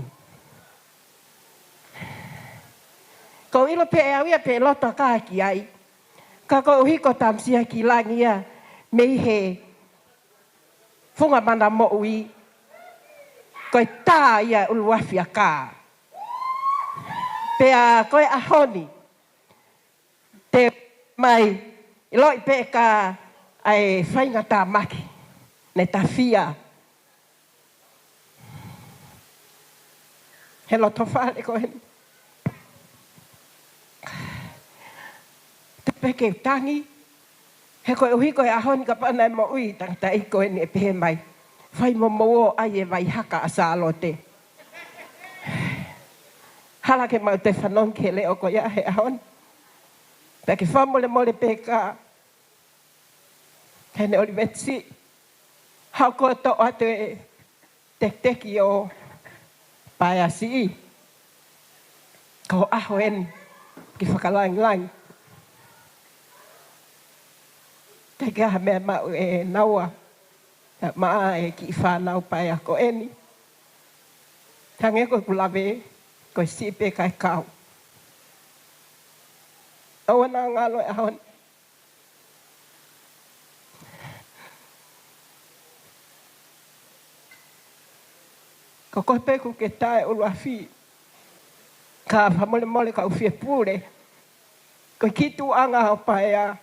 Ko u ʻilo pē ʻe au ia pe loto kā ki ai. Ka koeʻuhi ko Tamsia ki langi ia mei he funga mana moʻui. Ko e tā ia ʻuluafi ʻa kā. Pea ko e ʻaho ni. Te mai, ʻiloʻi pē kā ʻa e faingatāmaki ne tafia he loto fale ko eni. Te pē ke u tangi, he koeʻuhi ko e ʻaho ni kapau naʻe moʻui tangataʻeiki ko eni ʻe pehē mai, fai mo mou ō ʻai e vai haka ʻa Sālote. Hala ke mau toe fanongo ki he leʻo ko ia he ʻaho ni. Pea ke fakamolemole pē kā, Taʻahine ʻOliveti, haʻu koe ʻo toʻo atu e tekiteki ʻo Paea Siʻi. Ko ho ʻaho eni ke fakalangilangi. Kae ʻikai ha meʻa maʻu ʻe naua, maʻa e kiʻi fānau paea ko eni. Hangē ko ʻeku lave, ko e siʻi pē kae kau. ʻOua naʻa ngalo e ʻaho ni. Ko koe pē kuo ke tā e ʻuluafi. Ka fakamolemole ka u fie pule. Ko e kiʻi tuʻuʻanga ʻo Paea.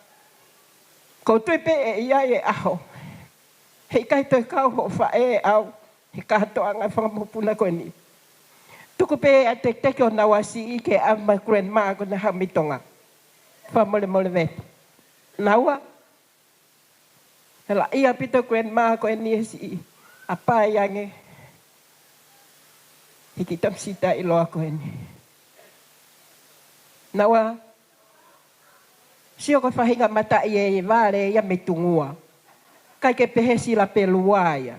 Ko u tui pē ʻe ʻi ai e ʻaho. He ʻikai toe kau hoʻo faʻē ʻe au he kātoanga e fanga mokopuna ko eni. Tuku pē ʻa e tekiteki ʻo Naua Siʻi ke ʻave mai grandma ko ena haʻu mei Tonga. Fakamolemole Veti. Naua. Hela ia pito grandma ko eni ʻe siʻi. ʻApā ia ange. Hiki tamasiʻi taʻeʻiloa ko eni. Naua. Sio ko e faʻahinga mataʻi e vale ia mei Tungua. ʻIkai ke pehē Sila pe Lua ia.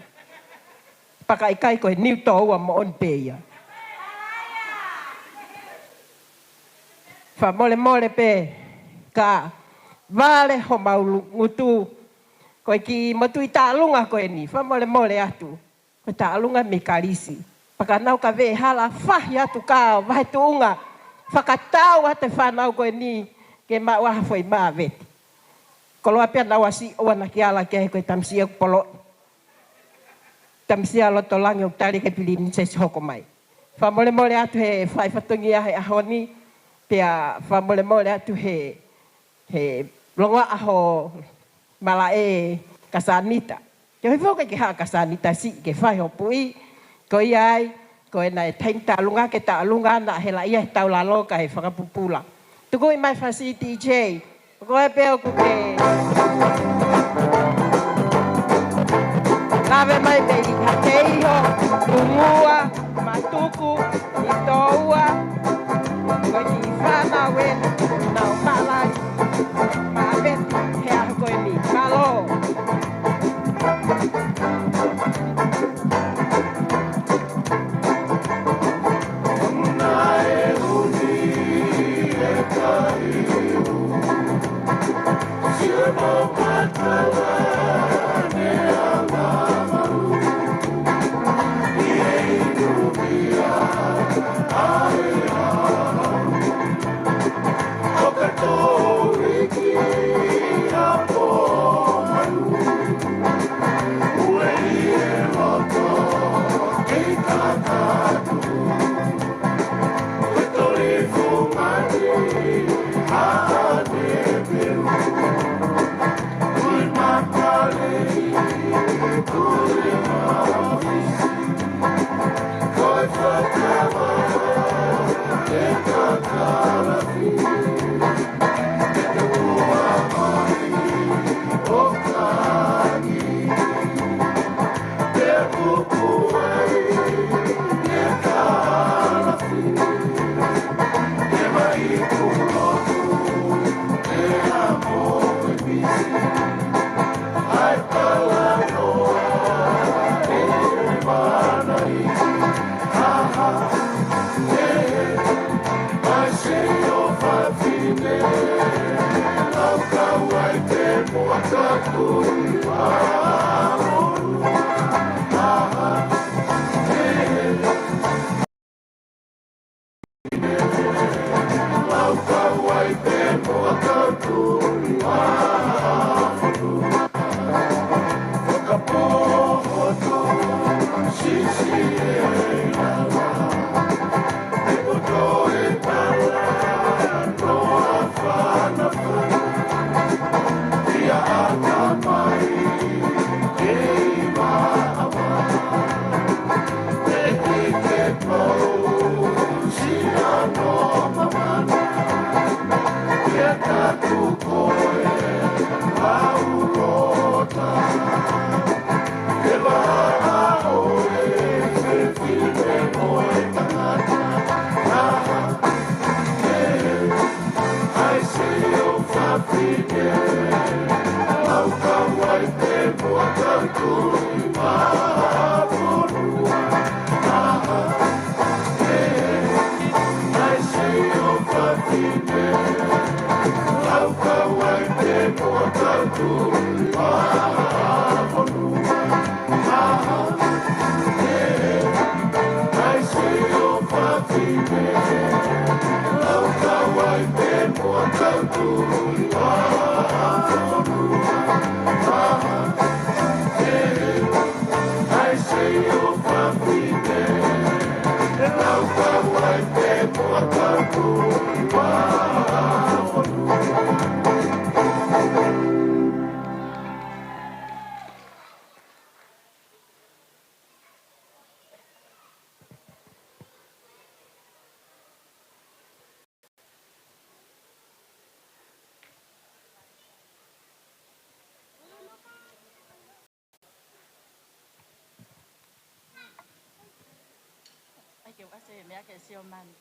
Pea ka ʻikai ko e Niutoua moʻoni pē ia. Fakamolemole pē kā vale homau ngutu. Ko e kiʻi motuʻi taʻalunga ko eni. Fakamolemole atu. Ko e taʻalunga mei Kalisi. Pea ka nau ka veʻe hala fahi atu kā ʻo vahe tuʻunga. Fakatau atu e fānau ko eni ke maʻu ha foʻi mā Veti. Koloa pē ʻa Naua Siʻi ʻoua naʻa ke ala ki ai ko e tamasiʻi ʻoku poloʻi. Tamasiʻi loto langi ʻoku tali ki he pilinisesi hoko mai. Fakamolemole atu he fai fatongia he ʻaho ni. Pea fakamolemole atu he, he longoaʻa ho malaʻe Kasanita. Ke hifo ke ke haʻa Kasanita Siʻi ke fai ho puʻi. Ko ia ai, ko ena e taimi taʻalunga ke taʻalunga naʻa hela ia he taulalo kae fakapupula. Tukuʻi mai fasi D J. Ko koe pē ʻoku ke lave mai mei Hateiho, Tungua, Matuku, Niutoua, ko e kiʻi fānau eni, nau mālali, mā Veti, he ʻaho ko eni, mālō. ʻAi ke u ʻasi he meʻa ke sio mani.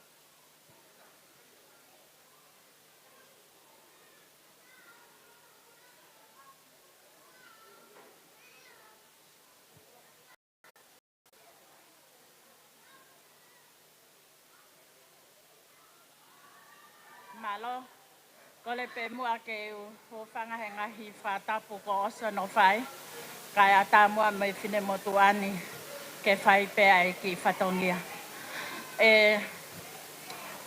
Mālō, kole pē muʻa ke u hūfanga he ngaahi fakatapu kuo ʻosi hono fai, kae ʻatā muʻa mo e finemotuʻa ni ke fai pē ʻa e kiʻi fatongia. ʻE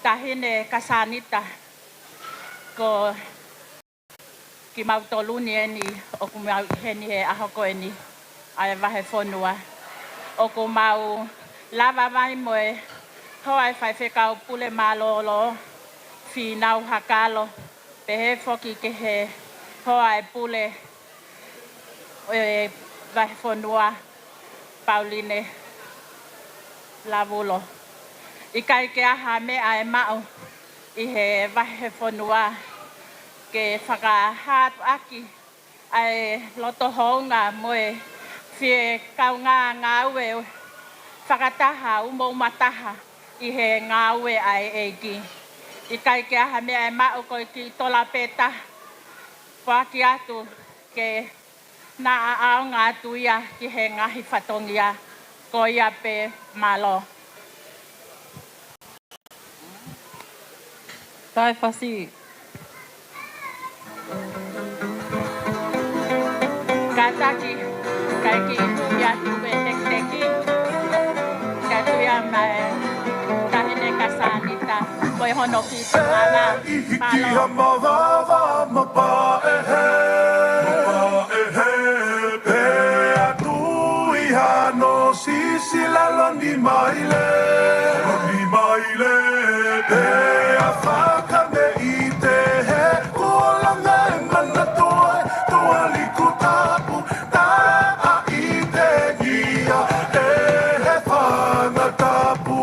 Taʻahine Kasanita, ko kimautolu ni eni ʻoku mau ʻi heni he ʻaho ko eni ʻa e vahefonua. ʻOku mau lava mai mo e hoa ʻo e faifekau pule mālōlō, Fīnau Hakalo, pehē foki ki he hoa ʻo e pule ʻo e vahefonua, Pauline Lavulo. ʻIkai ke ʻi ai ha meʻa ʻe maʻu ʻi he vahefonua ke fakahā atu ʻaki ʻa e loto houngaʻia mo e fie kaungā ngāue fakataha, umoumataha ʻi he ngāue ʻa e ʻEiki. ʻIkai ke ʻi ai ha meʻa ʻe maʻu, ko e kiʻi tola pē taha, foaki atu ke na ʻaʻaonga atu ia ki he ngaahi fatongia. Ko ia pē, mālō. Taifasi. Taki, kae kiʻi tui atu pē tekiteki, kae tui ʻa e taʻahine kia Sanita, ko e hono kiʻi tuʻunga. Mālō. Ikiha mavava mapaʻehe, mapaʻehe, pea tui hano sisi lalo ni maile, ni maile, pea fakameʻite he kuo langa e manatuʻa e tuʻa liku tapu, taʻa ʻi te nia ʻe he fanga tapu.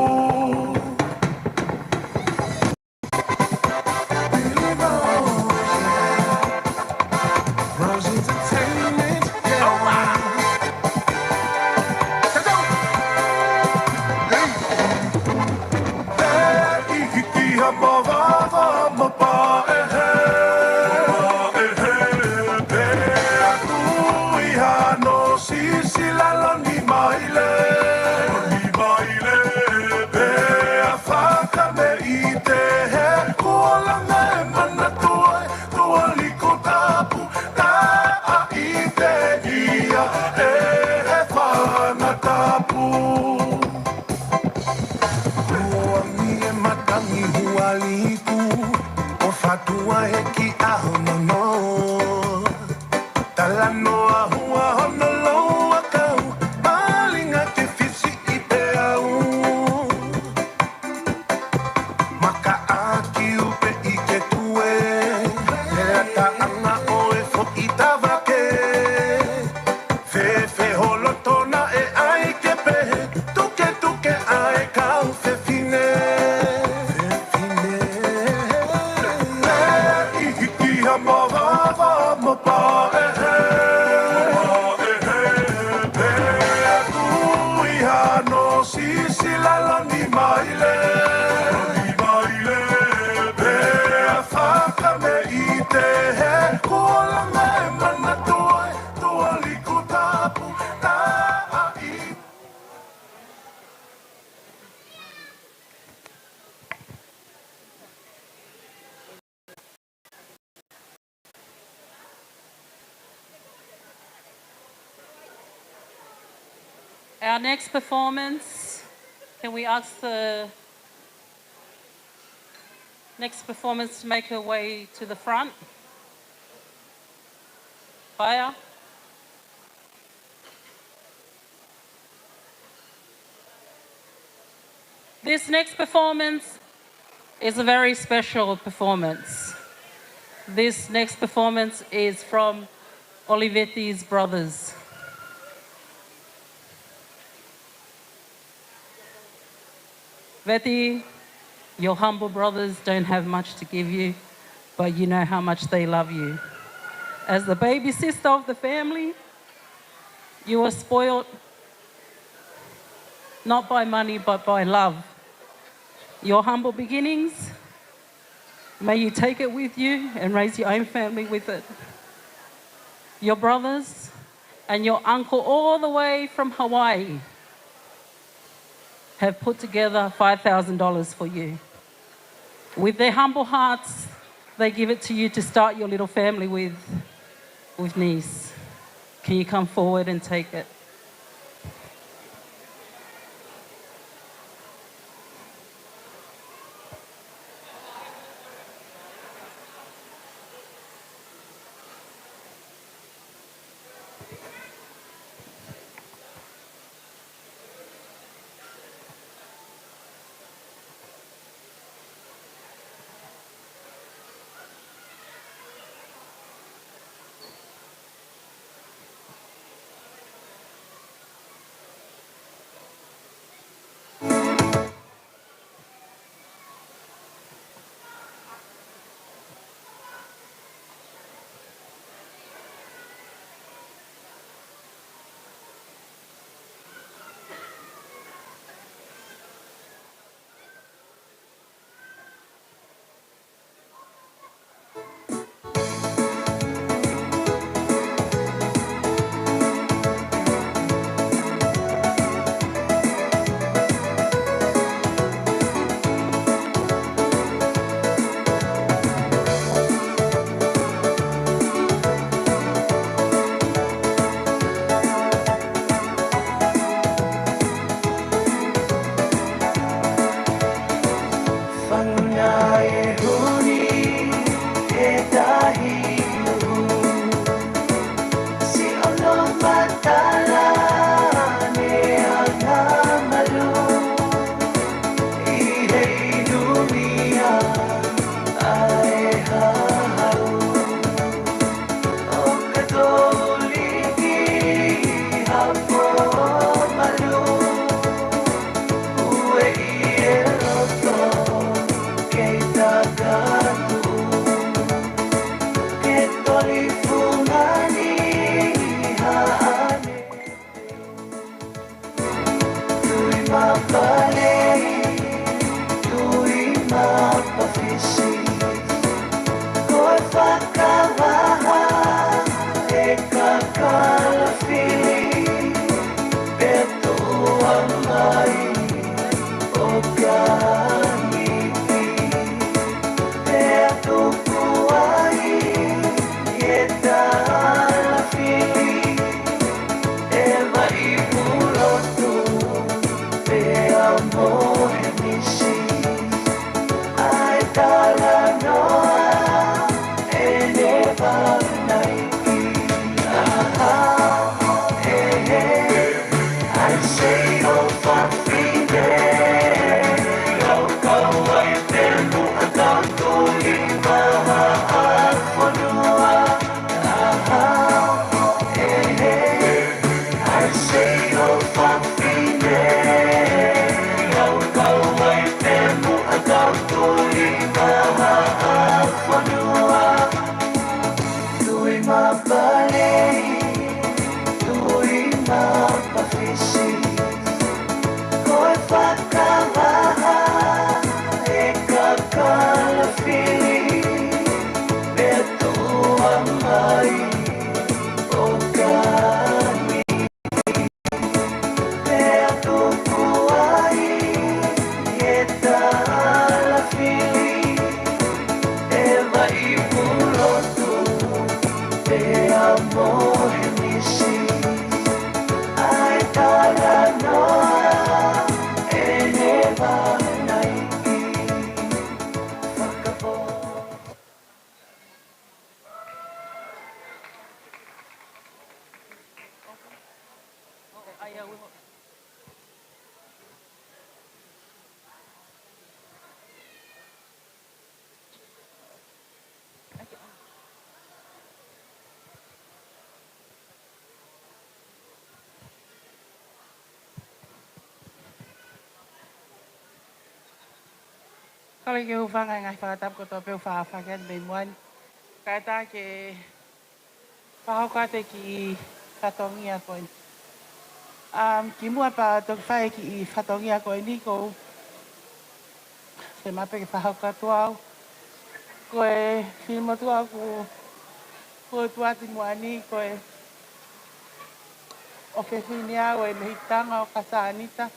Rose Entertainment, yeah. Hey. Pea ikiha mavava mapaʻehe, mapaʻehe, pea tui hano sisi lalo ni maile, ni maile, pea fakameʻite he kuo langa e manatuʻa e tuʻa liku tapu, taʻa ʻi te nia ʻe he fanga tapu. Kuo angi e matangi hua liku, ʻo fatu ai e kiʻi ʻaho nono. Talanoa hua hono lou ʻakau, malinga ke fisi ʻi te au. Maka ʻaki upe ʻi ke tue, he lataʻanga ʻo e foʻi tavake. Fēfē ho loto naʻe ʻai ke pehē, tuketuke ʻa e kau fefine. Fefine. Pea ikiha mavava mapaʻehe, mapaʻehe, pea tui hano sisi lalo ni maile, ni maile, pea fakameʻite he kuo langa e manatuʻa e tuʻa liku tapu, taʻa ʻi. Our next performance, can we ask the next performance to make her way to the front? Fire. This next performance is a very special performance. This next performance is from Olivetti's brothers. Vetti, your humble brothers don't have much to give you, but you know how much they love you. As the baby sister of the family, you were spoiled not by money, but by love. Your humble beginnings, may you take it with you and raise your own family with it. Your brothers and your uncle all the way from Hawaii have put together five thousand dollars for you. With their humble hearts, they give it to you to start your little family with, with niece. Can you come forward and take it? Kole ke u hūfanga he ngaahi fakatapu kotoa pē ʻoku faʻa fai atu mei muʻa ni. Kae ʻatā ke fakahoko atu e kiʻi fatongia ko eni. Um, kimuʻa pea toki fai e kiʻi fatongia ko eni, ʻoku ou fiemaʻu pē ke fakahoko atu au. Ko e finemotuʻa ʻoku ou tuʻu atu muʻa ni, ko e ʻofefine au ʻo e mehikitanga ʻo Kasanita.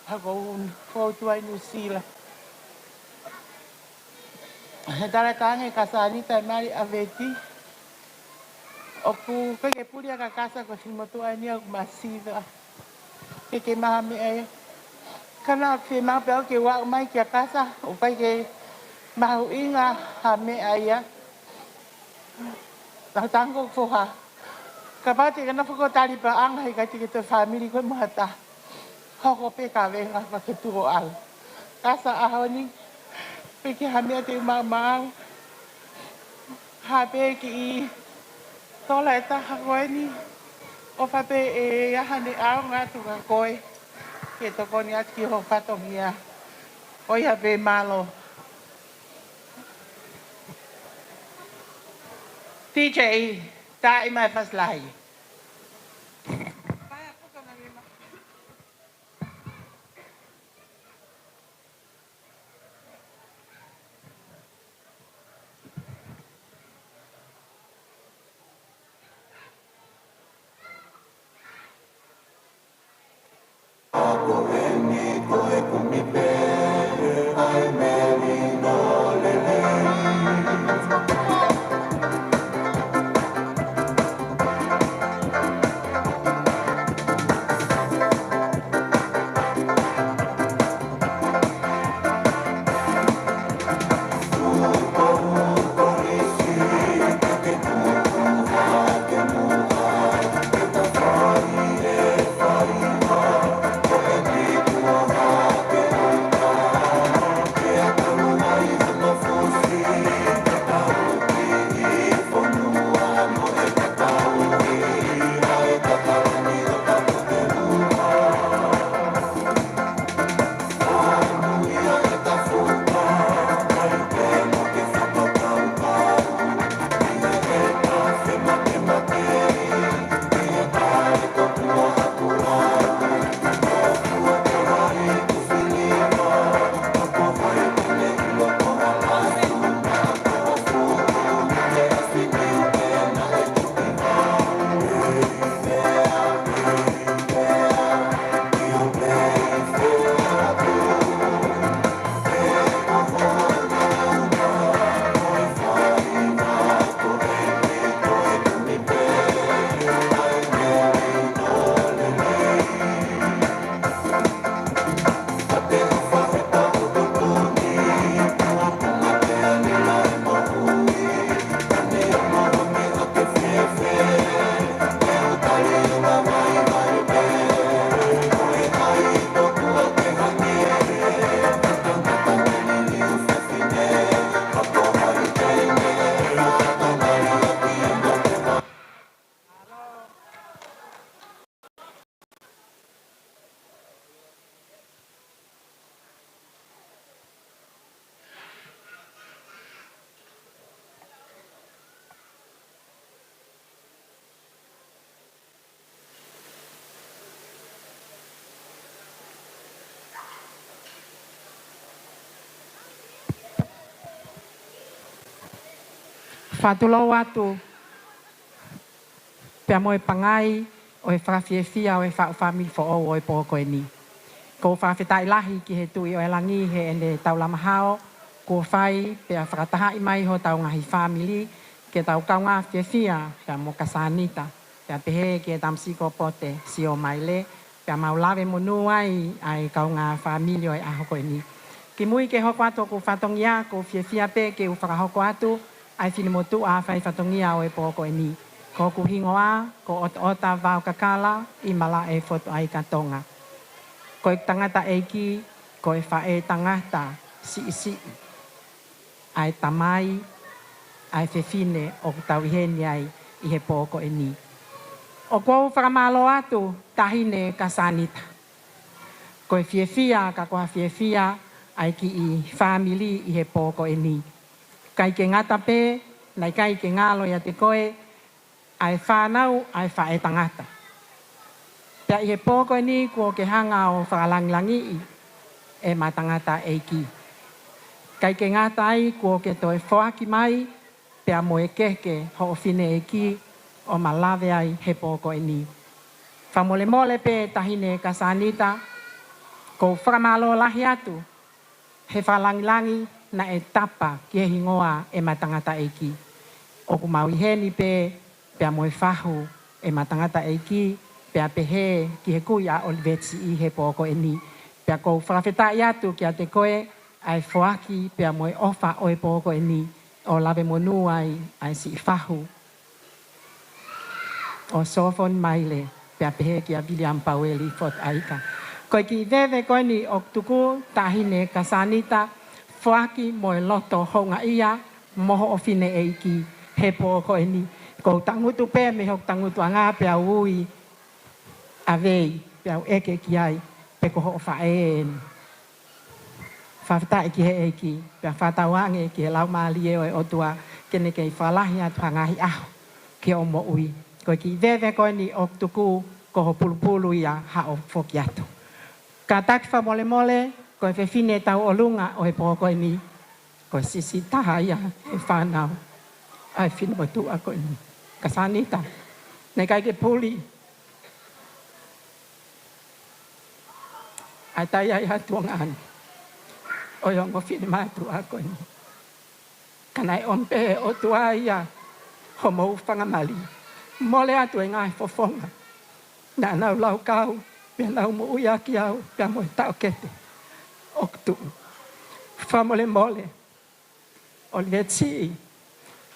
Pea ʻoku ou tuʻu ʻi Nuʻu Sila. He talatalanga ʻa Kasanita ʻe mali ʻa Veti. ʻOku ʻikai ke puli ʻa Kasa ko e finemotuʻa eni ʻoku masiva. ʻIkai ke maʻu ha meʻa ia. Ka naʻa ku fiemaʻu pē au ke u aʻu mai kia Kasa, ʻoku ʻikai ke mahuʻinga ha meʻa ia. Naʻa ku tango foha. Kapau te ke nofo ko tali paʻanga he ʻikai te ke toe fāmili koe mo ha taha. Hoko pē kavenga pea ke tuʻu ʻo ʻalu. Kasa ʻaho ni, ʻikai ke ha meʻa te u maʻu maʻau. Ha pē kiʻi tola ʻe taha ko eni. ʻOfa pē ʻe ʻi ai haʻane ʻaonga atu kia koe. Ke tokoni atu ki hoʻo fatongia. ʻOi ha pē mālō. D J, tā mai e fasi lahi. Fakatulou atu pea mo e pangai ʻo e fakafiefia ʻo e faʻu fāmili foʻou ʻo e pō ko eni. ʻOku ou fakafetaʻi lahi ki he Tuʻi ʻo e Langi heʻene taulama hao kuo fai pea fakatahaʻi mai hotau ngaahi fāmili ke tau kaungā fiefia pea mo Kasanita, pea pehē ki he tamasiʻi ko Pote Siomaile, pea mau lave monū ai ʻa e kaungā fāmili ʻo e ʻaho ko eni. Kimui ke hoko atu hoku fatongia, ʻoku ou fiefia pē ke u fakahoko atu ʻa e finemotuʻa fai fatongia ʻo e pō ko eni. Ko hoku hingoa ko ʻOtoʻota Vaokakala ʻi Malaʻe Fotu ʻAika Tonga. Ko e tangataʻeiki, ko e faʻētangata siʻisiʻi ʻa e tamai ʻa e fefine ʻoku tau ʻi heni ai ʻi he pō ko eni. ʻOku ou fakamālō atu Taʻahine Kasanita. Ko e fiefia, ka ko ha fiefia ʻa e kiʻi fāmili ʻi he pō ko eni. ʻIkai ke ngata pē, naʻe ʻikai ke ngalo ʻiate koe ʻa e fānau ʻa e faʻētangata. Pea ʻi he pō ko eni kuo ke hanga ʻo fakalangilangiʻi ʻema tangataʻeiki. ʻIkai ke ngata ai, kuo ke toe foaki mai pea mo e keke hoʻo fineʻeiki ʻo ma lave ai he pō ko eni. Fakamolemole pē Taʻahine Kasanita, ʻoku ou fakamālō lahi atu he fakalangilangi naʻe tapa ki he hingoa ʻema tangataʻeiki. ʻOku mau ʻi heni pē pea mo e fahu ʻema tangataʻeiki, pea pehē ki he kui ʻa ʻOliveti ʻi he pō ko eni. Pea ʻoku ou fakafetaʻi atu kiate koe ʻa e foaki pea mo e ʻofa ʻo e pō ko eni ʻo lave monū ai ʻa e siʻi fahu ʻo Sofoni Maile, pea pehē kia Viliami Paueli Fotu ʻAika. Ko e kiʻi veve ko eni ʻoku tuku Taʻahine Kasanita, foaki mo e loto houngaʻia mo hoʻo fineʻeiki he pō ko eni. ʻOku ou tangutu pē mei hoku tangutuʻanga pea u ui ʻa Vei, pea u ʻeke ki ai pe ko hoʻo faʻē eni. Fakafetaʻi ki he ʻEiki, pea fakatauange ki he Laumālie ʻo e ʻOtua ke ne kei fakalahi atu ha ngaahi ʻaho ki hoʻo moʻui. Ko e kiʻi veve ko eni ʻoku tuku, ko ho pulupulu ia haʻo foki atu. Kātaki fakamolemole, ko e fefine tauʻolunga ʻo e pō ko eni, ko e siʻisiʻi taha ia he fānau ʻa e finemotuʻa ko eni. Kasanita, naʻe ʻikai ke puli ʻa e taiai ʻa e tuongaʻane ʻo e ongo finemātuʻa ko eni. Ka naʻe ʻomi pē ʻe he ʻOtua ia homou faingamālie. Mole atu e ngaahi fofonga naʻa nau laukau pea nau moʻui ʻaki au pea mo e taʻokete ʻoku tuʻu. Fakamolemole, ʻOliveti,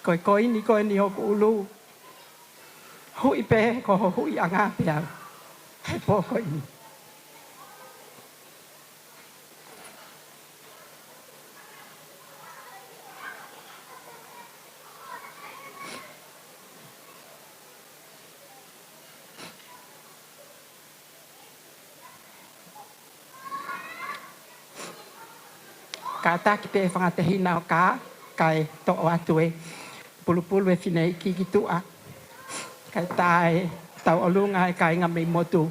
ko e koini ko eni hoku ʻulu, huʻi pē ko ho huʻiʻanga pē au he pō ko eni. Kātaki pē fanga tehina ʻo kā, kae toʻo atu e pulupulu e fineʻeiki ki tuʻa, kae tā e tauʻolunga e kāinga mei motu.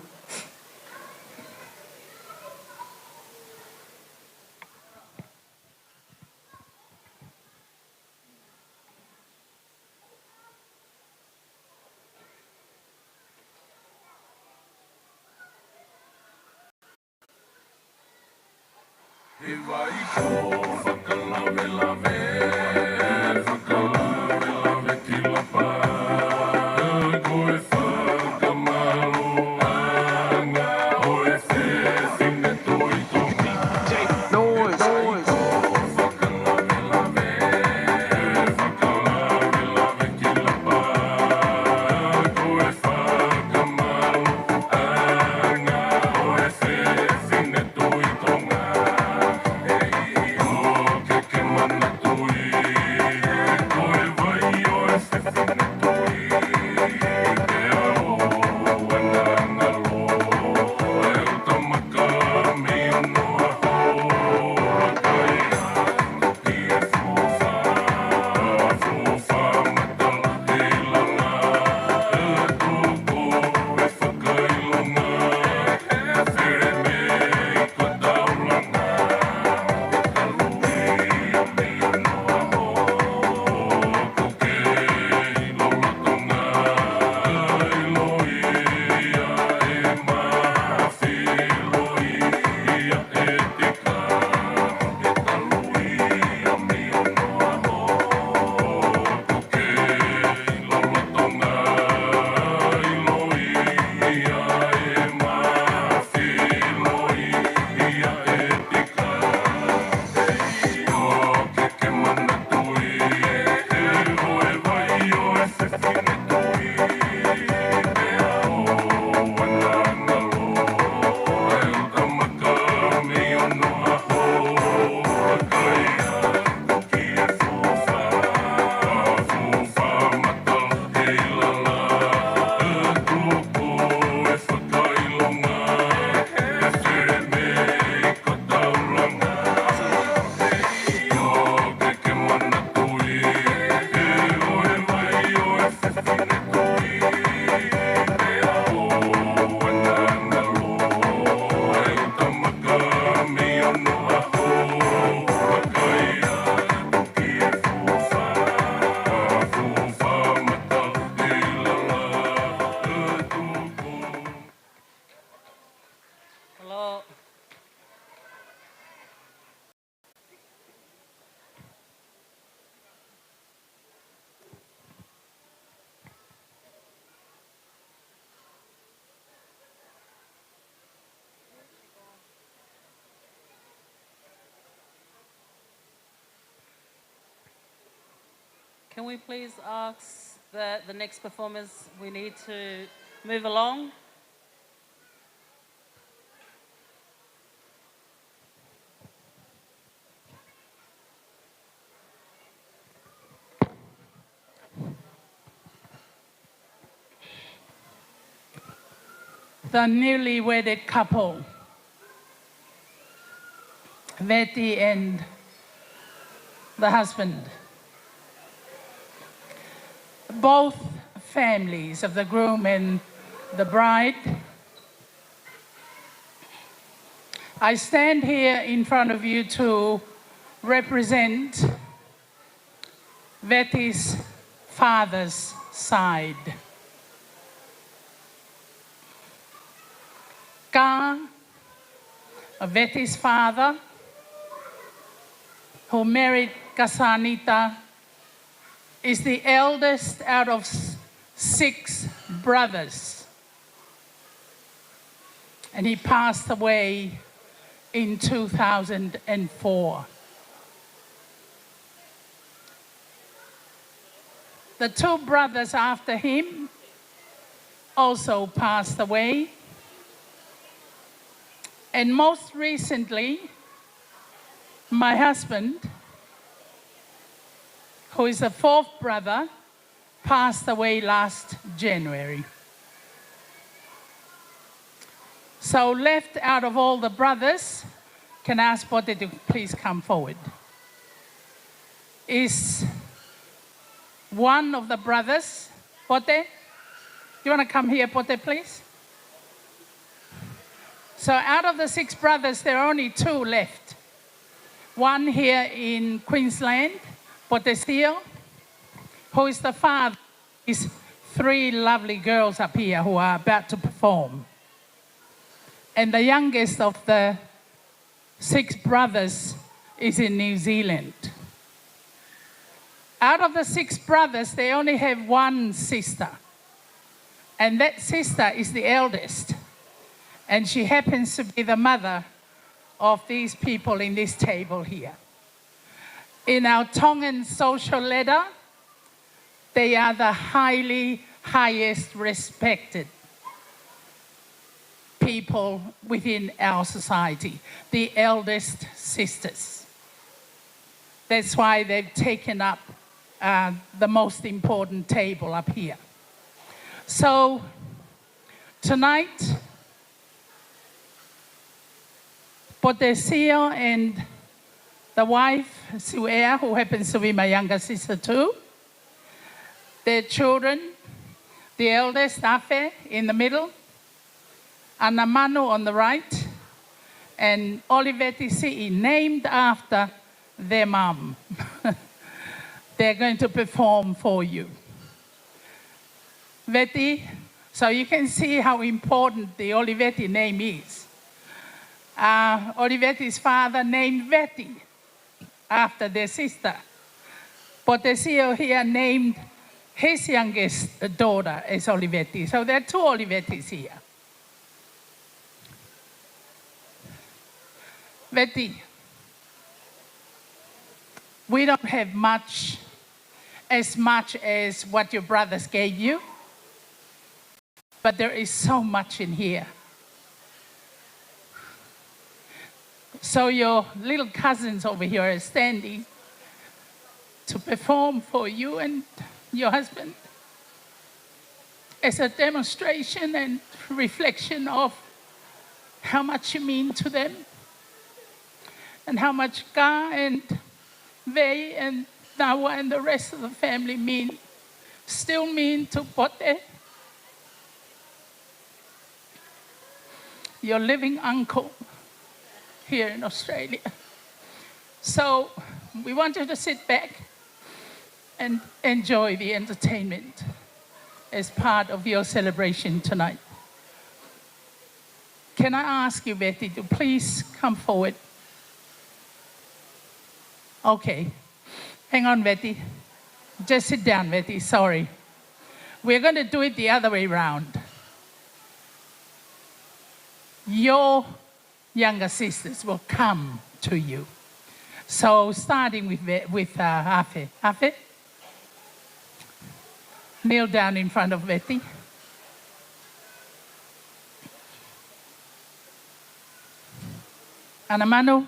Can we please ask that the next performers, we need to move along. The newly wedded couple, Veti and the husband. Both families of the groom and the bride. I stand here in front of you to represent Veti's father's side. Ka, Veti's father, who married Kasanita, is the eldest out of s-, six brothers. And he passed away in two thousand and four. The two brothers after him also passed away. And most recently, my husband, who is the fourth brother, passed away last January. So left out of all the brothers, can I ask Pote to please come forward, is one of the brothers. Pote, do you wanna come here, Pote, please? So out of the six brothers, there are only two left. One here in Queensland, Pote Sio, who is the father of these three lovely girls up here who are about to perform. And the youngest of the six brothers is in New Zealand. Out of the six brothers, they only have one sister. And that sister is the eldest. And she happens to be the mother of these people in this table here. In our Tongan social ladder, they are the highly, highest respected people within our society, the eldest sisters. That's why they've taken up, uh, the most important table up here. So, tonight, Pote Sio and the wife, Siuea, who happens to be my younger sister too, their children, the eldest, Afe, in the middle, Anamanu on the right, and Oliveti Siʻi, named after their mum. They're going to perform for you. Veti, so you can see how important the Oliveti name is. Uh, Oliveti's father named Veti after their sister. Pote Sio here named his youngest daughter as Oliveti. So there are two Olivetis here. Veti, we don't have much, as much as what your brothers gave you, but there is so much in here. So your little cousins over here are standing to perform for you and your husband as a demonstration and reflection of how much you mean to them and how much Ka and Vei and Naua and the rest of the family mean, still mean to Pote, your living uncle here in Australia. So we want you to sit back and enjoy the entertainment as part of your celebration tonight. Can I ask you, Veti, to please come forward? Okay. Hang on, Veti. Just sit down, Veti. Sorry. We're gonna do it the other way round. Your younger sisters will come to you. So starting with Ve-, with, uh, Afe. Afe? Kneel down in front of Veti. Anamanu.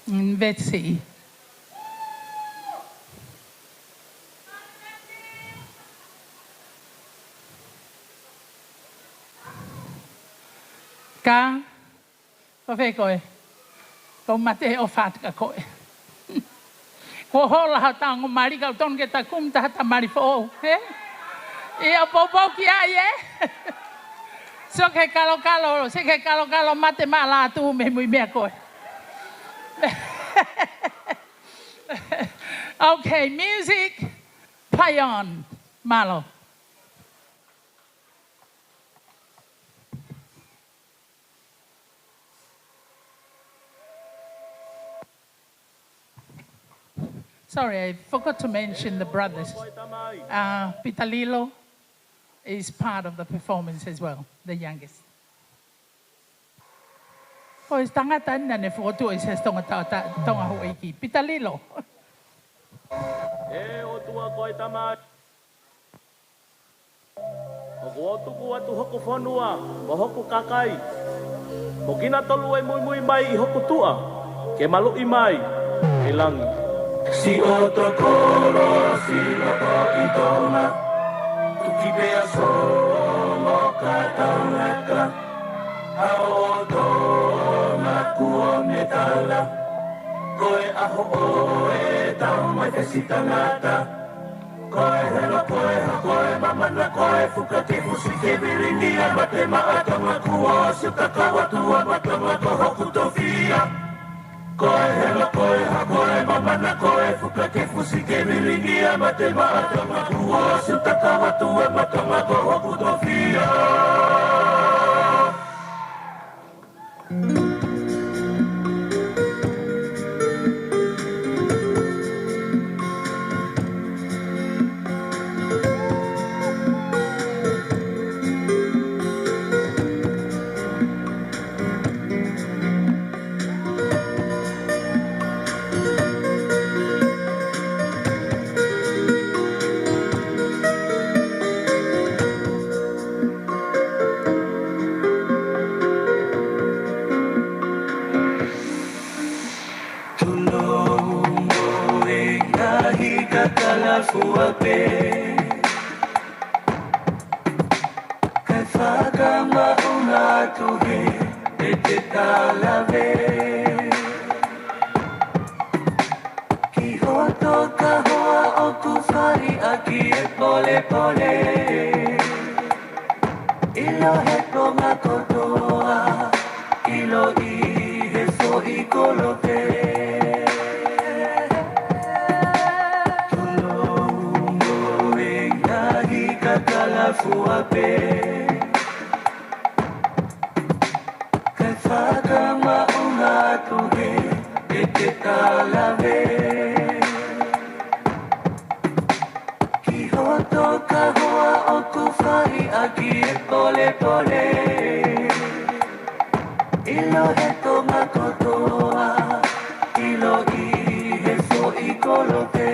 Mm, Veti. Ka, ko fē koe? Ko mate o fat ka koe. Ko hola ha tau ngo mali ka tonu ke takum ta ha ta mali foʻou, he? ʻIo poupou ki ai, ē? So ke kalokalo, se ke kalokalo mate ma la tu me mui mea koe. Okay, music, play on, mālō. Sorry, I forgot to mention the brothers. Uh, Pita Lilo is part of the performance as well, the youngest. Ko e tangata ena ne fokotuʻu ʻe Siaosi Tonga Tau-, Ta-, Tonga Houʻeiki. Pita Lilo. ʻE ʻOtua ko e Tamai. ʻOku ou tuku atu hoku fonua, mo hoku kakai, mo kinautolu ʻe muimui mai ʻi hoku tuʻa, ke maluʻi mai ʻi langi. Siʻoto kolosi loto ʻi Tonga, tuki pea solo ka tangata, ʻa ʻo Tonga kuo ne tala, ko e ʻaho ʻo e tau mai fesi tangata. Ko e hela, ko e ha, ko e mamana, ko e fuka ke fusi ke vilingia mate maʻa Tonga kuo ʻosi ʻo takau atu ʻa Matonga ko hoku tofiʻa. Ko e hela, ko e ha, ko e mamana, ko e fuka ke fusi ke vilingia mate maʻa Tonga kuo ʻosi ʻo takau atu ʻa Matonga ko hoku tofiʻa. Tulou mo e ngaahi kakala fua pē, kae fakamaʻunga atu he ʻete kalave. Ki hoto kahoa ʻoku fai ʻaki e polepole. ʻIlo he Tonga kotoa, ʻilo ʻi he foʻi kolope. Tulou mo e ngaahi kakala fua pē, kae fakamaʻunga atu he ʻete kalave. Ki hoto kahoa ʻoku fai ʻaki e polepole. ʻIlo he Tonga kotoa, ʻilo ʻi he foʻi kolope.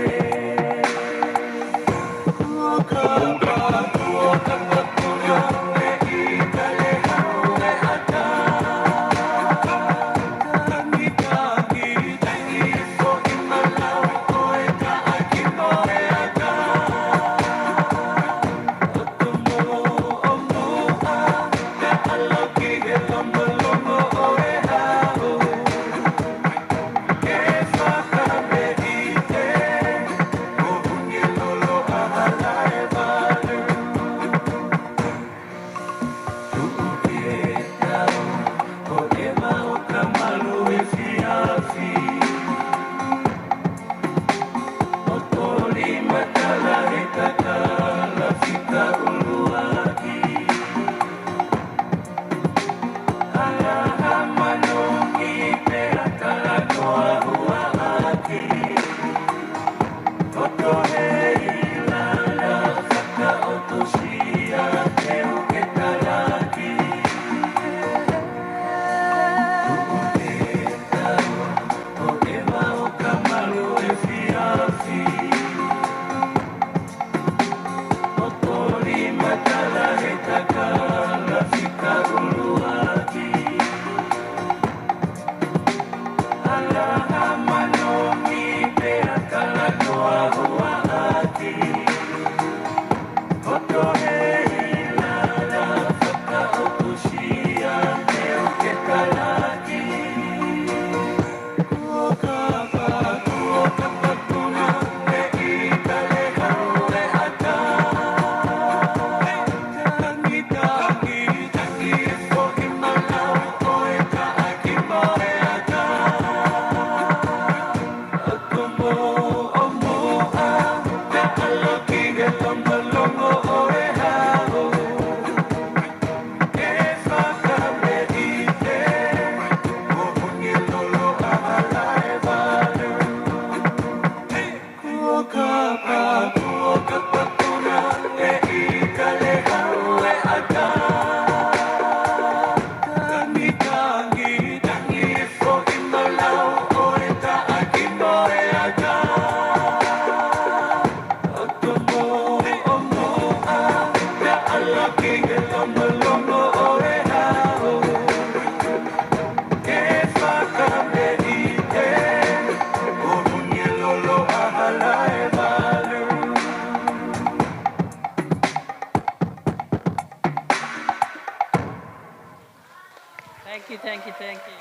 Thank you, thank you, thank you.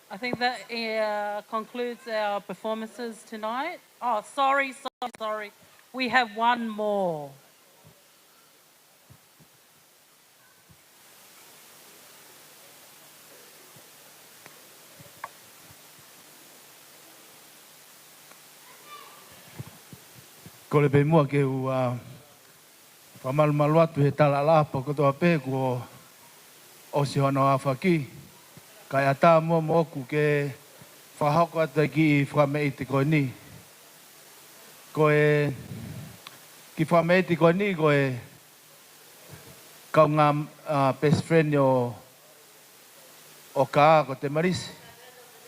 I think that uh, concludes our performances tonight. Oh, sorry, sorry, sorry. We have one more. Kole pē muʻa ke u, ā, fakamalumalu atu he tala ʻa e ʻaho kotoa pē kuo ʻosi hono aofaki. Kae ʻatā muʻa moʻoku ke fakahoko atu e kiʻi fakameʻite ko eni. Ko e kiʻi fakameʻite ko eni ko e kaungā, ā, best friend ʻo, ʻo Kā ko Temalisi.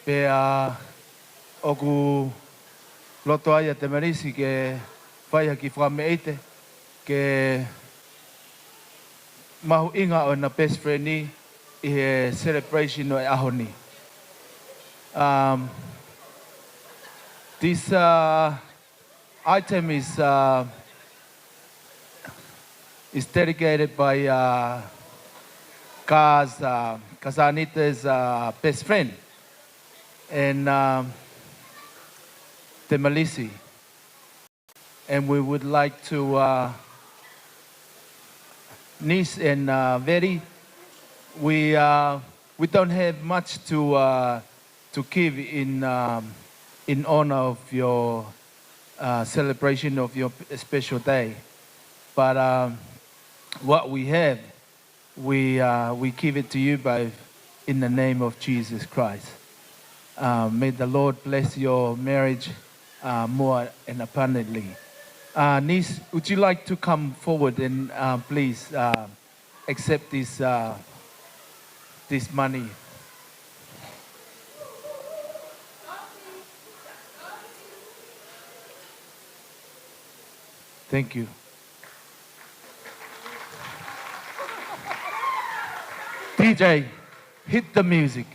Pea ʻoku loto ai ʻa Temalisi ke fai ha kiʻi fakameʻite ke mahuʻinga ʻo ʻena best friend ni ʻi he celebration ʻo e ʻaho ni. Um, this, uh, item is, uh, is dedicated by, uh, Kā's, uh, Kasānita's, uh, best friend and, uh, Temalisi. And we would like to, uh, Nis and, uh, Veri, we, uh, we don't have much to, uh, to give in, um, in honor of your, uh, celebration of your special day. But, um, what we have, we, uh, we give it to you both in the name of Jesus Christ. Uh, may the Lord bless your marriage, uh, more and abundantly. Uh, Nis, would you like to come forward and, uh, please, uh, accept this, uh, this money. Thank you. D J, hit the music.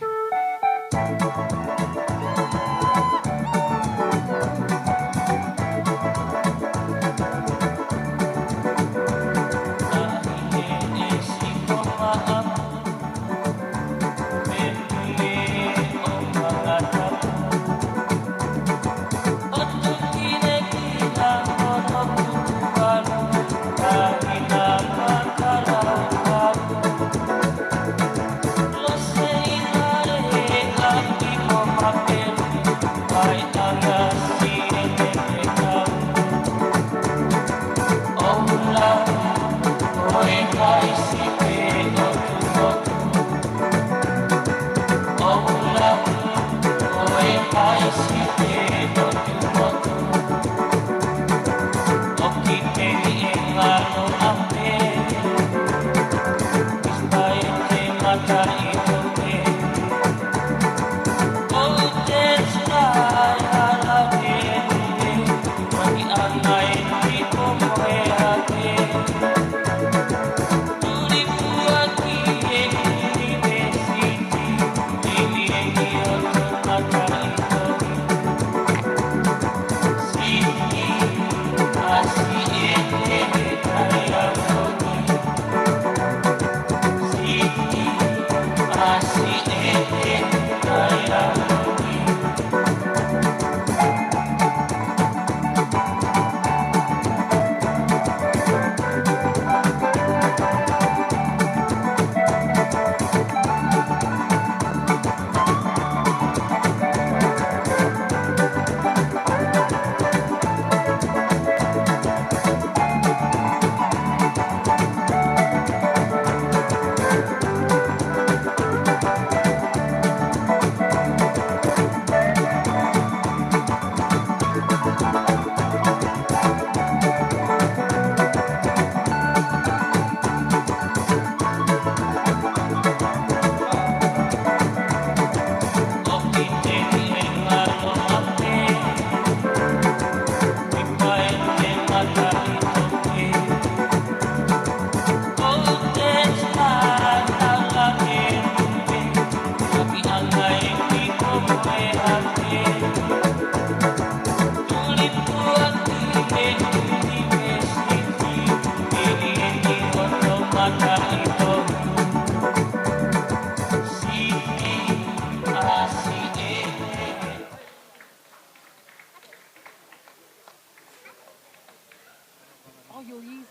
Oh, you'll use it.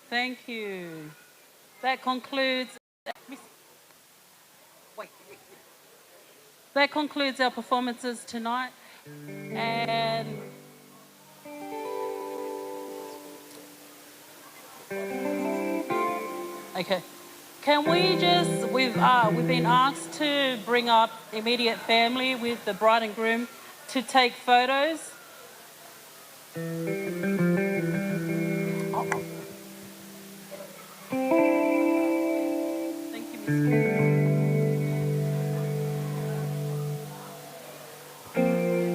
Thank you. That concludes, that concludes our performances tonight. And, okay. Can we just, we've, uh, we've been asked to bring up immediate family with the bride and groom to take photos. Thank you, Miss.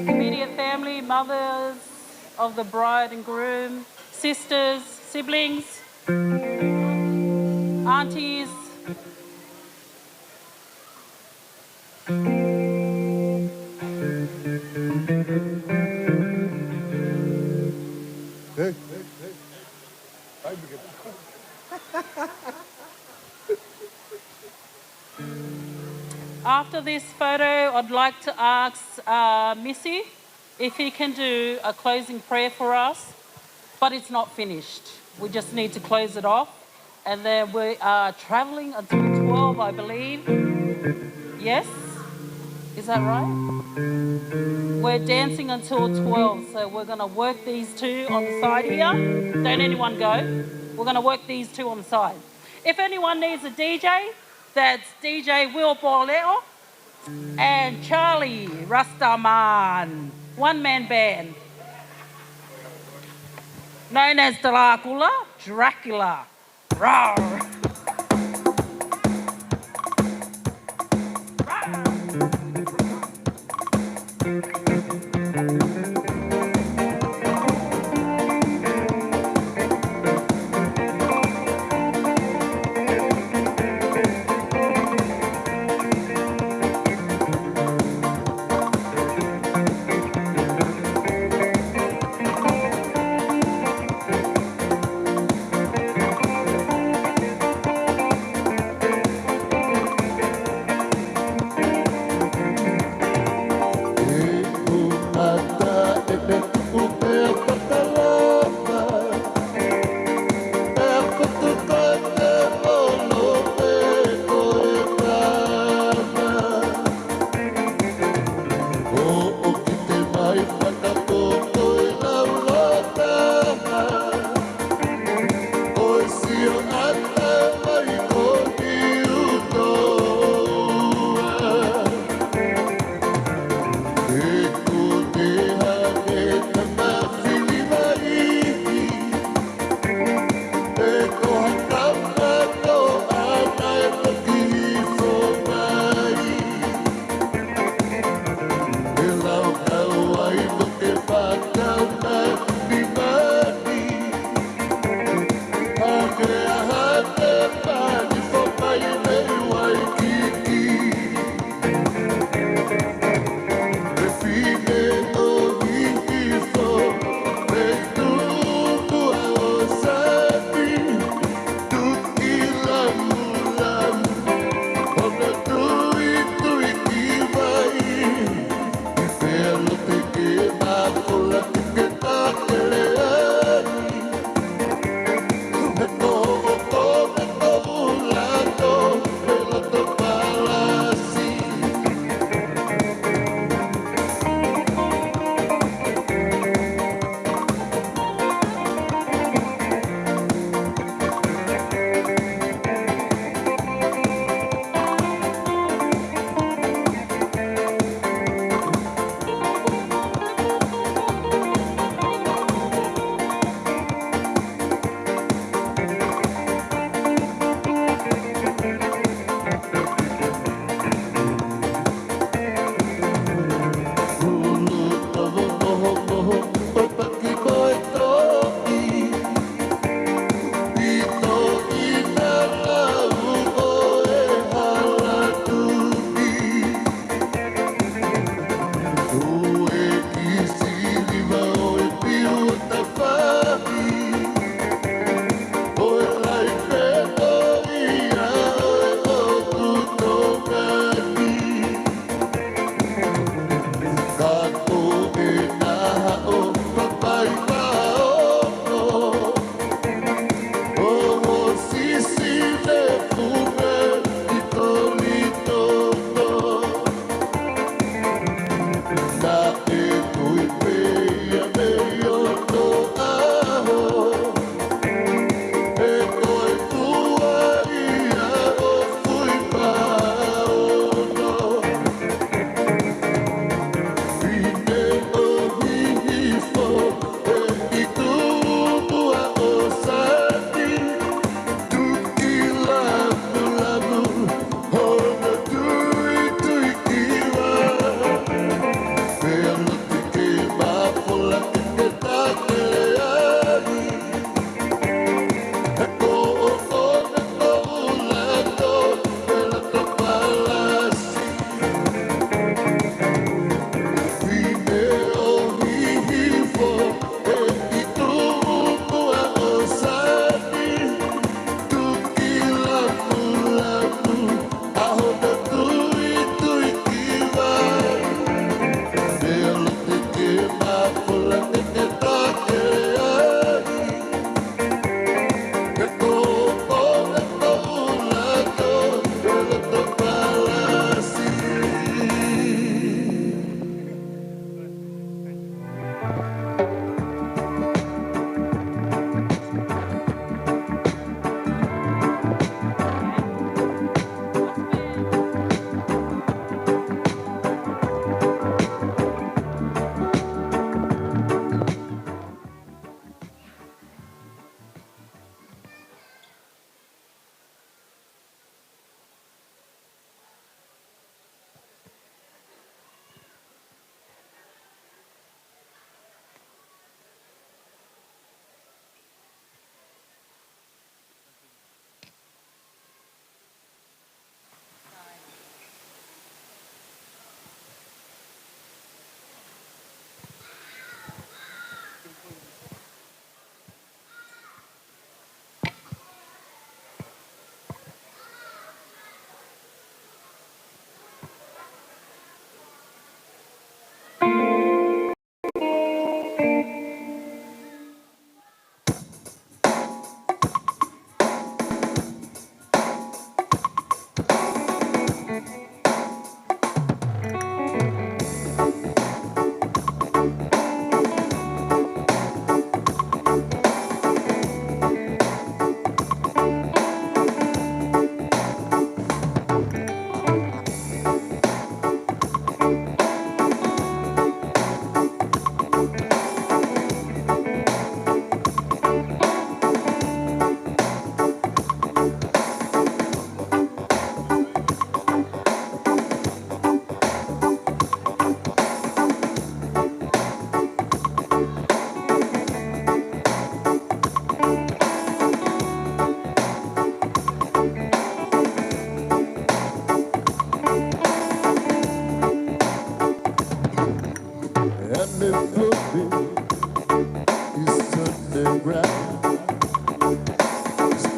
Immediate family, mothers of the bride and groom, sisters, siblings, aunties. After this photo, I'd like to ask, uh, Missy if he can do a closing prayer for us, but it's not finished. We just need to close it off. And then we are traveling until twelve, I believe. Yes? Is that right? We're dancing until twelve, so we're gonna work these two on the side here. Don't anyone go. We're gonna work these two on the side. If anyone needs a D J, that's D J Will Borleo and Charlie Rastaman, one man band, known as Dracula, Dracula. Rawr.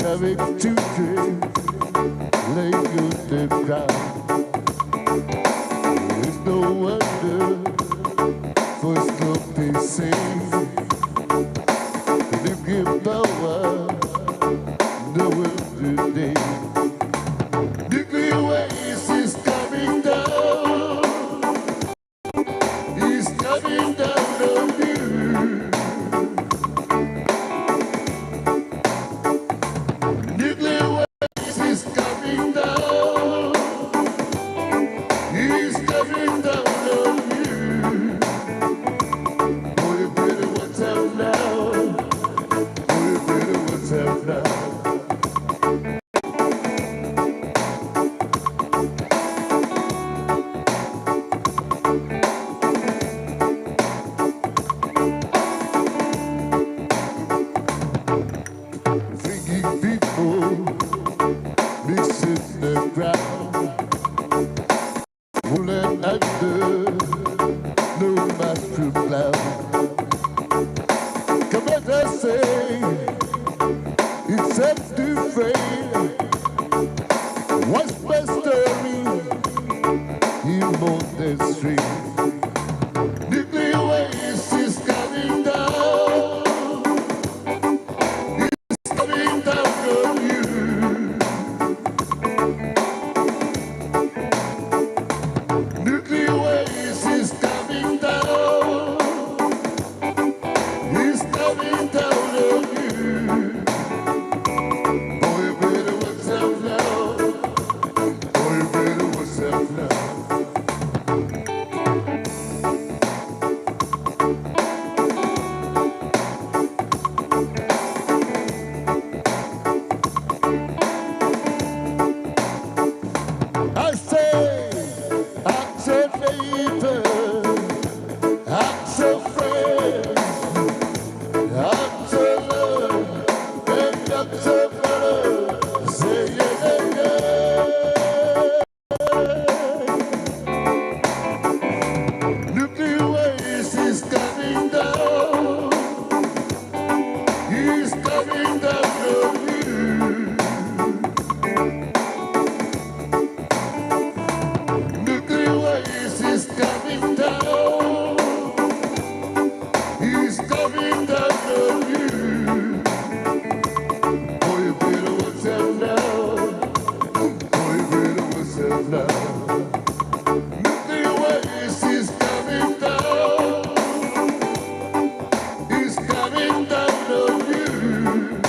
Having children, laying on the ground. It's no wonder, first love they say, nuclear power, no world today. Nuclear waste is coming down. It's coming down on you. Nuclear waste is coming down. It's coming down on you. Oh, you better watch out now. Oh, you better watch out now. Thinking people mixing the ground. Wouldn't under no master plan. Come as I say, it's safe to fail. What's my story? In modern street. Nuclear waste is coming down. It's coming down on you. Nuclear waste is coming down. It's coming down on you. Boy, you better watch out now. Boy, you better watch out now. I say, ask your neighbor, ask your friend, ask your love, and ask your brother. Say yeah, yeah, yeah. Nuclear waste is coming down. It's coming down on you. Nuclear waste is coming down. It's coming down on you. Boy, you better watch out now. Boy, you better watch out now. Nuclear waste is coming down. It's coming down on you.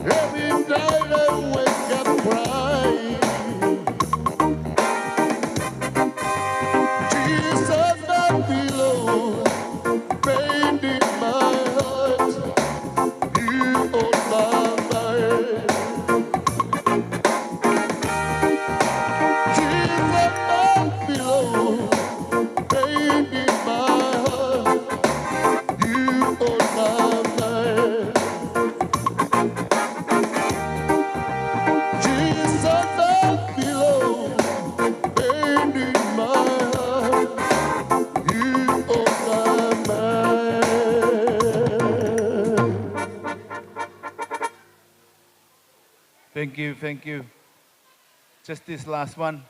Every day I wake up crying. Jesus, I feel alone, pain in my heart. You hold my mind. Jesus, I feel alone, pain in my heart. You hold my mind. Jesus, I feel alone, pain in my heart. You hold my mind. Thank you, thank you. Just this last one.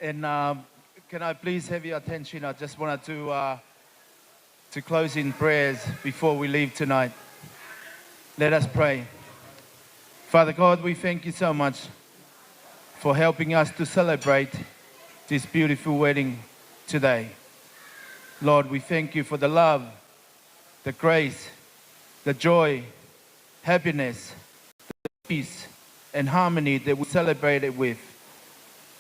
And, um, can I please have your attention? I just wanted to, uh, to close in prayers before we leave tonight. Let us pray. Father God, we thank you so much for helping us to celebrate this beautiful wedding today. Lord, we thank you for the love, the grace, the joy, happiness, peace, and harmony that we celebrate it with.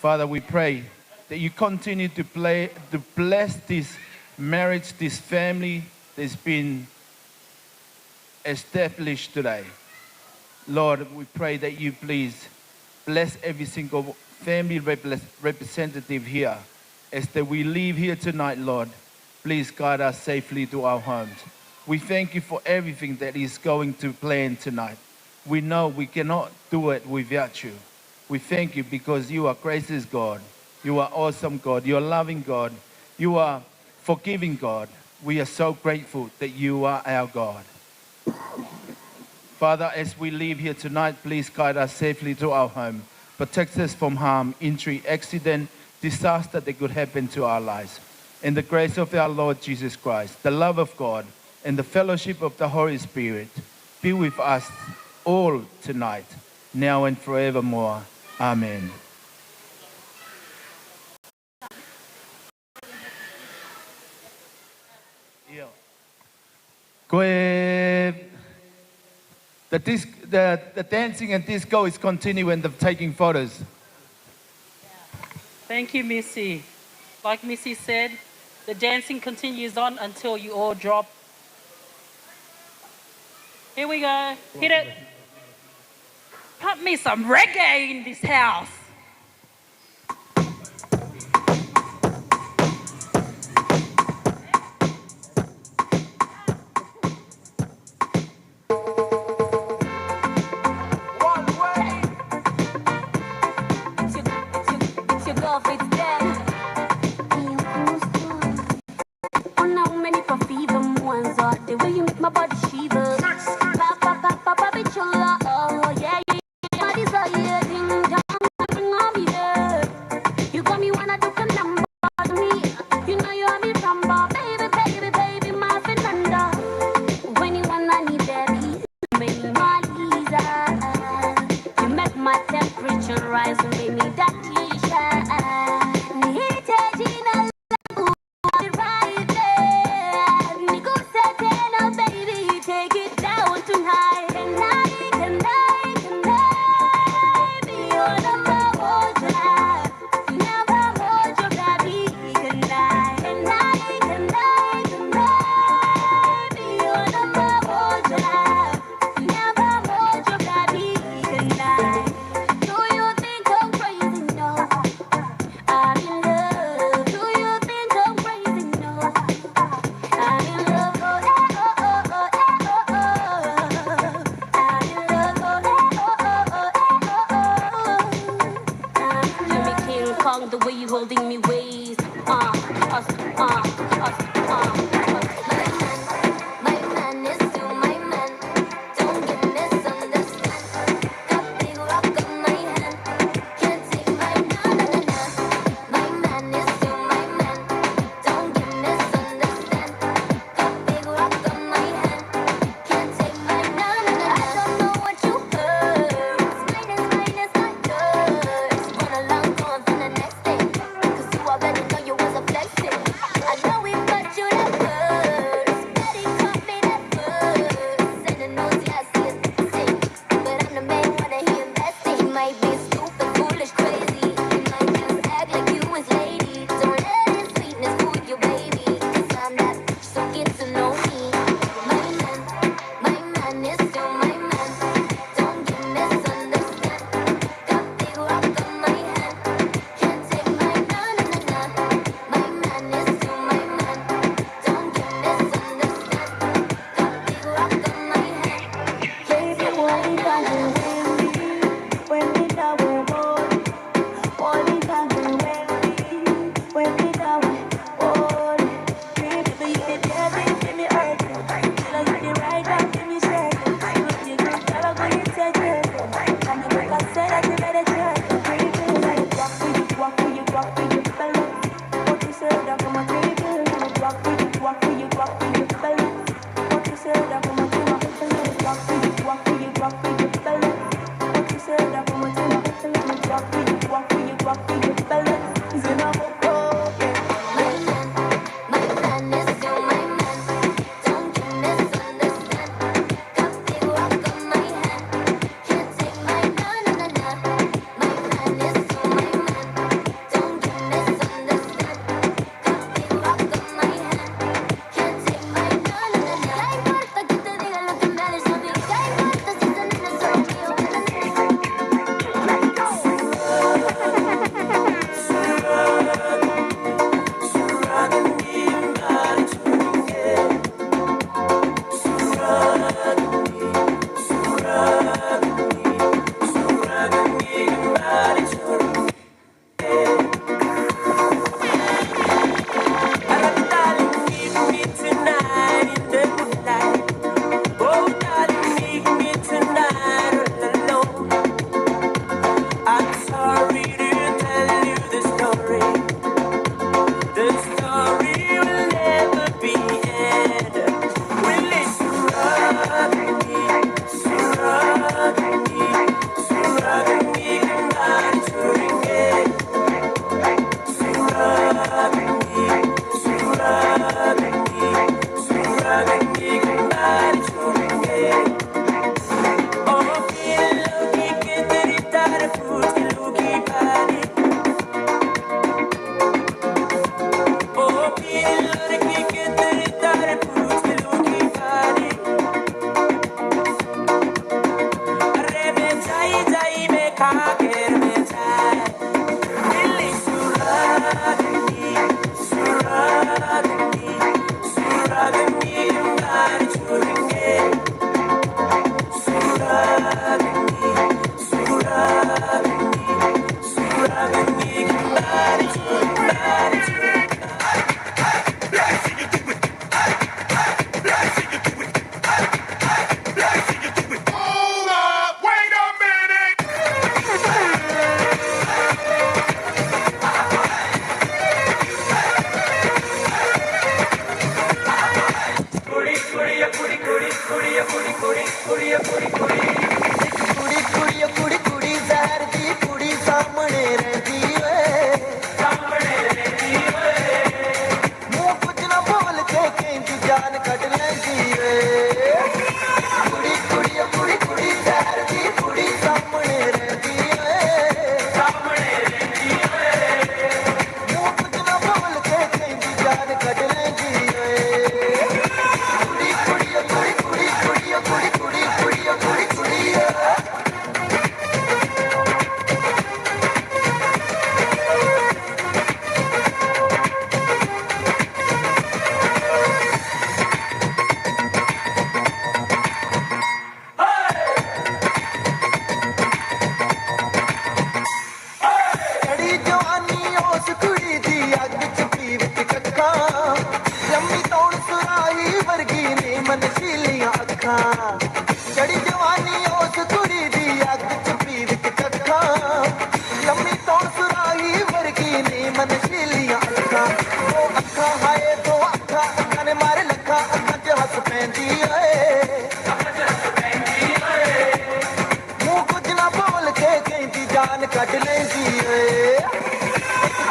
Father, we pray that you continue to play, to bless this marriage, this family that's been established today. Lord, we pray that you please bless every single family repre-, representative here as that we leave here tonight, Lord. Please guide us safely to our homes. We thank you for everything that is going to plan tonight. We know we cannot do it without you. We thank you because you are gracious God. You are awesome God. You are loving God. You are forgiving God. We are so grateful that you are our God. Father, as we leave here tonight, please guide us safely to our home. Protect us from harm, injury, accident, disaster that could happen to our lives. In the grace of our Lord Jesus Christ, the love of God, and the fellowship of the Holy Spirit be with us all tonight, now and forevermore. Amen. Ko e, the dis-, the, the dancing and disco is continuing, the taking photos. Thank you, Missy. Like Missy said, the dancing continues on until you all drop. Here we go. Hit it. Pump me some reggae in this house. It's your, it's your, it's your girl, Fitz Dan. Wonder how many coffee them ones are. The way you make my body shiver. Pop, pop, pop, pop, pop, it's your love. Oh, yeah, yeah. Body's all, yeah, ding dong, bring on me there. You got me wanna do the number to me. You know you have me from bar, baby, baby, baby, my Fernanda. When you wanna need, baby, make me my Lisa. You make my temperature rise and make me that T-shirt. Nihitaji na I'm in love. Do you think I'm crazy? No. I'm in love. Oh, eh, oh, oh, oh, eh, oh, oh. I'm in love. Oh, eh, oh, oh, oh, eh, oh, oh. You're making King Kong, the way you holding me waist. Uh, us, uh, us, uh, us. My man, my man is still my man. Don't get misunderstood. Got big rock on my hand. Can't take my na na na na. My man is still my man. Don't get misunderstood. Got big rock on my hand. Can't take my na na na na. I don't know what you heard. It's mine is mine is my yours. Run along, going for the next thing. कुड़ी, कुड़ी, कुड़ी। एक कुड़ी, कुड़ी, ओ कुड़ी, कुड़ी, जहर दी कुड़ी सामने रहंदी ओए। सामने रहंदी ओए। मूं कुझु न बोल के कंहिंजी जान कढ लैंदी ओए। कुड़ी, कुड़ी, ओ कुड़ी, कुड़ी, जहर दी कुड़ी सामने रहंदी ओए। सामने रहंदी ओए। मूं कुझु न बोल के कंहिंजी जान कढ लैंदी ओए। कुड़ी, कुड़ी, ओ कुड़ी, कुड़ी, कुड़ी, ओ कुड़ी, कुड़ी, कुड़ी, ओ कुड़ी, कुड़ी, ओ। چڙهي جواني اوس ڪڙي دي اڳ چ پي وچ ڪکان، ڄمي توڻ سرائي ورڳي نيمن شيليان اکان. چڙهي جواني اوس ڪڙي دي اڳ چ پي وچ ڪکان، ڄمي توڻ سرائي ورڳي نيمن شيليان اکان. او اکان هاءِ، دو اکان، اکان ني ماري لکان، اکان چ هس پيندي اي. मूं ڪجهه نه ٻول ڪي ڪنهن جي جان ڪڍ ليندي اي.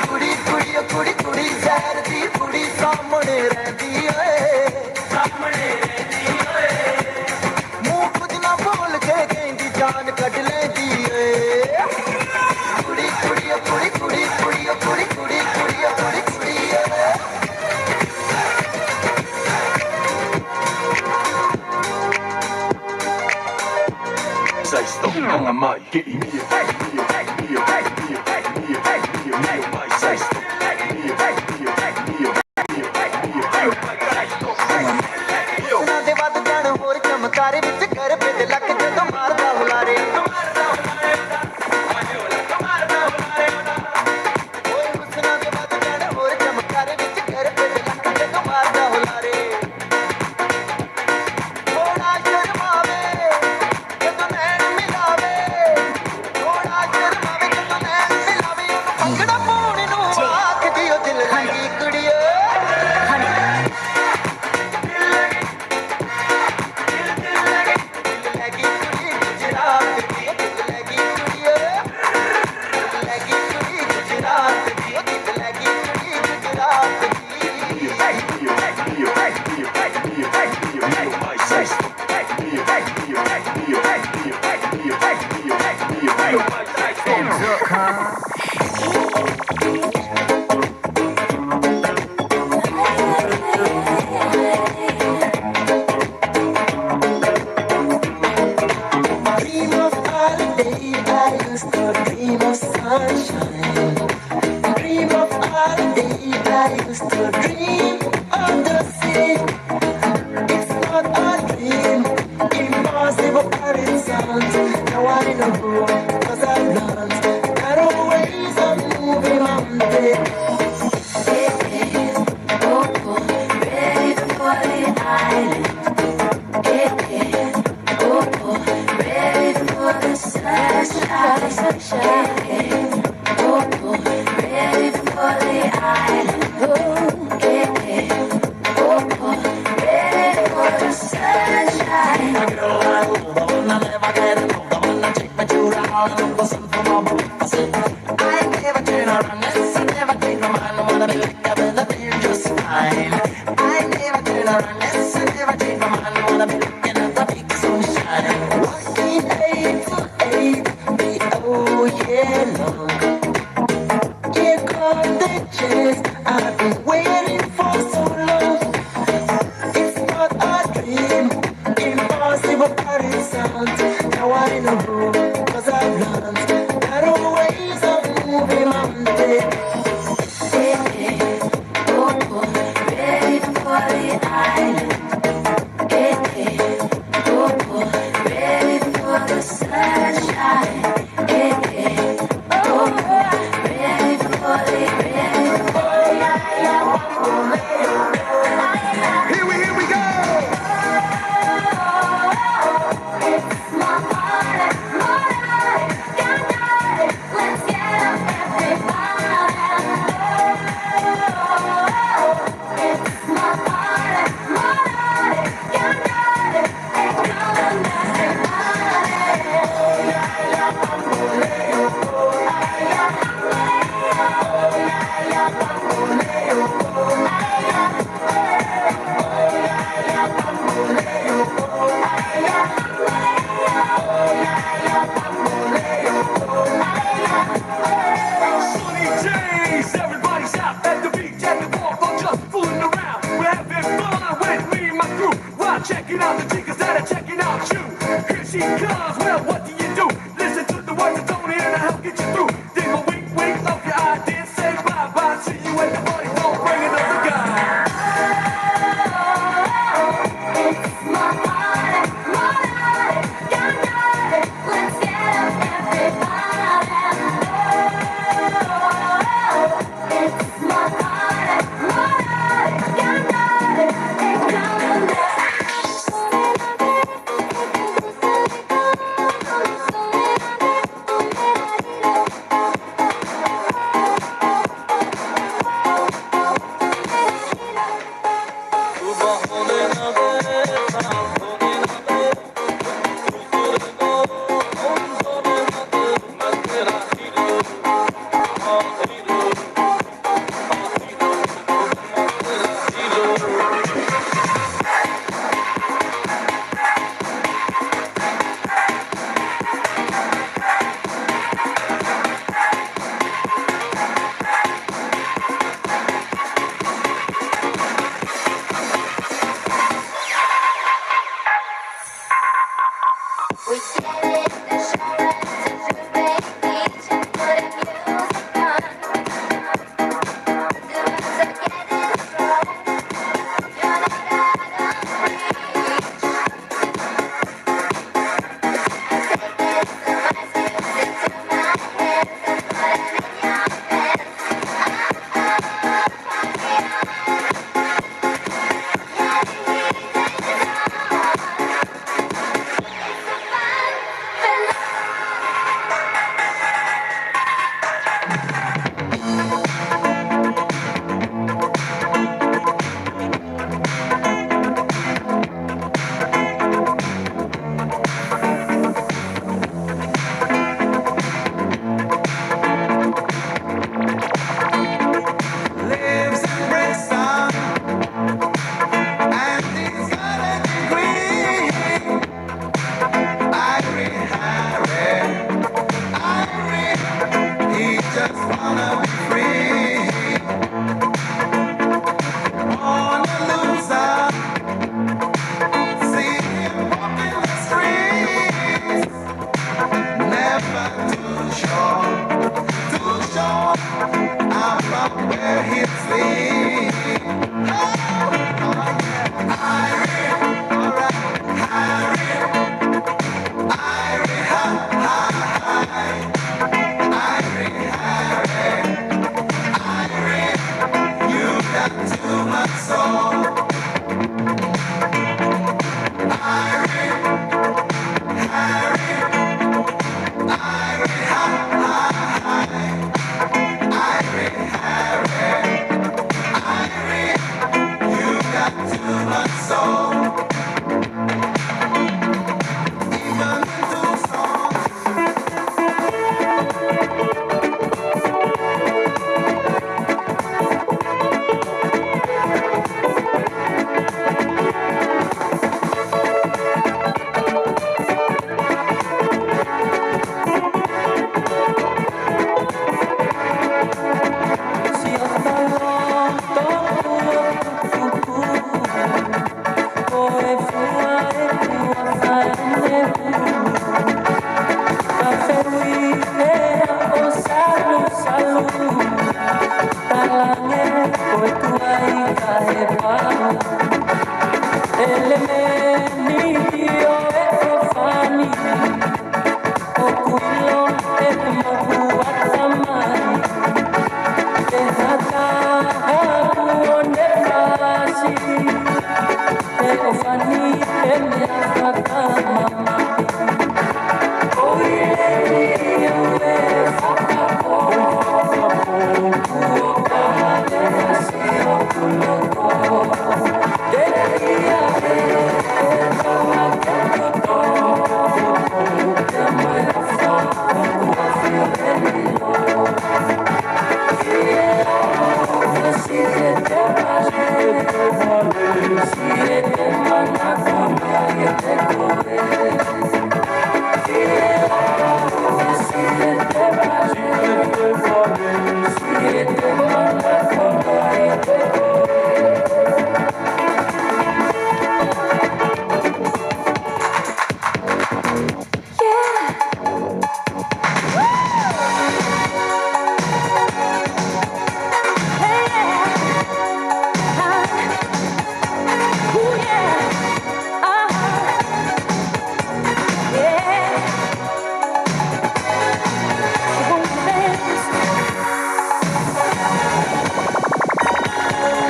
ڪڙي، ڪڙي، ڪڙي، ڪڙي، زهر جي پڙي سامهڻي رهندي اي. سامهڻي رهندي اي. مون ڪجهه نه ٻول ڪي ڪنهن جي جان ڪڍ ليندي اي. ڪڙي، ڪڙي، ڪڙي، ڪڙي، ڪڙي، ڪڙي، ڪڙي، ڪڙي، ڪڙي، ڪڙي، ڪڙي اي. Say stop, hang on, mate. Get in here. ਉਹਨਾਂ ਦੇ ਵੱਧ ਜਾਣ ਹੋਰ ਚਮਕਾਰੇ ਵਿੱਚ ਗਰਬੇ ਦੇ ਲੱਕ ਜਦੋਂ ਮਾਰਦਾ ਹੁਲਾਰੇ। ਓਏ, ਉਹਨਾਂ ਦੇ ਵੱਧ ਜਾਣ ਹੋਰ ਚਮਕਾਰੇ ਵਿੱਚ ਗਰਬੇ ਦੇ ਲੱਕ ਜਦੋਂ ਮਾਰਦਾ ਹੁਲਾਰੇ। ਥੋੜਾ ਸ਼ਰਮਾਵੇ ਜਦੋਂ ਨੈਣ ਮਿਲਾਵੇ, ਥੋੜਾ ਸ਼ਰਮਾਵੇ ਜਦੋਂ ਨੈਣ ਮਿਲਾਵੇ, ਉਹਨੂੰ ਭੰਗੜਾ ਪਾਉਣ ਨੂੰ ਆਖਦੀ ਓ ਦਿਲ ਲੱਗੀ ਕੁੜੀਏ। ਦਿਲ ਲੱਗੀ, ਦਿਲ, ਦਿਲ ਲੱਗੀ, ਦਿਲ ਲੱਗੀ ਕੁੜੀ ਗੁਜਰਾਤ ਦੀ, ਦਿਲ ਲੱਗੀ ਕੁੜੀਏ। ਦਿਲ ਲੱਗੀ ਕੁੜੀ ਗੁਜਰਾਤ ਦੀ, ਦਿਲ ਲੱਗੀ ਕੁੜੀ ਗੁਜਰਾਤ ਦੀ। Dream of holiday, I used to dream of sunshine. Dream of holiday, I used to dream of the sea. It's not a dream, impossible, but it sounds. Now I know, 'cause I've learned better ways of moving mountains. Ready for the island. Oh, oh, ready for the sunshine. Sunshine. Oh, oh, ready for the island. Oh, yeah, yeah. Oh, oh, ready for the sunshine. I get all right, the one I never get, the one I take my child out, the sun for my boat. I said, I never turn around, yes, I never change my mind, I wanna be like I've been just fine. I never turn around, yes, I never change my mind, I wanna be looking at the big sunshine. Walking eight to eight, the, oh yeah. Ko e tuai kae pau, elemēniti ʻo e ʻofa ni, ʻoku ʻilo ʻe he motuʻa tamai, ʻe haka haku ʻo ne pasi, ʻe ʻofa ni ʻe meʻa fakamamahi.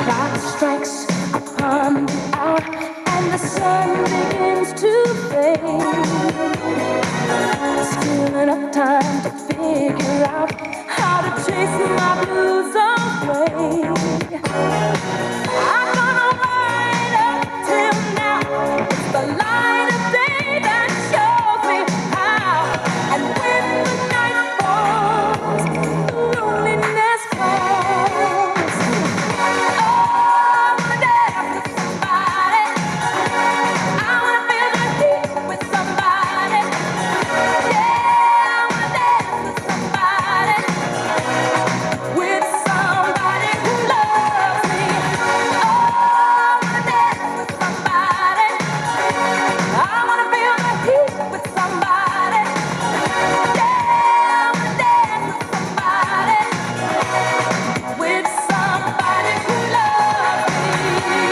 Clock strikes upon the hour and the sun begins to fade. Still enough time to figure out how to chase my blues away. I've gone right up till now. It's the light of day that shows me how. And when the night falls, the loneliness calls. Oh, I wanna dance with somebody. I wanna feel the heat with somebody. Yeah, I wanna dance with somebody. With somebody who loves me. Oh, I wanna dance with somebody. I wanna feel the heat with somebody. Yeah, I wanna dance with somebody. With somebody who loves me.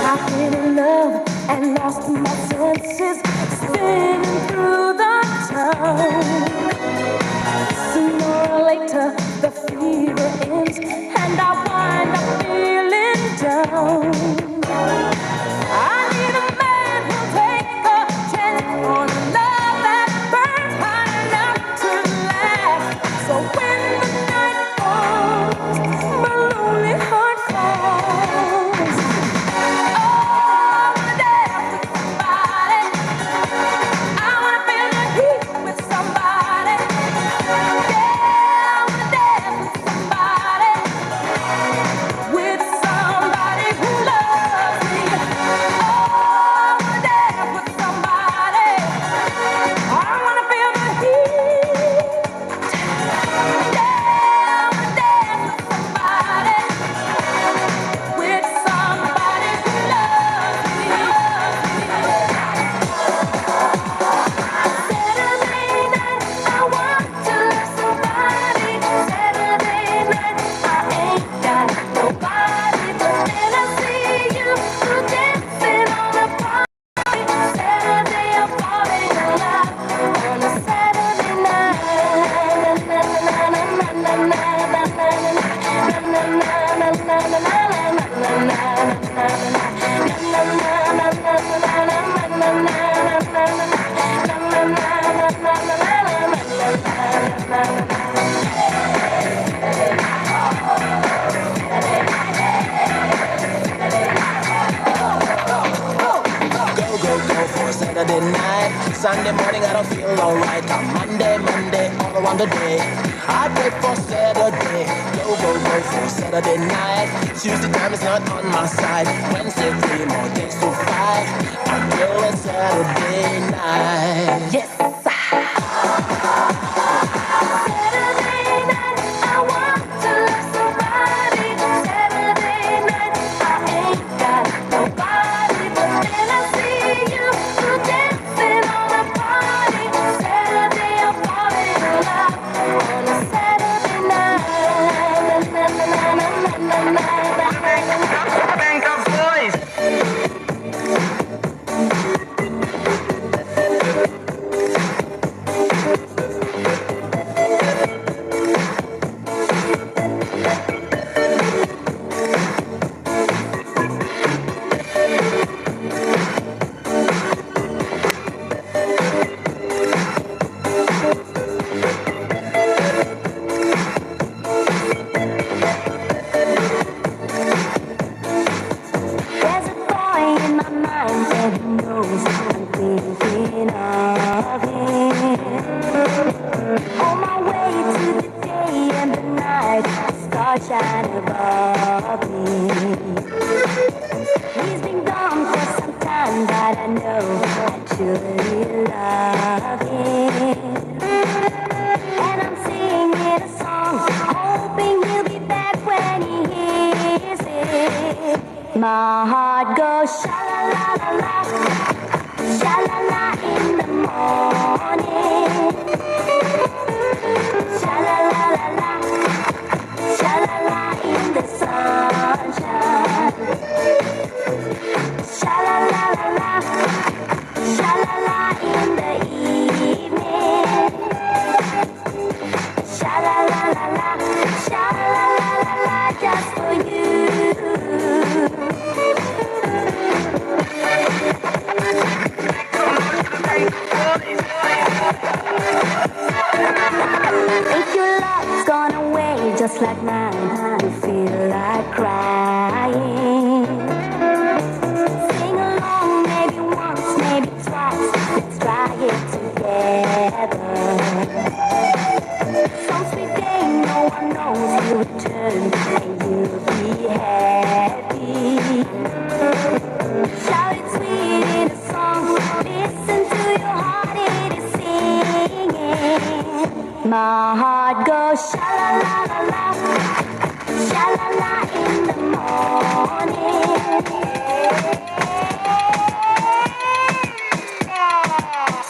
I've been in love and lost my senses, spinning through the town. Sooner or later, the fever ends, and I wind up feeling down. I need a man who'll take a chance on a love that burns hot enough to last. So when the night falls, my lonely heart falls. Oh, I wanna dance with somebody. I wanna feel the heat with somebody. Yeah, I wanna dance with somebody. With somebody who loves me. Oh, I wanna dance with somebody. I wanna feel the heat. Yeah, I wanna dance with somebody. With somebody who loves me. Saturday night, I want to love somebody. Saturday night, I ain't got nobody, but then I see you, you dancing on the party. Saturday, I'm falling in love on a Saturday night. Go, go, go for Saturday night. Sunday morning, I don't feel alright. I'm Monday, Monday, all around the day. I pray for Saturday. Go, go, go for Saturday night. Tuesday time is not on my side. Wednesday, three more days to fight. Until a Saturday night. Yes. Saturday night, I want to love somebody. Saturday night, I ain't got nobody, but then I see you, you dancing on the party. Saturday, I'm falling in love on a Saturday. Shine above me. He's been gone for some time, but I know I truly love him. And I'm singing a song, hoping he'll be back when he hears it. My heart goes sha la la la la, sha la la in the morning. Sha la la la la, sha la la in the sunshine. Sha la la la la, sha la la in the evening. Sha la la la la, sha la la la la, just for you. If your love's gone away just like mine, you feel like crying. Sing along, maybe once, maybe twice. Let's try it together. Some sweet day, no one knows, you'll return and you'll be happy. Shout it sweet in a song, listen to your heart, it is singing. My heart goes sha la la la la, sha la la in the morning.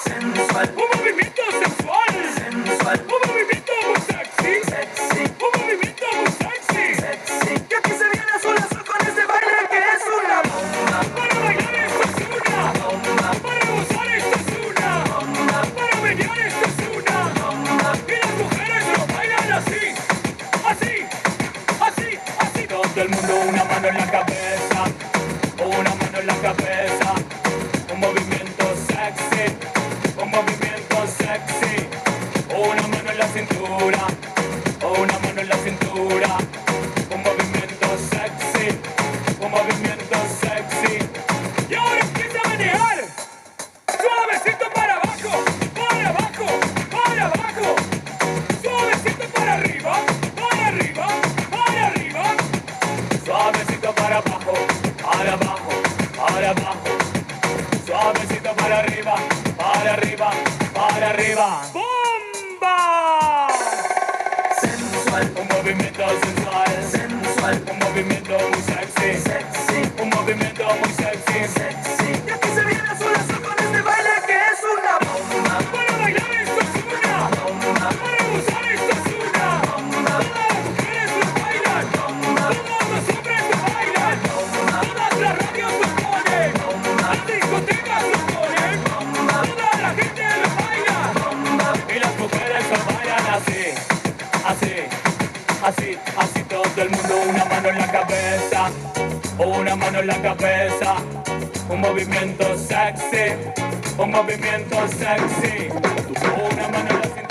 Sensual. Un movimiento sensual. Sensual. Un movimiento muy sexy. Sexy. Un movimiento muy sexy. Sexy. Que aquí se viene azul azul con este baile que es una bomba. Para bailar esto es una bomba. Para gozar esto es una bomba. Para menear esto es una bomba. Y las mujeres lo bailan así, así, así, así. Todo el mundo una mano en la cabeza, una mano en la cabeza. Un movimiento sexy, un movimiento sexy. Una mano en la cintura, una mano en la cintura. Un movimiento sexy, un movimiento sexy. Y ahora empieza a menear. Suavecito para abajo, para abajo, para abajo. Suavecito para arriba, para arriba, para arriba. Suavecito para abajo, para abajo, para abajo. Suavecito para arriba, para arriba, para arriba. ¡Bomba! Sensual, un movimiento sensual. Sensual, un movimiento muy sexy. Sexy, un movimiento muy sexy. Sexy. Y aquí se viene azul azul con este baile que es una bomba. Para bailar esto es una bomba. Para gozar esto es una bomba. Todas las mujeres lo bailan. Todos los hombres lo bailan. Todas las radios lo ponen. Las discotecas lo ponen. Toda la gente lo baila. Y las mujeres lo bailan así, así, así, así. Todo el mundo una mano en la cabeza, una mano en la cabeza. Un movimiento sexy, un movimiento sexy. Una mano en la cintura.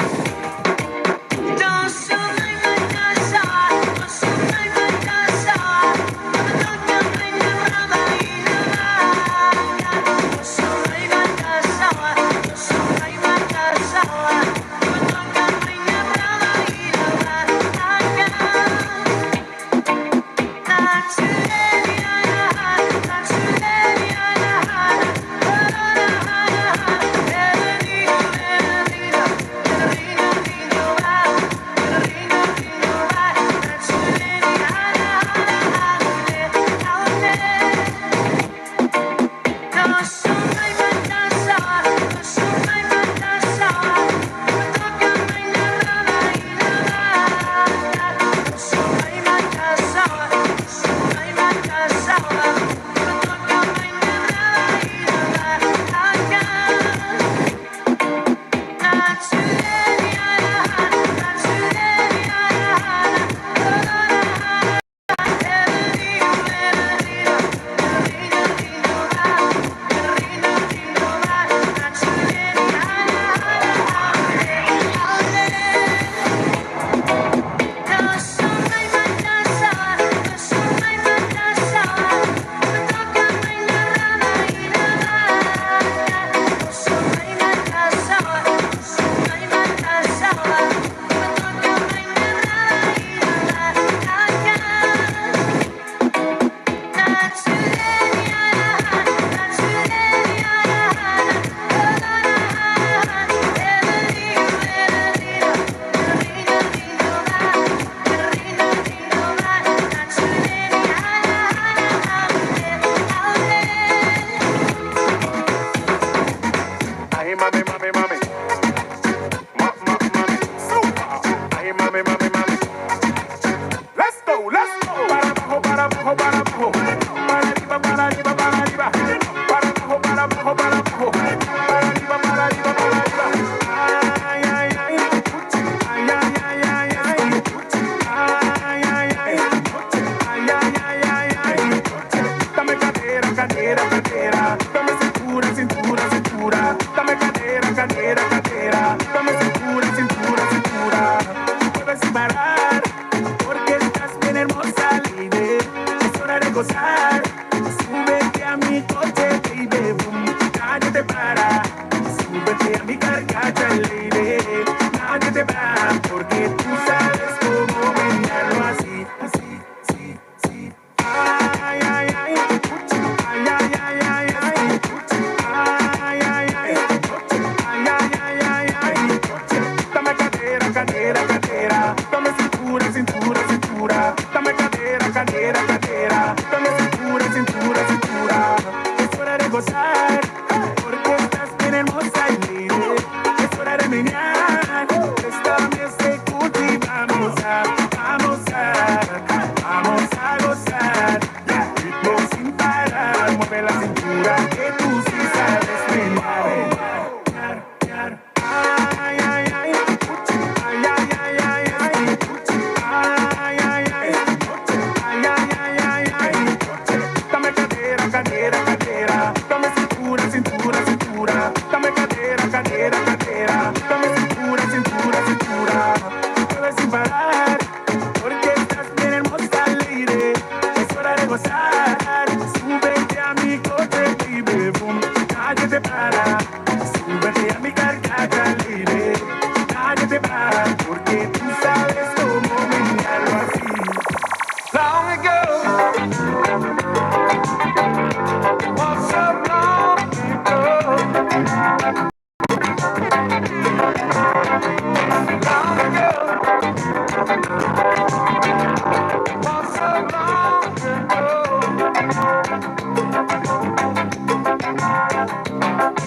gozar. Súbete a mi coche, baby, boom, nadie te para. Súbete a mi carcacha, lady, nadie te para, porque tú sabes cómo menearlo así, así, así, así. Ay, ay, ay, ay, ay, ay, ay, ay. Ay, ay, ay, ay, ay, ay, ay. Dame cadera, cadera, cadera. Dame cintura, cintura, cintura. Dame cadera, cadera, cadera. Dame cintura, cintura, cintura. Es hora de gozar, porque estás bien hermosa y libre. Es hora de menear. Esta mi ejecutiva, vamos a, vamos a, vamos a gozar. Ritmo sin parar, mueve la cintura que tú sí sabes menear. Ay, ay, ay, ay, ay, ay, ay, ay. Ay, ay, ay, ay, ay. Dame cadera, cadera, cadera. Dame cintura, cintura, cintura. Dame cadera, cadera, cadera. Dame cintura, cintura, cintura. Mueve sin parar, porque estás bien hermosa, lady. Es hora de gozar. Súbete a mi coche, baby, boom. Nadie te para. Súbete a mi carcacha, lady. Nadie te para, porque tú sabes cómo menearlo así. Long ago, was so long ago. Long ago, was so long ago.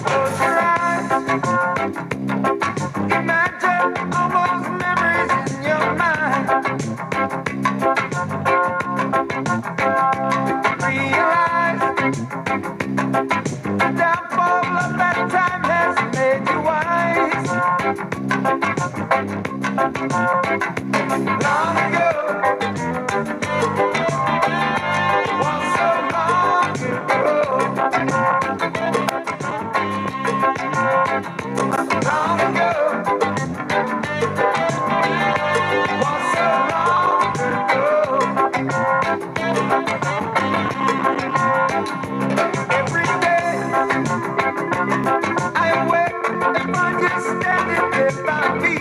Close your eyes. Imagine all those memories in your mind. Realize the downfall of that time has made you wise. Long ago, was so long ago. Long ago, was so long ago. Every day I wake and find you standing there by me.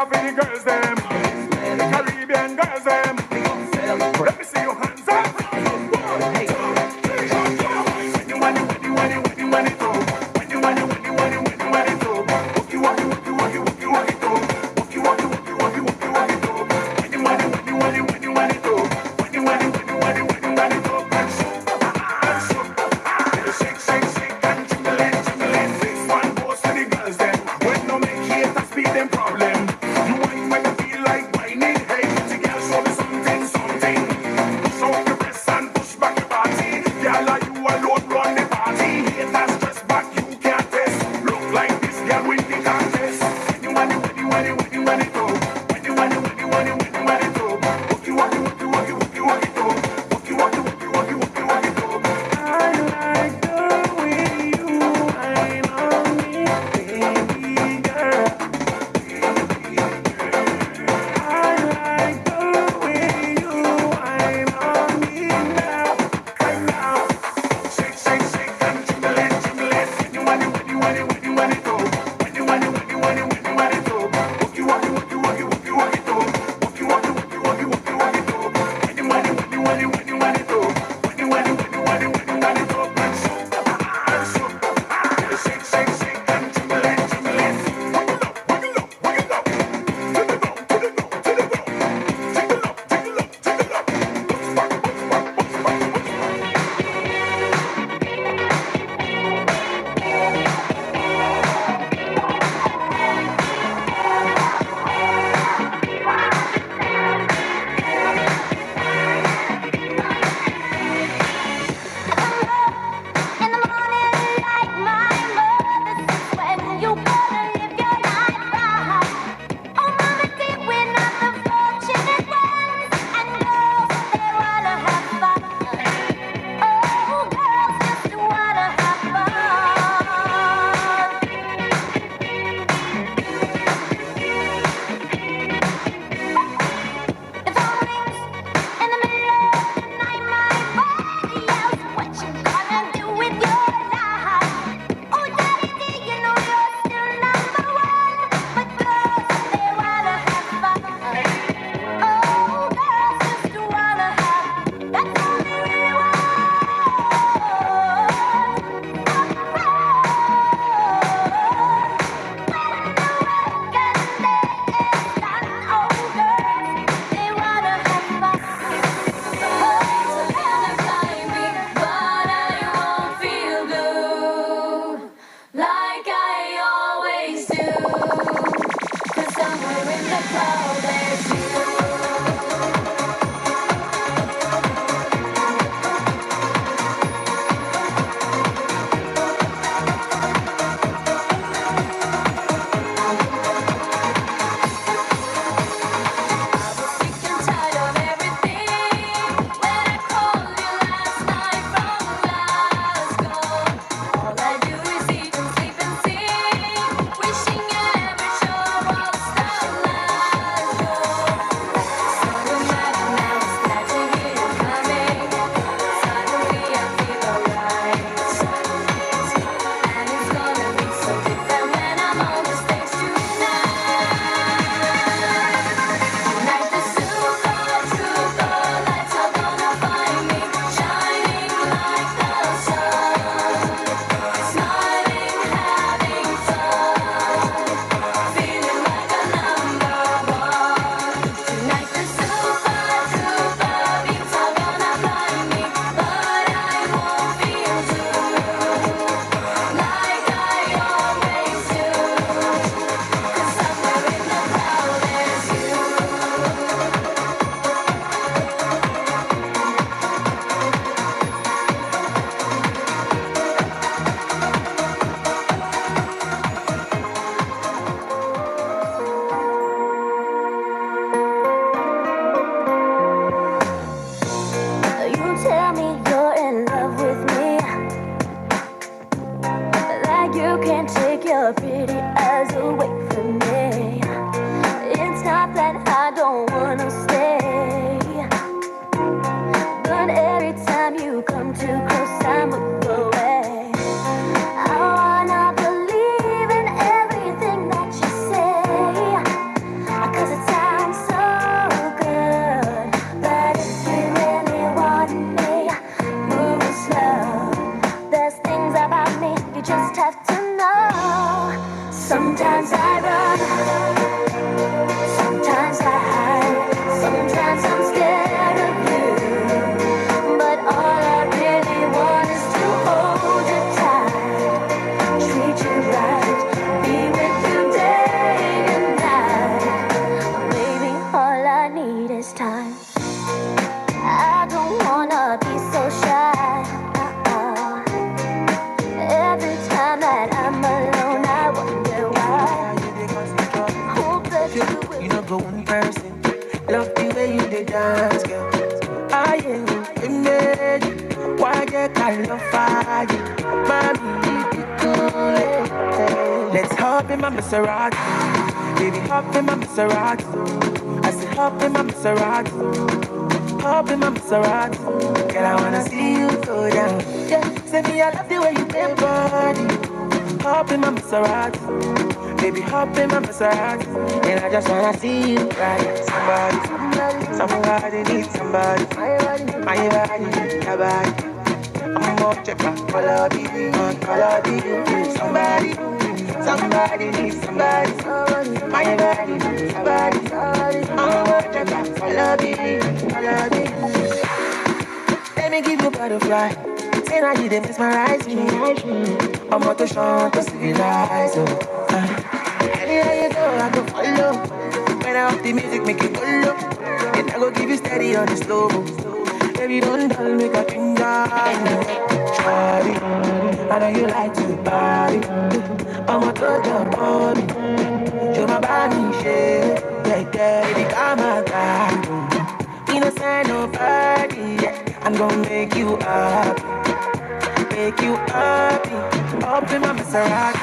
African girls them, Caribbean girls them. Let me see your hands up. One, two, three. When you want it, when you want it, when you want it, when you want it, oh. When you want it, when you want it, when you want it, oh. Work it, work it, work it, work it, work it, oh. Work it, work it, work it, work it, work it, oh. When you want it, when you want it, when you want it, oh. When you want it, when you want it, when you want it, oh. Shake, shake, shake and jingle it, jingle it. This one goes to the girls them. When no make haters be them problem. You wine when you feel like whining. Hey, pretty girl, show me something, something. Push out your breasts and push back your body. Girl, are you alone run the party? Haters dress back, you can't test. Look like this girl win the contest. When you want it, when you want it, when you want it, oh. When you want it, when you want it, when you want it, oh. Work it, work it, work it, work it, work it, work it, oh. Work it, work it, work it, work it, work it, work it, oh. I like the way you wine on me, baby girl. I like the way you wine on me now, right now. Shake, shake, shake and jingle it, jingle it. When you want it, when you want it, when you want it, oh. When you want it, when you want it, when you want it, oh. Work it, work it, work it, work it, work it, oh. Work it, work it, work it, work it, work it, oh. When you want it, when you want it, when you want it, oh. When you want it, when you want it, when you want it, oh. Shake, shake, shake and jingle it, jingle it. Work it up, work it up. In the morning, like my mother says, when you gonna live your life right? Oh, mama dear, we're not the fortunate ones. And girls, they wanna have fun. Oh, girls just wanna have fun. The phone rings in the middle of the night, my body yells, "What you gonna do with your life?" Oh, daddy, do you know you're still number one? But girls, they wanna have fun. Oh, girls just wanna have, that's all they really want. When the work and day is done, oh, girls, they wanna have fun. Oh, girls, but I won't feel blue like I always do. 'Cause somewhere in the cloud there's you. I was sick and tired of everything when I called you last night from Glasgow. All I do is eat and sleep and sing, wishing every show was the last show. So imagine I was glad to hear you coming. Suddenly I feel alright. And it's gonna be so different when I'm on the stage tonight. Tonight the Super Trooper lights are gonna find me shining like the sun. Smiling, having fun, feeling like a number one. Tonight the Super Trooper beams are gonna blind me, but I won't feel blue like I always do. 'Cause somewhere in the crowd there's you. You tell me you're in love with me, like you can't take your pretty eyes away from me. It's not that I don't wanna stay, but every time you come too close, I move away. I wanna believe in everything that you say. Just have to know. Sometimes I run, sometimes I hide, sometimes I'm scared of you. But all I really want is to hold you tight, treat you right, be with you day and night. Baby, all I need is time. I don't wanna be so shy. Uh-uh. Every time that I'm alone, I wonder why. Hope that you will. You know, go one person. Love the way you dey dance, girl. Ah, yeah, you made it. Why get kind of fire? Mommy, you be cool, eh? Let's hop in my Maserati. Baby, hop in my Maserati. I say, hop in my Maserati. Hop in my Maserati. Girl, I wanna see you go down. Yeah, say me, I love the way you bend body. Hop in my Maserati. Baby, hop in my Maserati. And I just wanna see you ride. Somebody, somebody needs somebody. My body, your body. I'm more check my color be, my color be. Somebody, somebody needs somebody. My body, somebody. I'm more check my color be, color be. Let me give you butterfly. Say now you dey mesmerize me. I'm out to show to civilize, oh. Uh. Anywhere you go, I go follow. When I up the music, make it go low. And I go give you steady on the slow. Baby, don't dull, make a ginger. Shawty, I know you like to party. I'm a total party. Show my body, shake, yeah, yeah. Baby, come on, guy. Innocent nobody, yeah. I'm gonna make you happy, make you happy. Up in my Maserati,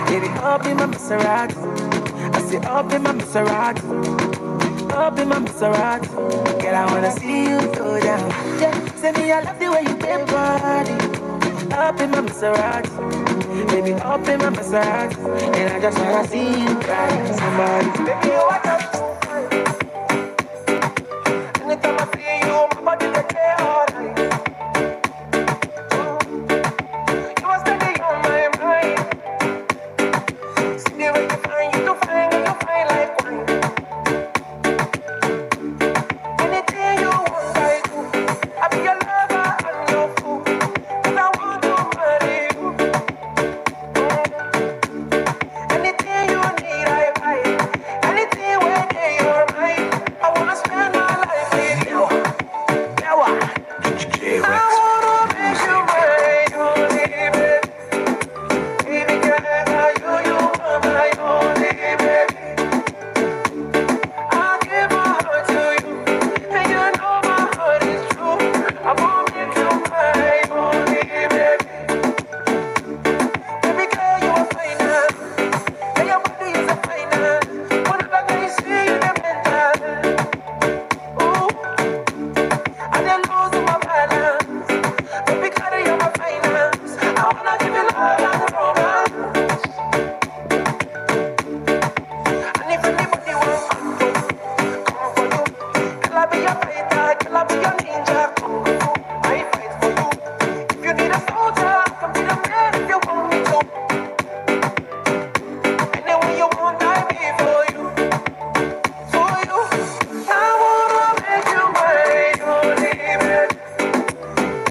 baby, up in my Maserati. I say up in my Maserati, up in my Maserati. Girl, I wanna see you go down. Yeah, say me, I love the way you bend body. Up in my Maserati, baby, up in my Maserati. And I just wanna see you ride. Somebody, baby, you are just Anytime I see you, my body dey tear all night. You are steady on my mind. See the way you fine, you too fine, and you fine like wine. Anything you want, I do. I be your lover and your fool. 'Cause I want to marry you. Anything you need, I buy. Anything within your mind, I wanna spend my life with you. Power. D J I wanna make you my only baby. Baby girl, you, you are my only baby. I give my heart to you, and you know my heart is true. I won't make you my only baby. Baby girl, you are finer. And your body is a finer. Whenever I see you, the mental. Ooh, I don't lose my balance. Baby girl, you are my finance. I wanna give you love and romance. And if anybody wants to come for you, girl, I be your fighter, girl, I be your ninja, kung fu. I fight for you. If you need a soldier, I can be the man if you want me to. Anywhere you want, I be for you. For you. I wanna make you my only baby.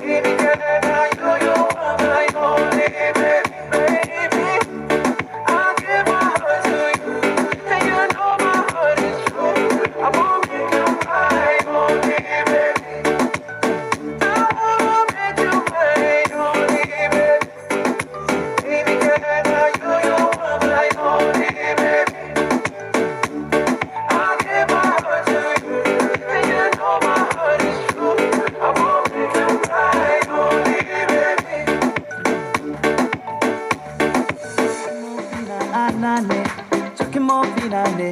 Baby girl, you, you are my only baby, baby. I give my heart to you, and you know my heart is true. I won't make you my only baby. I wanna make you my only baby. Baby girl, you, you are my only baby. I give my heart to you, and you know my heart is true. I won't make you my only baby. Anane, toki mo finane.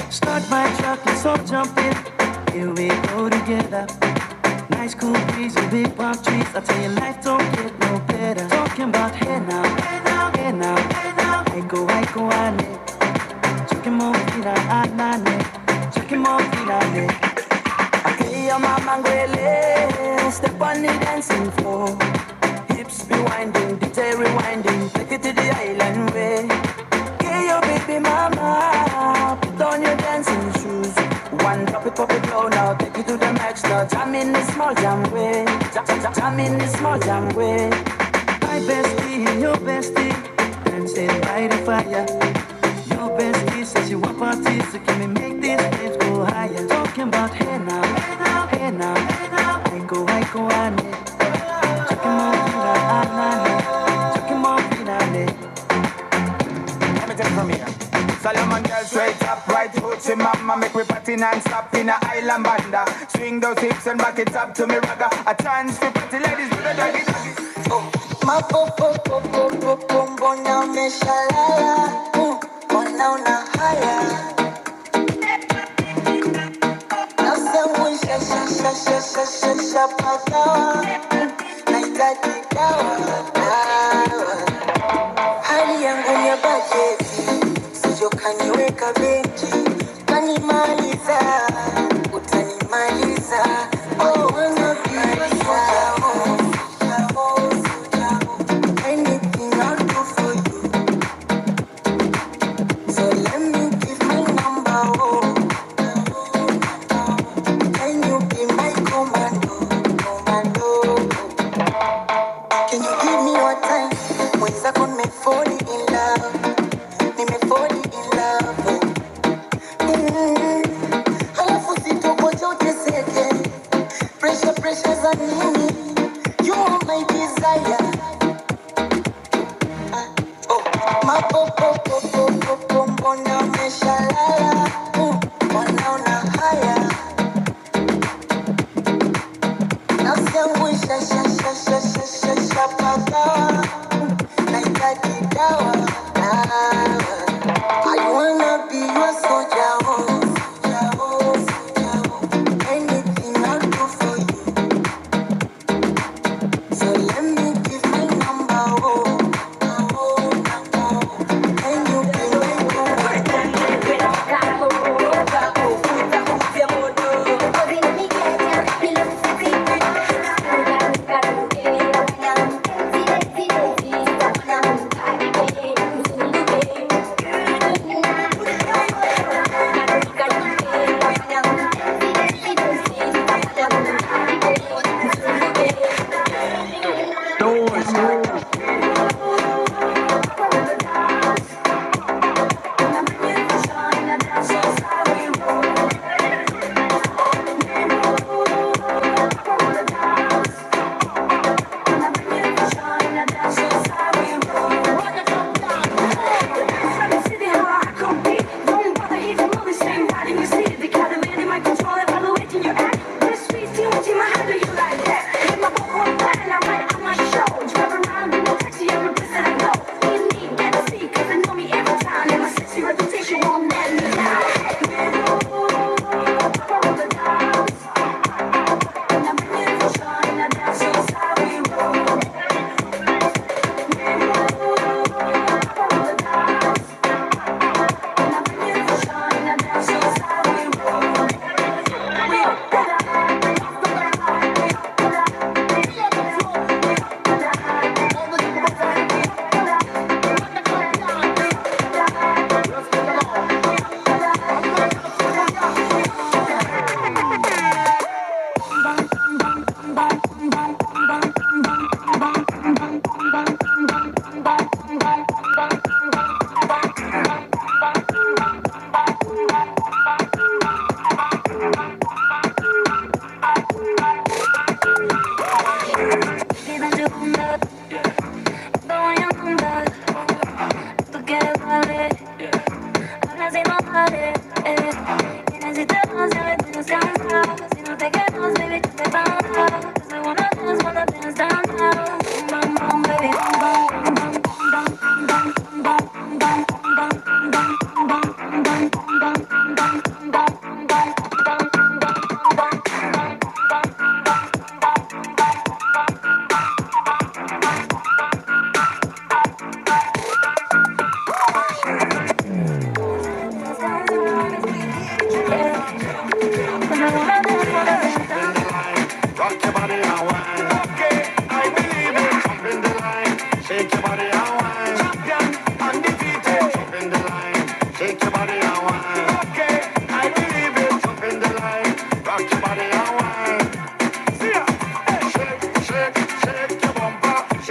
Start my truck, let's all jump in. Here we go together. Nice cool breeze and big palm trees. I tell you, life don't get no better. Talking about hey now, hey now, hey now, hey now. Aiko, aiko, ane. Toki mo finane. Toki mo finane. I tell you, mama, ngwele. Step on the dancing floor. Jam in the small jam way. Jam, jam, jam in the small jam way. My bestie and your bestie dancing by the fire. Your bestie says she want parties, so can we make these flames go higher? Talking about hey now, hey now, hey now, hey now. Aiko, aiko, ane. Chucky Mobina, anane. Chucky Mobina, ane. Let me take it from here. Solomon girl straight up, right hoochie mama, make we party non-stop in a island banda. Swing those hips and back it up to me, ragga. A chance for pretty ladies to the doggy doggy. Oh, mapopopopopo, mbona umeshalala? Mm, mbona una haya? Nafsi yangu isha, sha, sha, pagawa. Nahitaji dawa, dawa. Hali yangu ni ya bajeti, usije ukaniweka benchi. Utanimaliza, utanimaliza. Oh, wanna be your soldier, oh, soldier, oh, soldier, oh. Anything I'll do for you. So let me give my number, oh. Can you be my commando, commando? Can you give me your time? Mwenzako nimefall in love, nimefall in love, oh. Mm. Halafu sitokuacha uteseke. Pressure, pressure za nini? You are my desire. Ah, oh. Mapopopopopo, mbona umeshalala? Mm, mbona una haya? Nafsi yangu isha, sha, sha, pagawa. Mm, nahitaji dawa, dawa. I wanna be your soldier, oh, soldier, oh, soldier, oh. Anything I'll do for you. So let me give my number, oh, oh, oh. Can you be my commando?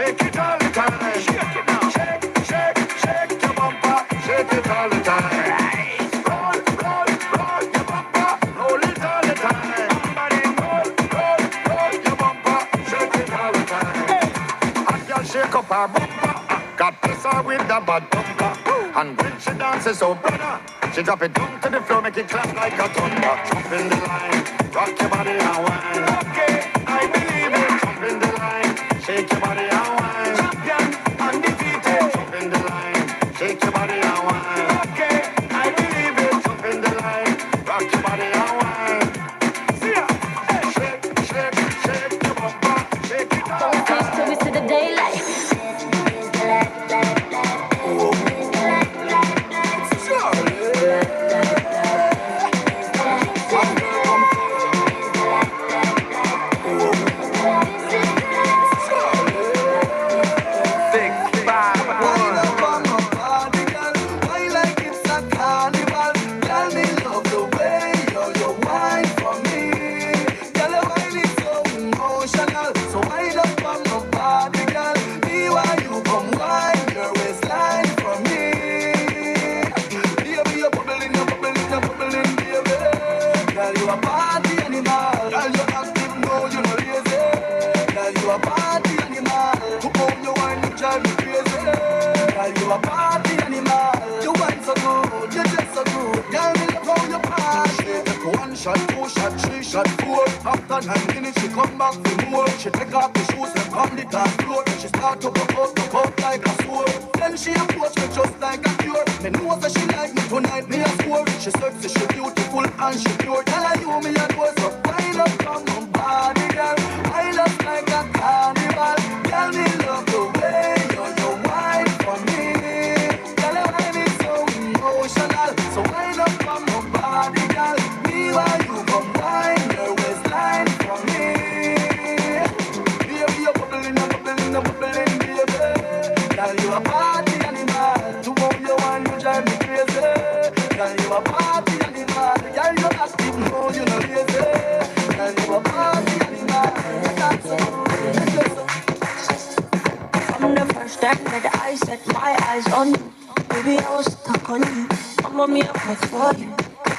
Shake it all the time. Shake it now. Shake, shake, shake your bumper. Shake it all the time. Roll, roll, roll your bumper. Roll it all the time. Everybody roll, roll, roll your bumper. Shake it all the time. Hey. Hot girl, shake up her bumper. Got pressure with the bad bumper. And when she dances so, brother, she drop it down to the floor, make it clap like a thunder. Jump in the line, rock your body and wine. Okay, I believe it. Jump in the line, shake your body and wine. Champion, undefeated. Jump in the line, shake your body and wine. Okay, I believe it. Jump in the line, rock your body and wine. See ya. Hey, shake, shake, shake your bumper. Shake it out. Don't feel till we see the daylight. Six, five, one. Wine up on my body, girl. Wine like it's a carnival. Girl, me love the way you, you wine for me. Girl, your wine is so emotional. So wine up on my body, girl. Me why you come wine your waistline for me. Baby, you're bubbling, you're bubbling, you're bubbling, baby. Girl, you a party animal. Girl, you active, no, you no lazy. Girl, you a party animal. To own your wine, you drive me crazy. Girl, you a party animal. You wine so good, you dress so good. Girl, me love how you party. Take one shot, two shot, three shot, four. After nine minutes, she come back for more. She take off the shoes and on the dance floor. Then she start to broke out, broke out like a sword. Then she approach me just like a cure. Me know that she like me tonight, me a score. She sexy, she beautiful, and she pure. Tell her you me a go so wind up on my body, girl. Wind up like a carnival. Girl, me love the way you, you wine for me. Girl, your wine is so emotional. So wind up on my body, girl. Me why you come wine your waistline for me. Baby, you're bubbling, you're bubbling, you're bubbling, baby. Girl, you a party animal. To own your wine, you drive me crazy. Girl, you a party animal. Girl, you active, no, you no lazy. Girl, you a party animal. That's so good. From the first time that I set my eyes on you, baby, I was stuck on you. Mamma mia, what's for you?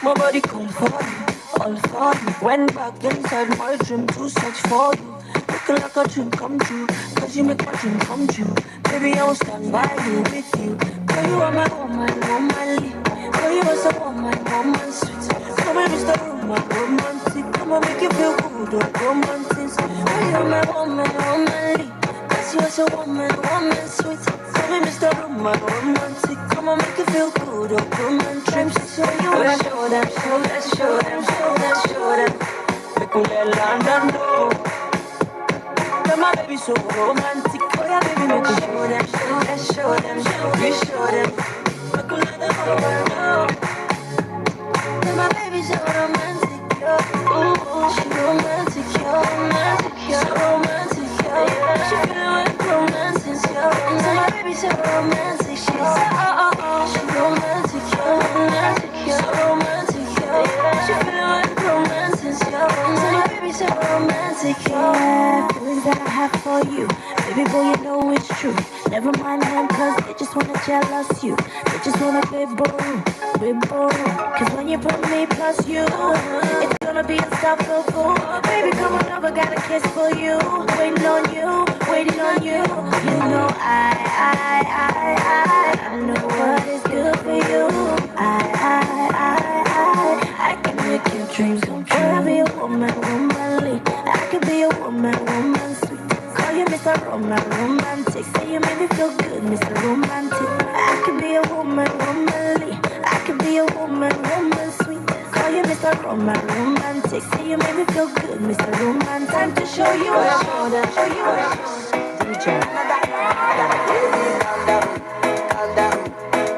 My body come for you, all for you. Went back inside my dream to search for you. Looking like a dream come true, 'cause you make my dream come true. Baby, I will stand by you, with you. Girl, you are my woman, womanly. Girl, you are so woman, woman sweet. Come here, Mister Roman, romantic. Come on, make you feel good, oh, romantic. Girl, you are my woman, womanly. 'Cause you are so woman, woman sweet. Come here, Mister Roman, romantic. Come on, make you feel good, oh, romantic. Time to show you. Show them, show them, show them, show them, show them. Make you let London know. Tell my baby so romantic. Oh yeah, baby, make you show them, show them, show them, show them, show them. Make you let the whole world know. Tell my baby so romantic, yo. Ooh, she romantic, yo, romantic, yo. So romantic, yo. She feeling like romantic, yo. Tell my baby so romantic, yo. She romantic, yo, romantic, yo. So romantic, yo. She feeling like romantic, yo. Tell my baby so romantic, yo. Feelings that I have for you, baby boy, you know it's true. Never mind them, 'cause they just wanna jealous you. They just wanna be bold, be bold. 'Cause when you put me plus you, it's gonna be unstoppable. Baby, come on over, got a kiss for you. Waiting on you, waiting on you. You know I, I, I, I, I know what is good for you. I, I, I, I, I can make your dreams come true. I'll be a woman, womanly. I could be a woman, woman sweet. Call you Mister Roman, romantic. Say you make me feel good, Mister Romantic. I could be a woman, womanly. I could be a woman, woman sweet. Call you Mister Roman, romantic. Say you make me feel good, Mister Romantic. Time to show you. Show them, show you. D J. Calm down, calm down.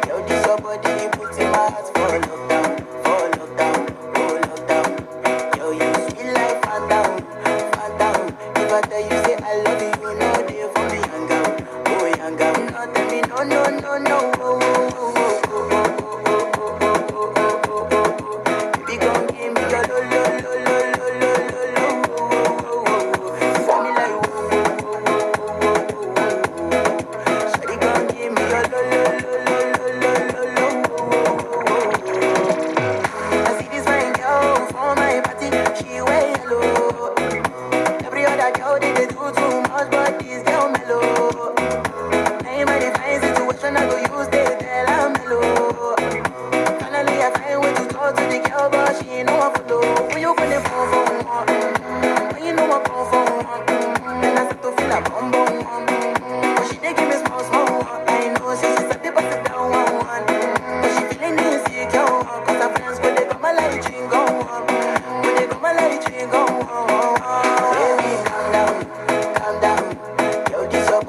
Yo, this your body, it puts in my heart for lockdown, for lockdown, for lockdown. Yo, you sweet like phantom, phantom. If I tell you say I love you, you know they for me, young girl, oh, young girl. No, tell me no, no, no, no. Oh, oh, oh, oh, oh, oh, oh, oh, oh, oh, oh. Baby, come give me your lo, lo, lo, lo, lo, lo, lo, oh, oh, oh, oh, oh. Got me like, oh, oh, oh, oh, oh, oh, oh, oh.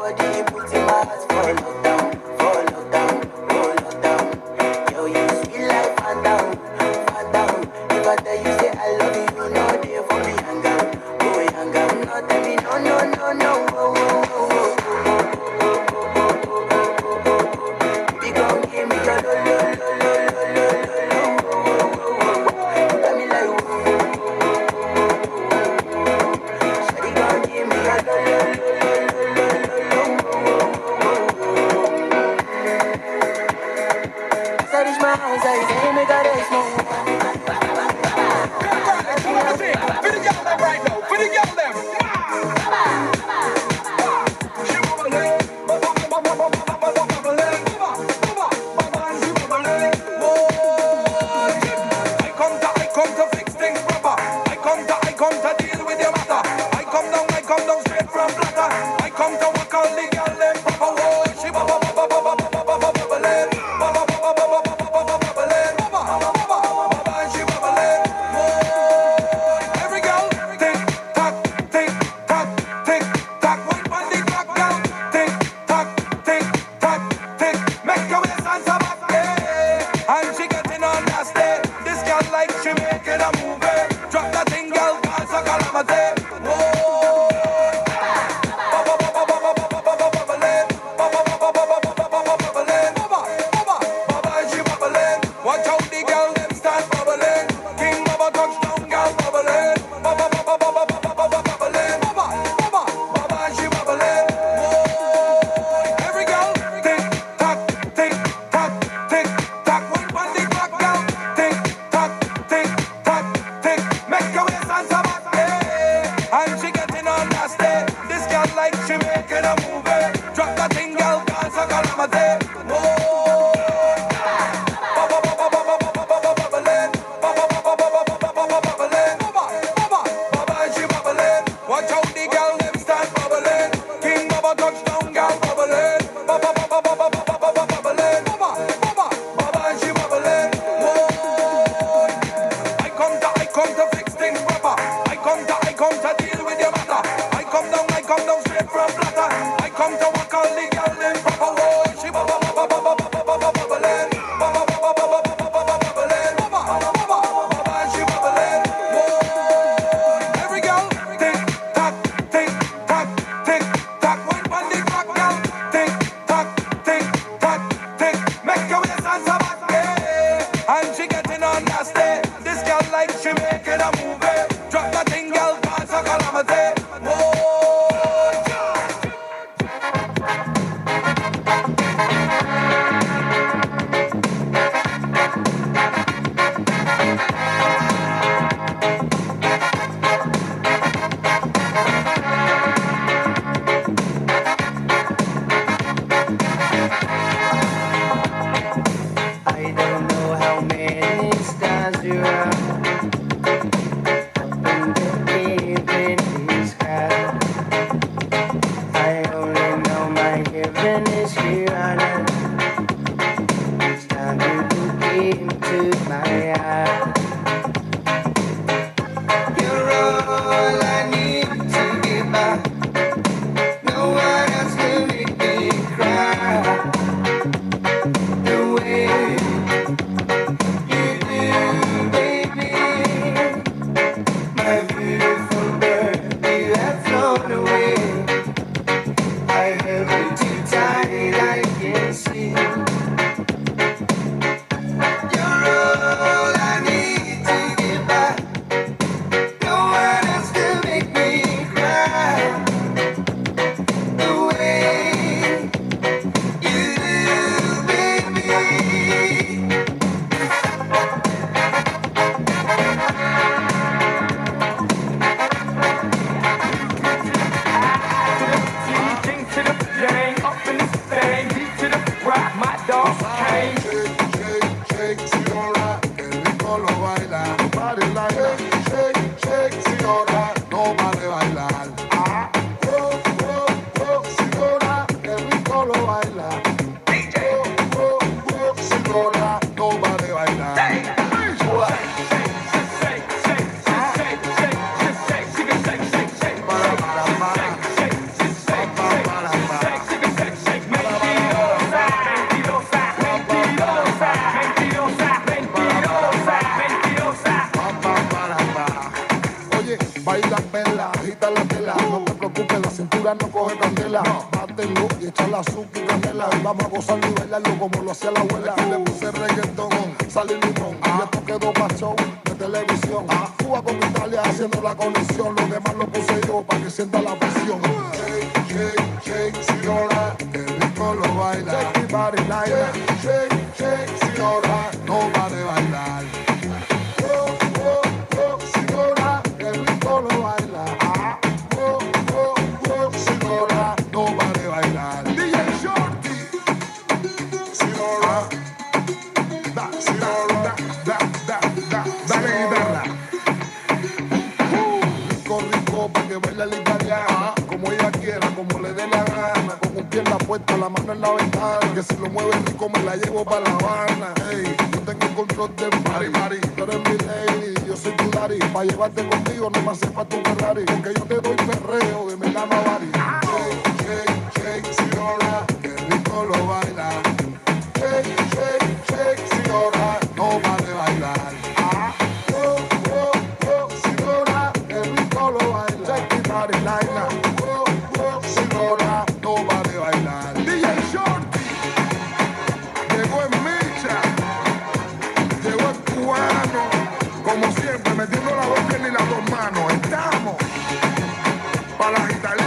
Body put in my heart for lockdown, for lockdown, for lockdown. Yo, you sweet like phantom, phantom. If I tell you say I love you, you know they for me, young girl, oh, young girl. No, tell me no, no, no, no, oh, oh, oh, oh. Baby, come give me your lo, lo, lo, lo, lo, lo, lo, oh, oh, oh, oh. You got me like, oh, oh, oh, oh, oh. Shawty, come give me your lo, lo, lo, lo, lo, lo, lo, lo, oh, oh, oh, oh. As I reach my house, I say, make I rest my. I come to, I come to fix things proper. I come to, I come to deal with your matter. I come down, I come down straight from Plata. I come to work all the girl them proper. Whoa, she bubble, bubble, bubble, bubble, bubble, bubble, bubble, bubble, bubble, bubble, bubble, bubble, bubble, she bubble. Whoa, every girl, tick tock, tick tock, tick tock. Wine pon the clock, girl, tick tock, tick tock, tick. Make your waist and sabbat, eh. And she getting on nasty. This girl like she making a movie. Drop that thing, girl, cause a calamity. Whoa. Bubbling, bubbling, bubbling, bubbling, bubbling. Watch out, the girl them start bubbling. King Bubba touchdown, girl bubbling. Bubba, bubba, bubba, bubba, bubba, bubbling. Bubba, bubba, bubba, she bubbling. Whoa. Every girl, tick tock, tick tock, tick tock. Wine pon the clock, girl. Tick tock, tick tock, tick. Make your waist and sabbat, eh. And she getting on nasty. This girl like she making a movie. Drop that thing, girl, cause a calamity. Whoa. Bubble, bubble, bubble, bubble, bubble, bubbling. Bubble, bubble, bubble, bubble, bubble, bubbling. Bubble, bubble, bubble, she bubbling. Watch out, the girl them start bubbling. King Bubba touchdown, girl bubbling. Bubble, bubble, bubble, bubble, bubble, bubbling. Bubble, bubble, bubble, she bubbling. Whoa. I come to, I come to fix things proper. I come to, I come to deal with your matter. I come down, I come down straight from Plata. I come to work all the girl them proper. Whoa, she bubble, bubble, bubble, bubble, bubble, bubbling. Bubble, bubble, bubble, bubble, bubble, bubbling. Bubble, bubble, bubble, bubble, she bubbling. Whoa, every girl, tick tock, tick tock, tick tock. Wine pon the clock, girl, tick tock, tick tock, tick. Make your waist and sabbat, eh. And she getting on nasty. This girl like she making a movie. Drop that thing, girl, cause a calamity. Whoa. I don't know how many stars you are up in the evening sky. I only know my heaven is here on earth. Each time you look into my eyes, you're all I need to get by. No one else can make me cry the way you do, baby. My beautiful bird, you have flown away. I held you too tight, I can see. You're all I need to get by. No one else can make me cry the way you do, baby. Shake, shake, shake, señora, qué rico lo baila. Body like that. Shake, shake, señora, no pare bailar. Ah, oh, oh, oh, señora, qué rico lo baila. Oh, oh, oh, señora, no pare bailar. Para, para, para. Para, para, para. Plano coge candela, bátelo y echa la azúcar y canela. Vamos a gozar y bailarlo como lo hacía la abuela. Aquí le puse reggaetón, sal y limón. Y esto quedó pa' show de televisión. Cuba con Italia haciendo la conexión. Lo demás lo puse yo pa' que sienta la presión. Shake, shake, shake, señora, qué rico lo baila. Shake your body, Laila. Shake, shake, shake, señora, no pare de bailar. Oh, oh, oh, señora, qué rico lo baila. Ah, oh, oh, oh, señora, no pare de bailar. D J Shorty. Señora. Da, da, da, da, da, da. Dale guitarra. Uh, rico, rico, pa' que baile la italiana. Como ella quiera, como le dé la gana. Con un pie en la puerta, la mano en la ventana. Que si lo mueve rico, me la llevo pa' La Habana. Ey, yo tengo el control del party, party. Tú eres mi lady, yo soy tu daddy. Pa' llevarte conmigo no me hace falta un Ferrari. Porque yo te doy perreo de Milano a Bari. Shake, shake, shake, señora, qué rico lo baila. Shake, shake, shake, señora, no pare de bailar. Ah, oh, oh, oh, señora, qué rico lo baila. Shake your body, Laila. Oh, oh, oh, señora, no pare de bailar. D J Shorty. Llegó en mecha. Llegó el cubano. Como siempre, metiendo las dos piernas y las dos manos. Estamos pa' la gitana.